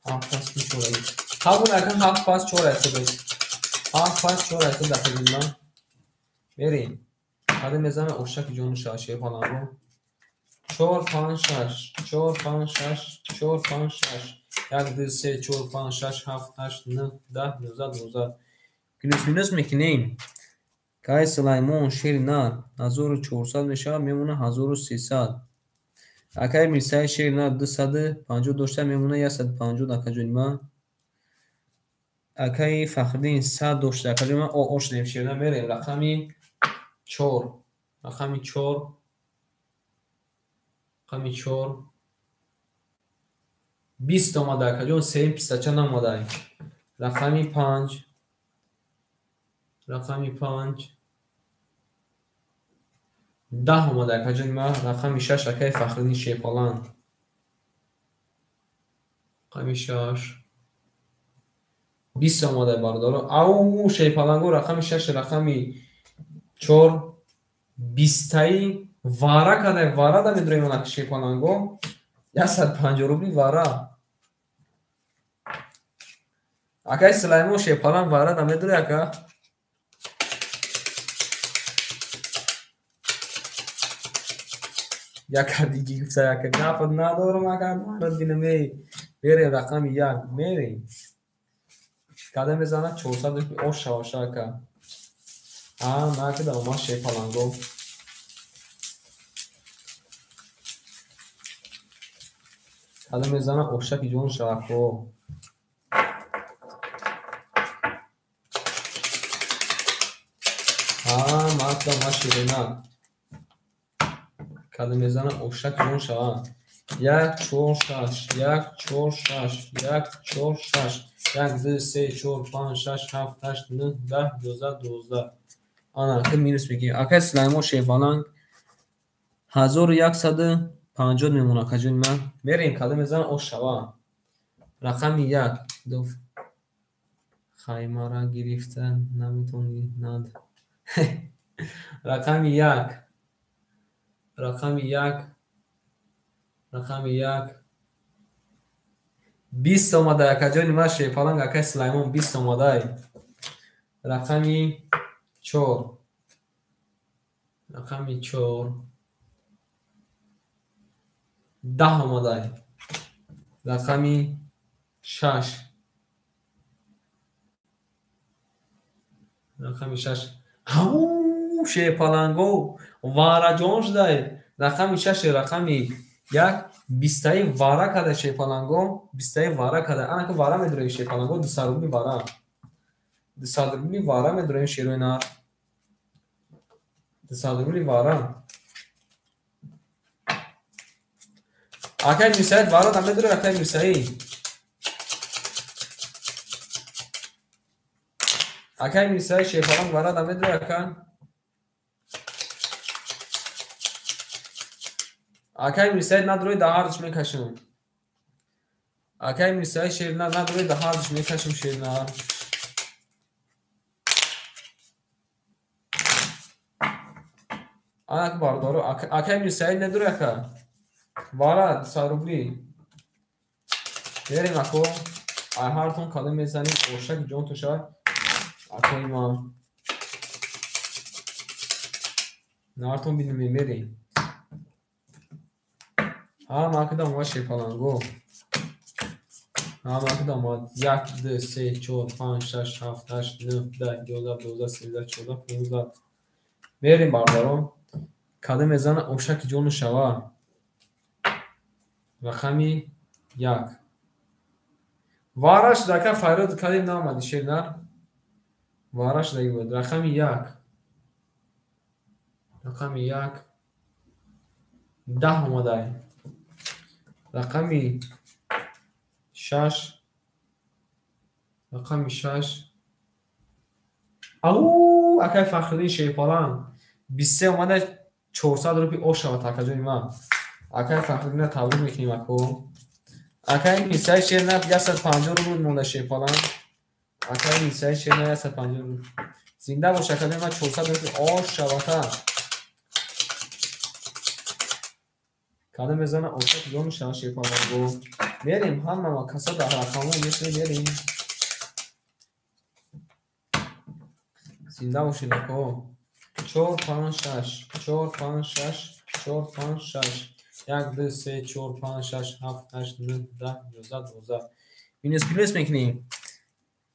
[SPEAKER 1] 7 пас 4 ай. Қабул ака 7 пас 4 ай худаш. 7 пас 4 ай худ акаҷони ма. Мерем. Кадом мезана оштаки ҷону шава шерпаланго. 4 5 6 4 5 6 4 5 6 1 2 3 4 5 6 7 8 9 10 11 12. Плюс минус мекунем. Кай Сулаймон шери нар 1400 мешавад, мемона 1300. Акай Мирсаид шери нар 250 дошта, мемона 150 акаҷони ма. Акаи Фахриддин 100 дошта, акаҷони ма. О, ош дем шери нар мерем. Рақами 4. Рақами 4. Рақами 4. 20 омада акаҷон, сеюм писача наомада. Рақами 5. Рақами 5. 10 омада акаҷони ма. Рақами 6 акаи Фахриддин шерпаланг. Рақами 6. 20 омада бародаро. Ау шерпаланго рақами 6 рақами 4 20таи вара кадай, вара да медроем ана шерпаланго. 150 рубли вара. Акай Сулаймон шерпаланг вара да медрои ака. Яка диги гуфта яка гап надорам ака нарад бинам эй. Мерем рақами 1 мерем. Кадом мезана 400 рубли ош шава ака. А накда омад шерпаланго. Кадом мезана оштаки ҷон шава ко. А макда омад ширинак. Кадом мезана оштаки ҷон шава. 1 4 6 1 4 6 1 4 6 1 2 3 4 5 6 7 8 9 10 11 12. Ана ки минус мекунем. Акай Сулаймон шерпаланг 1150 мемона акаҷони ман. Мерем кадом мезана ош шава. Рақами 1. Дуф. Хаймара гирифта наметавонӣ над. Рақами 1. Рақами 1. Рақами 1. 20 омада акаҷони ман шерпаланг акай Сулаймон 20 омадай. Рақами 4. Рақами 4. 10 омадай. Рақами 6. Рақами 6. Ау, шерпаланго вараҷон шудай. Рақами 6 рақами 1 20таи вара када шерпаланго, 20таи вара када. Ана ки вара медроем шерпаланго 200 рубли вара. 200 рубли вара медроем шерои нар. 200 рубли вара. Акай Мирсаид вара да медрои акай Мирсаид. Акай Мирсаид шерпаланг вара да медрои ака. Акай Мирсаид надрои да ҳардуш мекашам. Акай Мирсаид шернар надрои да ҳардуш мекашам шернар. Анак бардоро акай Мирсаид надрои ака. Вара 200 рубли. Мерем ако. Ай ҳартон кадом мезанем ошак ҷон то шавад. Акои ман. Нартон бинем мерем. Ҳама када омад шерпаланго. Ҳама када омад. 1, 2, 3, 4, 5, 6, 7, 8, 9, 10, 11, 12, 13, 14, 15. Мерем бародарон. Када мезана ошаки ҷону шава. Рақами 1. Вараш дака файрод кадем наомади шернар. Вараш даги буд. Рақами 1. Рақами 1. 10 омадай. Рақами 6. Рақами 6. Ау, акай Фахриддин шерпаланг. 23 омадай 400 рупи ош шавад акаҷони ман. Акай Фахриддинро табрик мекунем ако. Акай Мирсаид шернар 150 рубл монда шерпаланг. Акай Мирсаид шернар 150 рубл. Зинда бош акаҷони ман 400 рупи ош шавад. Када мезана ошак ҷон шава шерпаланго. Мерем ҳама каса дар рақамҳо мешавем мерем. Зинда бошед ако. 4 5 6 4 5 6 4 5 6 1 2 3 4 5 6 7 8 9 10 11 12. Минус плюс мекунем.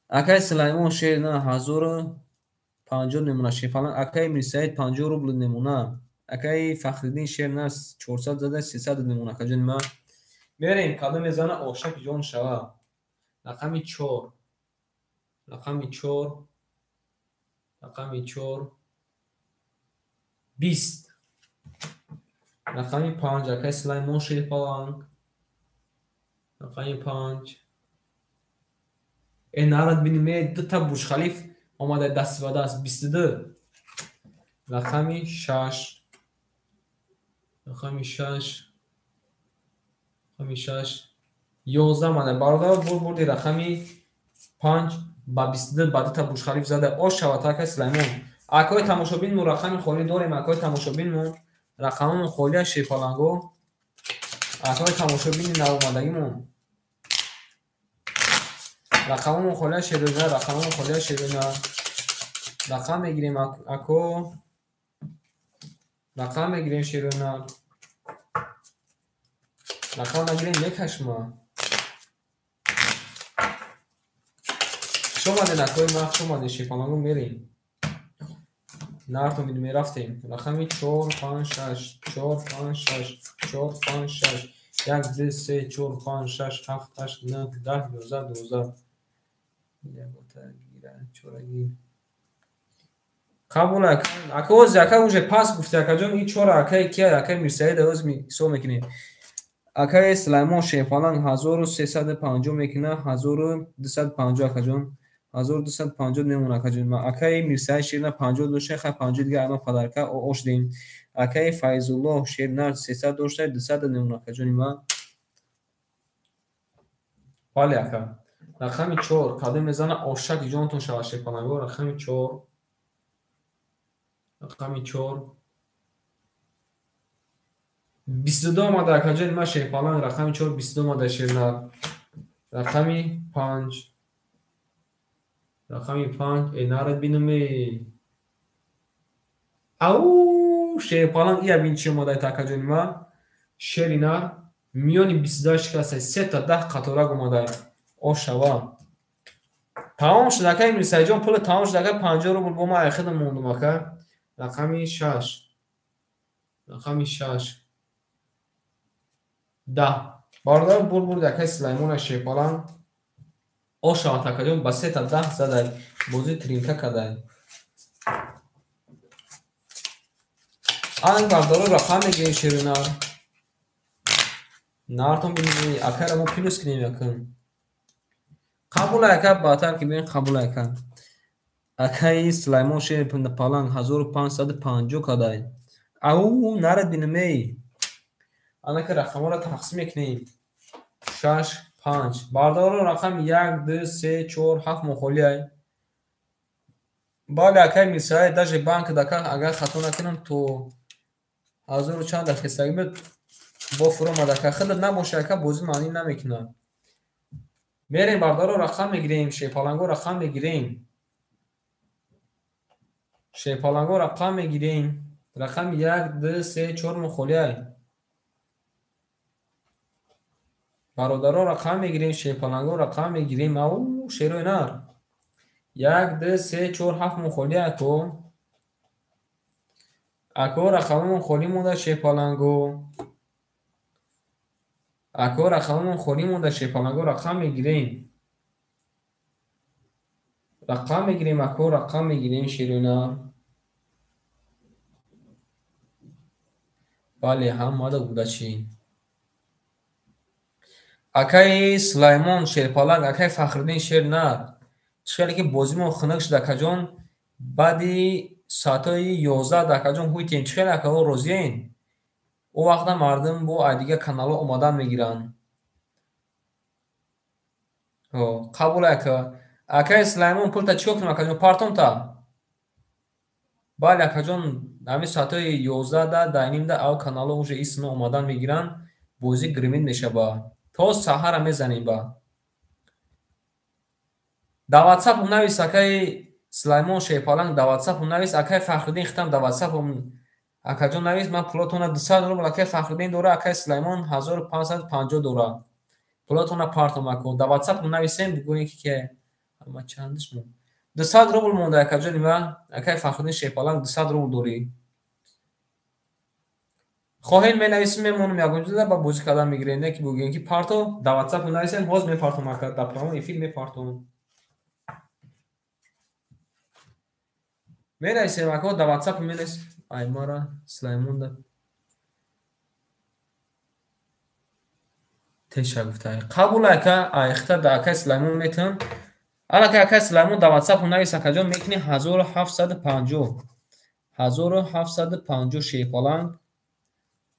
[SPEAKER 1] Акай Сулаймон шерна 1050 намуна шерпаланг. Акай Мирсаид 50 рубл намуна. Акай Фахриддин шерна 400 зада 300 намуна акаҷони ман. Мерем када мезана ошак ҷон шава. Рақами 4. Рақами 4. Рақами 4. 20. Рақами 5 акай Сулаймон шерпаланг. Рақами 5. Нарад бинем дута Бурҷ-Халиф омада даст ба даст 22. Рақами 6. Рақами 6. Рақами 6. 11 омада. Бародар бурди рақами 5 ба 22 ба дута Бурҷ-Халиф зада. Ош шавад акай Сулаймон. Акои тамошобинмон рақами холӣ дорем. Акои тамошобинмон рақамамон холӣ аст шерпаланго. Акои тамошобини навомадагимон. Рақамамон холӣ аст шерӯза, рақамамон холӣ аст шерӯза. Рақам мегирем ако. Рақам мегирем шерӯза. Рақам нагирем мекашма. Хуш омадед акои ман, хуш омадед шерпаланго мерем. Нартон бинем мерафтем. Рақами 4 5 6 4 5 6 4 5 6 1 2 3 4 5 6 7 8 9 10 11 12. Қабул ака ози ака уже пас гуфти акаҷон ин чора акаи кия акаи Мирсаид оз ҳисоб мекунем. Акаи Сулаймон шерпаланг 1350 мекунад 1250 акаҷон. 1250 мемонад акаҷон. Акаи Мирсаид шернар 50 дошта, хай 50 дига ама падарка ош дем. Акаи Файзуллоҳ шернар 300 дошта, 200 мемонад акаҷони ман. Бале ака. Рақами 4 кадом мезана ошак ҷонтон шавад шерпаланго. Рақами 4. Рақами 4. 22 омада акаҷони ман шерпаланг. Рақами 4 22 омада шернар. Рақами 5. Рақами 5 нарад бинам. Ау шерпаланг ия бин чи омада акаҷони ман. Шери нар миёни 22 шикаста 3 та 10 қаторак омада. Ошава. Тамом шуд акаи Мирсаидҷон, пули тамом шуд ака 50 рубл бо ман айхидам мондум ака. Рақами 6. Рақами 6. 10. Бародар бурд акаи Сулаймон шерпаланг. Ошава акаҷон ба 3 та 10 задай. Бозӣ тринка кадай. Ан бародаро рақам мегирем шеринар. Нартон бинем акаро мо плюс кунем якун. Қабул ака баъдтар ки бинем қабул ака. Акаи Сулаймон шерпаланг 1550 кадай. Ау нарад бинем эй. Анака рақамҳоро тақсим мекунем. 6, 5. Бародаро рақами 1, 2, 3, 4, 7 мухолиай. Бале, акай Мирсаид, даже банк дака агар хато накунам то ҳазору чанд дақиқаги буд бо фуромад ака. Худат набоша ака, бозӣ маънӣ намекунад. Мерем бародаро рақам мегирем, шерпаланго рақам мегирем. Шерпаланго рақам мегирем. Рақами 1, 2, 3, 4 мухолиай. Бародаро рақам мегирем, шерпаланго рақам мегирем. Ау, шерои нар. 1, 2, 3, 4, 7 мухолиай ако. Ако рақамамон холӣ монда шерпаланго. Ако рақамамон холӣ монда шерпаланго рақам мегирем. Рақам мегирем ако, рақам мегирем шерои нар. Бале, ҳамада удачи. Акаи Сулаймон шерпаланг, акаи Фахриддин шер нар. Чӣ хеле ки бозимон хунук шуд акаҷон, баъди соатҳои 11 акаҷон ҳуйтем. Чӣ хеле акаҳо розиен? О вақта мардум бо ай дигар каналҳо омадан мегиранд. Қабул ака. Акаи Сулаймон пулта чӣ кор кунам акаҷон? Партомта. Бале акаҷон, ҳамин соатҳои 11 дайнимда ав каналҳо уже истино омадан мегиранд, бозӣ гримид мешава. То саҳара мезанем ба. Дар ватсапам навис акаи Сулаймон шерпаланг, дар ватсапам навис, акаи Фахриддин хитам дар ватсапам акаҷон навис, ман пулотона 200 рубл акаи Фахриддин дора, акаи Сулаймон 1550 дора. Пулотона партом ако. Дар ватсапам нависем, бигӯем ки ама чандиш мо. 200 рубл монда акаҷони ма, акаи Фахриддин шерпаланг 200 рубл дорӣ. Хоҳем менависем, мемонем ягон ҷода ба бозӣ кардан мегирем, не ки бигӯем ки парто, дар ватсапам нависем, ҳоз мепартом ака, дар прямой эфир мепартом. Менависем ако, дар ватсап менависем. Ай мара Сулаймон да теша гуфта. Қабул ака, айхта да акаи Сулаймон метам. Алака акаи Сулаймон дар ватсап навис акаҷон, мекунӣ 1750. 1750 шерпаланг.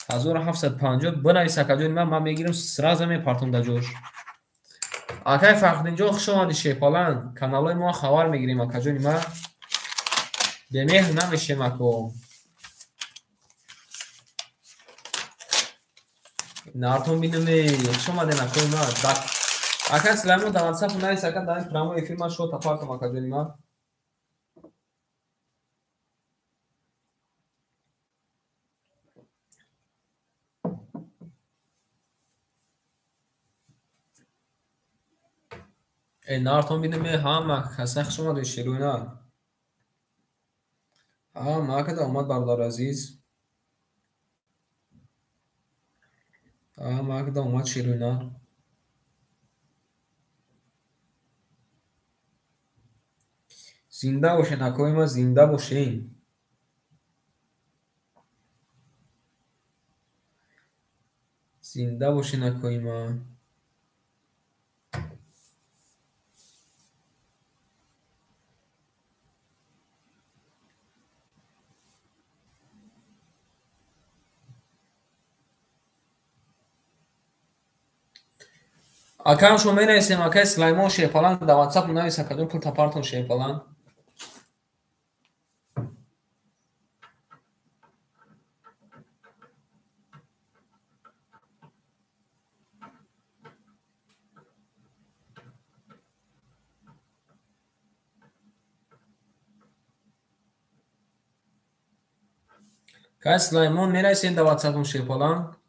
[SPEAKER 1] 1750 бинавис акаҷон, ман мегирам сразу мепартом дар ҷош. Акаи Фахриддинҷон хуш омадӣ шерпаланг. Каналҳои мо хабар мегирем акаҷони ман. Бемеҳр намешем ако. Нартон бинаме, хуш омадем акои ман. Ака Сулаймон дар ватсап навис ака, дар прямой эфир ман шота партом акаҷони ман. Нартон бинаме, ҳама каса хуш омадед шерои нар. Ҳама акада омад бародари азиз. Ҳама акада омад шерои нар. Зинда бошен акои ман, зинда бошен. Зинда бошен акои ман. Акам шумо менависем, акаи Сулаймон шерпаланг дар ватсап навис акаҷон, пул тапартон шерпаланг. Акаи Сулаймон менависем дар ватсапам шерпаланг.